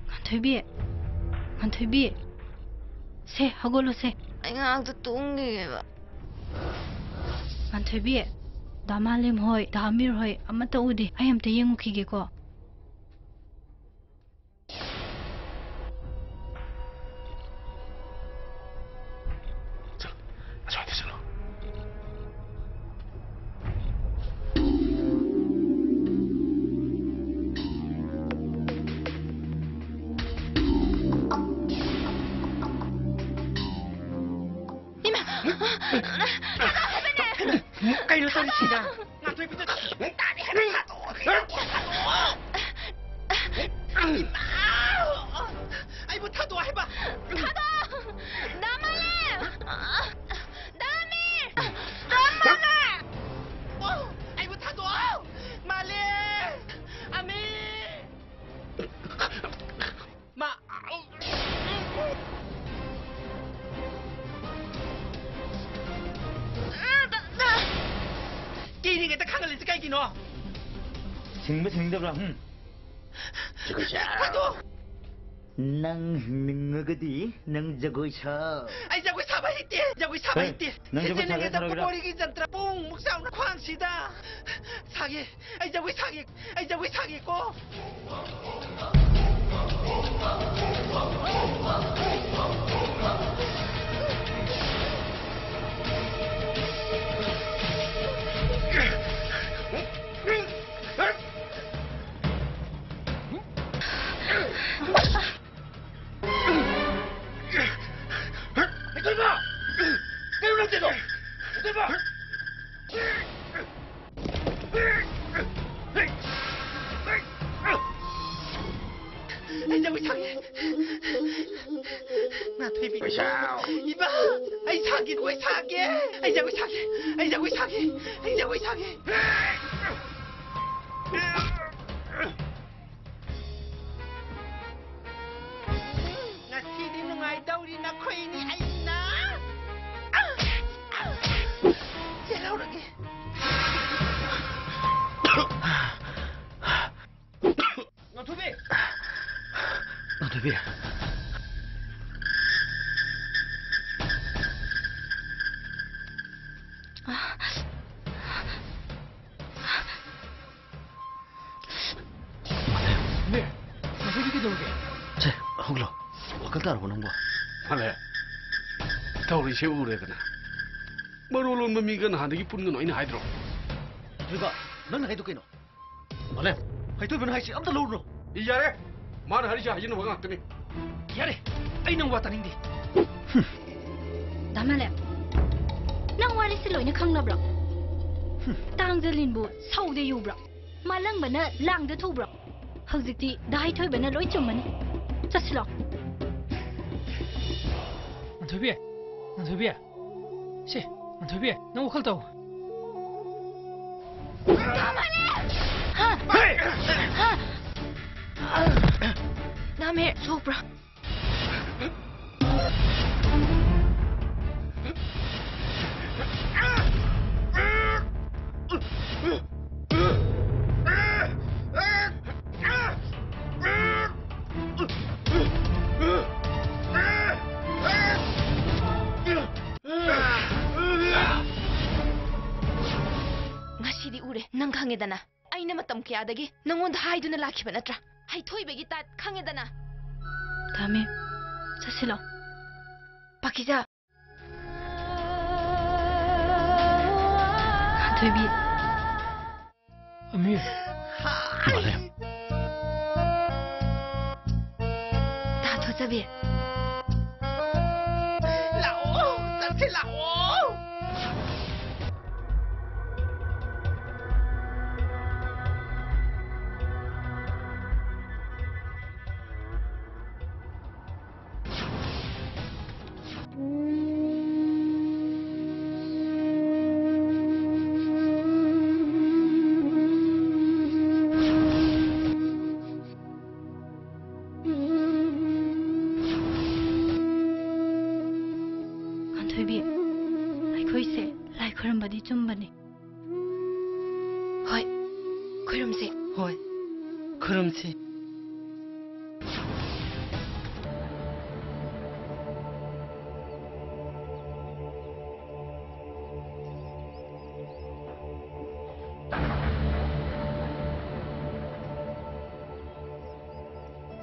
ꯉꯥꯟꯊꯣꯏꯕꯤ, ꯉꯥꯟꯊꯣꯏꯕꯤ, ꯁꯦ, ꯍꯧꯒꯠꯂꯣ, ꯁꯦ꯫ ꯑꯩ ꯉꯥꯏꯍꯥꯛꯇ ꯇꯨꯝꯈꯤꯒꯦꯕ꯫ ꯉꯥꯟꯊꯣꯏꯕꯤ, ꯗꯥ ꯃꯥꯂꯦꯝ ꯍꯣꯏ, ꯗꯥ ꯑꯃꯤꯔ ꯍꯣꯏ ꯑꯃꯠꯇ ꯎꯗꯦ꯫ ꯑꯩ ꯑꯝꯇ ꯌꯦꯡꯉꯨꯈꯤꯒꯦꯀꯣ꯫ ꯆꯠꯂꯣ, ꯑꯁ꯭ꯋꯥꯏꯗ ꯆꯠꯂꯣ꯫ ꯏꯃꯥ! ꯀꯩꯅꯣ ꯇꯧꯔꯤꯁꯤꯅ? ꯉꯥꯟꯊꯣꯏꯕꯤꯗ ꯇꯥꯔꯦ ꯍꯥꯏꯕ ꯊꯥꯗꯣꯛꯑꯣ! ꯏꯃꯥ! ꯑꯩꯕꯨ ꯊꯥꯗꯣꯛꯑꯣ ꯍꯥꯏꯕ! ꯊꯥꯗꯣꯛꯑꯣ! ꯗꯥ ꯃꯥꯂꯦꯝ! ꯗꯥ ꯑꯃꯤꯔ! ꯗꯥ ꯃꯥꯂꯦꯝ! ꯑꯣ! ꯑꯩꯕꯨ ꯊꯥꯗꯣꯛꯑꯣ! ꯃꯥꯂꯦꯝ! ꯑꯃꯤꯔ! ꯃꯥ! ꯀꯤꯔꯤꯉꯩꯗ ꯈꯪꯍꯜꯂꯤꯁꯤ ꯀꯩꯒꯤꯅꯣ? ꯁꯤꯡꯕ ꯁꯤꯡꯗꯕ꯭ꯔꯥ? ꯍꯨꯝ? ꯖꯒꯣꯏ ꯁꯥ꯫ ꯊꯥꯗꯣꯛ! ꯅꯪ ꯍꯤꯡꯅꯤꯡꯉꯒꯗꯤ ꯅꯪ ꯖꯒꯣꯏ ꯁꯥ꯫ ꯑꯩ ꯖꯒꯣꯏ ꯁꯥꯕ ꯍꯩꯇꯦ, ꯖꯒꯣꯏ ꯁꯥꯕ ꯍꯦ, ꯍꯩꯇꯦ꯫ ꯅꯪ ꯖꯒꯣꯏ ꯁꯥꯒꯦ ꯁꯤꯖꯤꯟꯅꯒꯦ ꯁꯥꯔꯣꯏꯒꯦꯔꯥ? ꯄꯣꯔꯤꯒꯤ ꯖꯟꯇ꯭ꯔ ꯄꯨꯡꯃꯨꯛ ꯆꯥꯎꯅ ꯈ꯭ꯋꯥꯡꯁꯤꯗ ꯁꯥꯒꯦ꯫ ꯑꯩ ꯖꯒꯣꯏ ꯁꯥꯒꯦ, ꯑꯩ ꯖꯒꯣꯏ ꯁꯥꯒꯦꯀꯣ꯫ ꯏꯇꯩꯃ! ꯀꯩꯅꯣ ꯅꯪ ꯇꯧꯔꯤꯗꯣ? ꯏꯇꯩꯃ! ꯑꯩ ꯖꯒꯣꯏ ꯁꯥꯒꯦ꯫ ꯉꯥꯟꯊꯣꯏꯕꯤ꯫ ꯄꯩꯁꯥ꯫ ꯏꯃꯥ! ꯑꯩ ꯁꯥꯒꯦ, ꯖꯒꯣꯏ ꯁꯥꯒꯦ꯫ ꯑꯩ ꯖꯒꯣꯏ ꯁꯥꯒꯦ꯫ ꯑꯩ ꯖꯒꯣꯏ ꯁꯥꯒꯦ꯫ ꯑꯩ ꯖꯒꯣꯏ ꯁꯥꯒꯦ꯫ ꯉꯁꯤꯗꯤ ꯅꯨꯡꯉꯥꯏꯗꯧꯔꯤ ꯅꯈꯣꯏꯅꯤ ꯑꯩꯅ꯫ ꯆꯦꯜꯍꯧꯔꯒꯦ꯫ ꯊꯣꯏꯕꯤ꯫ ꯃꯥꯂꯦꯝ꯫ ꯃꯦ, ꯃꯁꯤꯗꯤ ꯀꯩꯗꯧꯔꯒꯦ? ꯁꯦ, ꯍꯧꯒꯠꯂꯣ꯫ ꯋꯥꯈꯜ ꯇꯥꯔꯕꯣ ꯅꯪꯕꯣ? ꯃꯥꯂꯦꯝ, ꯇꯧꯔꯤꯁꯦ ꯎꯔꯦꯗꯅ꯫ ꯃꯔꯣꯜ ꯂꯣꯟꯕ ꯃꯤꯒ ꯅꯍꯥꯟꯗꯒꯤ ꯄꯨꯟꯒꯅꯨ ꯑꯩꯅ ꯍꯥꯏꯗ꯭ꯔꯣ? ꯊꯣꯏꯕ, ꯅꯪꯅ ꯍꯥꯏꯗꯣ ꯀꯩꯅꯣ? ꯃꯥꯂꯦꯝ, ꯍꯩꯊꯣꯏꯕꯅ ꯍꯥꯏꯁꯤ ꯑꯝꯇ ꯂꯧꯔꯨꯅꯨ꯫ ꯌꯥꯔꯦ! ꯃꯥꯅ ꯍꯥꯏꯔꯤꯁꯦ ꯍꯥꯏꯖꯤꯟꯅꯕ ꯉꯥꯛꯇꯅꯤ꯫ ꯌꯥꯔꯦ! ꯑꯩ ꯅꯪ ꯋꯥ ꯇꯥꯅꯤꯡꯗꯦ꯫ ꯗꯥ ꯃꯥꯂꯦꯝ, ꯅꯪ ꯋꯥꯔꯤꯁꯤ ꯂꯣꯏꯅ ꯈꯪꯅꯕ꯭ꯔꯣ? ꯇꯥꯡꯖ ꯂꯤꯟꯕꯨ ꯁꯧꯗ ꯌꯨꯕ꯭ꯔꯣ? ꯃꯥꯂꯪꯕꯅ ꯂꯥꯡꯗ ꯊꯨꯕ꯭ꯔꯣ? ꯍꯧꯖꯤꯛꯇꯤ ꯗꯥ ꯍꯩꯊꯣꯏꯕꯅ ꯂꯣꯏ ꯆꯨꯝꯃꯅꯤ꯫ ꯆꯠꯁꯤꯂꯣ꯫ ꯉꯥꯟꯊꯣꯏꯕꯤ! ꯉꯥꯟꯊꯣꯏꯕꯤ! ꯁꯦ, ꯉꯥꯟꯊꯣꯏꯕꯤ, ꯅꯪ ꯋꯥꯈꯜ ꯇꯧ꯫ ꯗꯥ ꯃꯥꯂꯦꯝ! ꯍꯥ? ꯍꯥ? ꯗꯥ ꯃꯦꯍꯔ, ꯁꯣꯛꯄ꯭ꯔꯥ? ꯉꯁꯤꯗꯤ ꯎꯔꯦ, ꯅꯪ ꯈꯪꯉꯦꯗꯅ꯫ ꯑꯩꯅ ꯃꯇꯝ ꯀꯌꯥꯗꯒꯤ ꯅꯪꯉꯣꯟꯗ ꯍꯥꯏꯗꯨꯅ ꯂꯥꯛꯈꯤꯕ ꯅꯠꯇ꯭ꯔꯥ? ꯍꯩꯊꯣꯏꯕꯒꯤ ꯇꯥꯏꯞ ꯈꯪꯉꯦꯗꯅ꯫ ꯇꯥꯃꯤ, ꯆꯠꯁꯤꯂꯣ꯫ ꯄꯥꯀꯤꯖꯥ꯫ ꯉꯥꯟꯊꯣꯏꯕꯤ꯫ ꯑꯃꯤꯔ꯫ ꯃꯥꯂꯦꯝ꯫ ꯇꯥ ꯊꯣꯖꯕꯤ꯫ ꯂꯥꯛꯑꯣ, ꯆꯠꯁꯤ ꯂꯥꯛꯑꯣ꯫ ꯉꯥꯟꯊꯣꯏꯕꯤ, ꯑꯩꯈꯣꯏꯁꯦ ꯂꯥꯏ ꯈꯣꯏꯔꯝꯕꯗꯤ ꯆꯨꯝꯕꯅꯤ꯫ ꯍꯣꯏ, ꯈꯣꯏꯔꯝꯁꯦ꯫ ꯍꯣꯏ, ꯈꯣꯏꯔꯝꯁꯦ꯫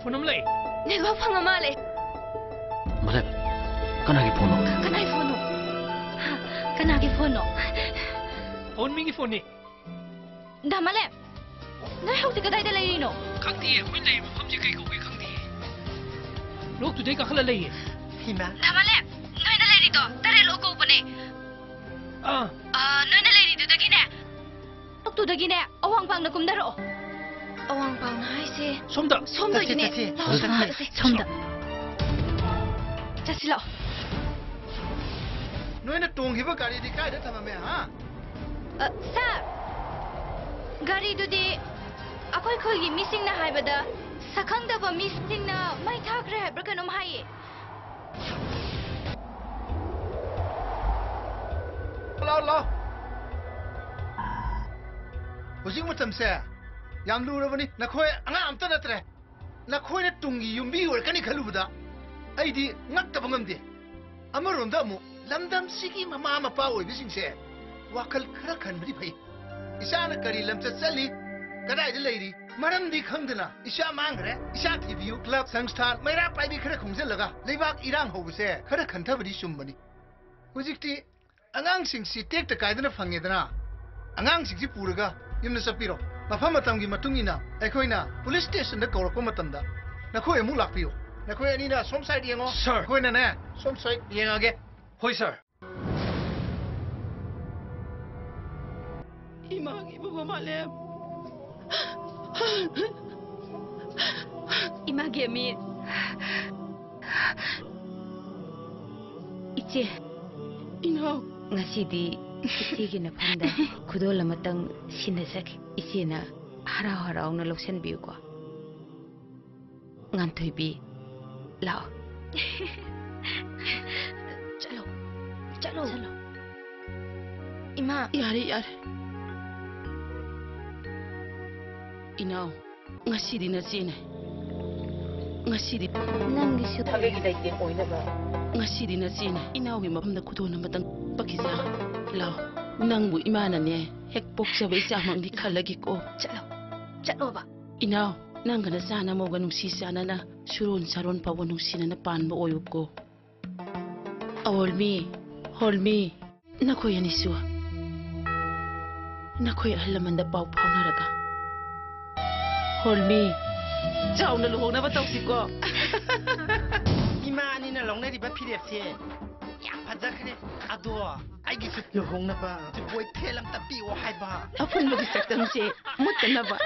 ꯐꯣꯟ ꯑꯃ ꯂꯩ꯫ ꯅꯦꯠꯋꯥꯛ ꯐꯪꯉ ꯃꯥꯜꯂꯦ꯫ ꯃꯥꯂꯦ, ꯀꯅꯥꯒꯤ ꯐꯣꯟꯅꯣ? ꯀꯅꯥꯒꯤ ꯐꯣꯟꯅꯣ? ꯍꯥ? ꯀꯅꯥꯒꯤ ꯐꯣꯟꯅꯣ? ꯐꯣꯟ ꯃꯤꯒꯤ ꯐꯣꯟꯅꯤ꯫ ꯗꯥ ꯃꯥꯂꯦ, ꯅꯣꯏ ꯍꯧꯖꯤꯛ ꯀꯗꯥꯏꯗ ꯂꯩꯔꯤꯅꯣ? ꯈꯪꯗꯤꯌꯦ, ꯑꯩꯈꯣꯏ ꯂꯩꯔꯤꯕ ꯃꯐꯝꯁꯦ ꯀꯩ ꯀꯧꯒꯦ ꯈꯪꯗꯤꯌꯦ꯫ ꯂꯣꯛꯇꯨꯗꯩ ꯀꯥꯈꯠꯂ ꯂꯩꯌꯦ꯫ ꯍꯤꯃꯥ꯫ ꯗꯥ ꯃꯥꯂꯦ, ꯅꯣꯏꯅ ꯂꯩꯔꯤꯗꯣ ꯇꯔꯦꯠ ꯂꯣꯛ ꯀꯧꯕꯅꯦ꯫ ꯑꯥ꯫ ꯑꯥ, ꯅꯣꯏꯅ ꯂꯩꯔꯤꯗꯨꯗꯒꯤꯅꯦ, ꯂꯣꯛꯇꯨꯗꯒꯤꯅꯦ ꯑꯋꯥꯡ ꯄꯥꯡꯅ ꯀꯨꯝꯊꯔꯛꯑꯣ꯫ ꯑꯋꯥꯡ ꯄꯥꯡꯅ ꯍꯥꯏꯁꯦ? ꯁꯣꯝꯗ꯫ ꯁꯣꯝꯗ ꯑꯣꯏꯗꯣꯏꯅꯦ꯫ ꯆꯠꯁꯦ, ꯆꯠꯁꯦ꯫ ꯂꯥꯛꯑꯣ, ꯁꯣꯝꯗ꯫ ꯂꯥꯛꯑꯣ, ꯆꯠꯁꯦ꯫ ꯆꯠꯁꯤ ꯂꯥꯛꯑꯣ꯫ ꯅꯣꯏꯅ ꯇꯣꯡꯈꯤꯕ ꯒꯥꯔꯤꯗꯤ ꯀꯥꯏꯗ ꯊꯝꯃꯝꯃꯦ, ꯍꯥ? ꯑ, ꯁꯥꯔ, ꯒꯥꯔꯤꯗꯨꯗꯤ ꯑꯩꯈꯣꯏ ꯈꯨꯜꯒꯤ ꯃꯤꯁꯤꯡꯅ ꯍꯥꯏꯕꯗ ꯁꯛꯈꯪꯗꯕ ꯃꯤꯁꯤꯡꯅ ꯃꯩ ꯊꯥꯈ꯭ꯔꯦ ꯍꯥꯏꯕ꯭ꯔꯥ ꯀꯩꯅꯣꯝ ꯍꯥꯏꯌꯦ꯫ ꯂꯥꯎ, ꯂꯥꯎ꯫ ꯍꯧꯖꯤꯛ ꯃꯇꯝꯁꯦ ꯌꯥꯝ ꯂꯨꯔꯕꯅꯤ꯫ ꯅꯈꯣꯏ ꯑꯉꯥꯡ ꯑꯝꯇ ꯅꯠꯇ꯭ꯔꯦ꯫ ꯅꯈꯣꯏꯅ ꯇꯨꯡꯒꯤ ꯌꯨꯝꯕꯤ ꯑꯣꯏꯔꯛꯀꯅꯤ ꯈꯜꯂꯨꯕꯗ ꯑꯩꯗꯤ ꯉꯛꯇꯕ ꯉꯝꯗꯦ꯫ ꯑꯃꯔꯣꯝꯗ ꯑꯃꯨꯛ ꯂꯝꯗꯝꯁꯤꯒꯤ ꯃꯃꯥ ꯃꯄꯥ ꯑꯣꯏꯕꯁꯤꯡꯁꯦ ꯋꯥꯈꯜ ꯈꯔ ꯈꯟꯕꯗꯤ ꯐꯩ꯫ ꯏꯆꯥꯅ ꯀꯔꯤ ꯂꯝꯆꯠ ꯆꯠꯂꯤ, ꯀꯗꯥꯏꯗ ꯂꯩꯔꯤ, ꯃꯔꯝꯗꯤ ꯈꯪꯗꯅ ꯏꯆꯥ ꯃꯥꯡꯈ꯭ꯔꯦ, ꯏꯆꯥ ꯊꯤꯕꯤꯌꯨ, ꯀ꯭ꯂꯕ, ꯁꯪꯁꯊꯥꯟ, ꯃꯩꯔꯥ ꯄꯥꯏꯕꯤ ꯈꯔ ꯈꯣꯝꯖꯤꯜꯂꯒ ꯂꯩꯕꯥꯛ ꯏꯔꯥꯡ ꯍꯧꯕꯁꯦ ꯈꯔ ꯈꯟꯊꯕꯗꯤ ꯆꯨꯝꯕꯅꯤ꯫ ꯍꯧꯖꯤꯛꯇꯤ ꯑꯉꯥꯡꯁꯤꯡꯁꯤ ꯇꯦꯛꯇ ꯀꯥꯏꯗꯅ ꯐꯪꯉꯦꯗꯅ, ꯑꯉꯥꯡꯁꯤꯡꯁꯤ ꯄꯨꯔꯒ ꯌꯨꯝꯗ ꯆꯠꯄꯤꯔꯣ꯫ ꯃꯐꯝ ꯃꯇꯝꯒꯤ ꯃꯇꯨꯡ ꯏꯟꯅ ꯑꯩꯈꯣꯏꯅ ꯄꯨꯂꯤꯁ ꯁ꯭ꯇꯦꯁꯟꯗ ꯀꯧꯔꯛꯄ ꯃꯇꯝꯗ ꯅꯈꯣꯏ ꯑꯃꯨꯛ ꯂꯥꯛꯄꯤꯌꯨ꯫ ꯅꯈꯣꯏ ꯑꯅꯤꯅ ꯁꯣꯝ ꯁꯥꯏꯗ ꯌꯦꯡꯉꯣ꯫ ꯁꯥꯔ꯫ ꯑꯩꯈꯣꯏꯅꯅꯦ ꯁꯣꯝ ꯁꯥꯏꯗ ꯌꯦꯡꯉꯒꯦ꯫ ꯍꯣꯏ, ꯁꯥꯔ꯫ ꯏꯃꯥꯒꯤ ꯃꯃꯥꯂꯦꯝ꯫ ꯏꯃꯥꯒꯤ ꯑꯃꯤꯔ꯫ ꯏꯆꯦ, ꯏꯅꯥꯎ꯫ ꯉꯁꯤꯗꯤ ꯏꯆꯦꯒꯤ ꯅꯐꯝꯗ ꯈꯨꯗꯣꯜ ꯑꯃꯇꯪ ꯁꯤꯟꯅꯖꯒꯦ꯫ ꯏꯆꯦꯅ ꯍꯔꯥꯎ ꯍꯔꯥꯎꯅ ꯂꯧꯁꯟꯕꯤꯌꯨꯀꯣ꯫ ꯉꯥꯟꯊꯣꯏꯕꯤ, ꯂꯥꯛꯑꯣ꯫ ꯆꯠꯂꯣ, ꯆꯠꯂꯣ꯫ ꯏꯃꯥ꯫ ꯌꯥꯔꯦ, ꯌꯥꯔꯦ꯫ ꯏꯅꯥꯎ, ꯉꯁꯤꯗꯤ ꯅꯆꯦꯅꯦ꯫ ꯉꯁꯤꯗꯤ ꯅꯪꯒꯤꯁꯨ ꯉꯁꯤꯗꯤ ꯅꯆꯦꯅꯦ꯫ ꯏꯅꯥꯎꯒꯤ ꯃꯐꯝꯗ ꯈꯨꯗꯣꯜ ꯑꯃꯇꯪ ꯄꯛꯈꯤꯖ ꯂꯥꯎ꯫ ꯅꯪꯕꯨ ꯏꯃꯥꯅꯅꯦ ꯍꯦꯛ ꯄꯣꯛꯆꯕ ꯏꯆꯥꯃꯛꯅꯤ ꯈꯜꯂꯒꯦꯀꯣ꯫ ꯆꯠꯂꯣ, ꯆꯠꯂꯣꯕ꯫ ꯏꯅꯥꯎ, ꯅꯪꯒ ꯅꯆꯥ ꯅꯃꯧꯒ ꯅꯨꯡꯁꯤ ꯆꯥꯟꯅꯅ ꯁꯨꯔꯣꯟ ꯆꯥꯔꯣꯟ ꯐꯥꯎꯕ ꯅꯨꯡꯁꯤꯅꯅ ꯄꯥꯟꯕ ꯑꯣꯏꯌꯨꯀꯣ꯫ ꯑꯍꯣꯜꯃꯤ, ꯍꯣꯜꯃꯤ, ꯅꯈꯣꯏ ꯑꯅꯤꯁꯨ꯫ ꯅꯈꯣꯏ ꯑꯍꯜ ꯂꯃꯟꯗ ꯄꯥꯎ ꯐꯥꯎꯅꯔꯒ꯫ ꯍꯣꯜꯃꯤ, ꯆꯥꯎꯅ ꯂꯨꯍꯣꯡꯅꯕ ꯇꯧꯁꯤꯀꯣ꯫ ꯏꯃꯥ ꯑꯅꯤꯅ ꯂꯧꯅꯔꯤꯕ ꯐꯤꯔꯦꯞꯁꯦ ꯌꯥꯝ ꯐꯖꯈ꯭ꯔꯦ꯫ ꯑꯗꯣ ꯑꯩꯒꯤꯁꯨ ꯂꯨꯍꯣꯡꯅꯕ ꯖꯒꯣꯏ ꯊꯦꯜ ꯑꯝꯇ ꯄꯤꯌꯣ ꯍꯥꯏꯕ꯫ ꯑꯄꯨꯟꯕꯒꯤ ꯁꯛꯇꯝꯁꯦ ꯃꯨꯠꯇꯅꯕ꯫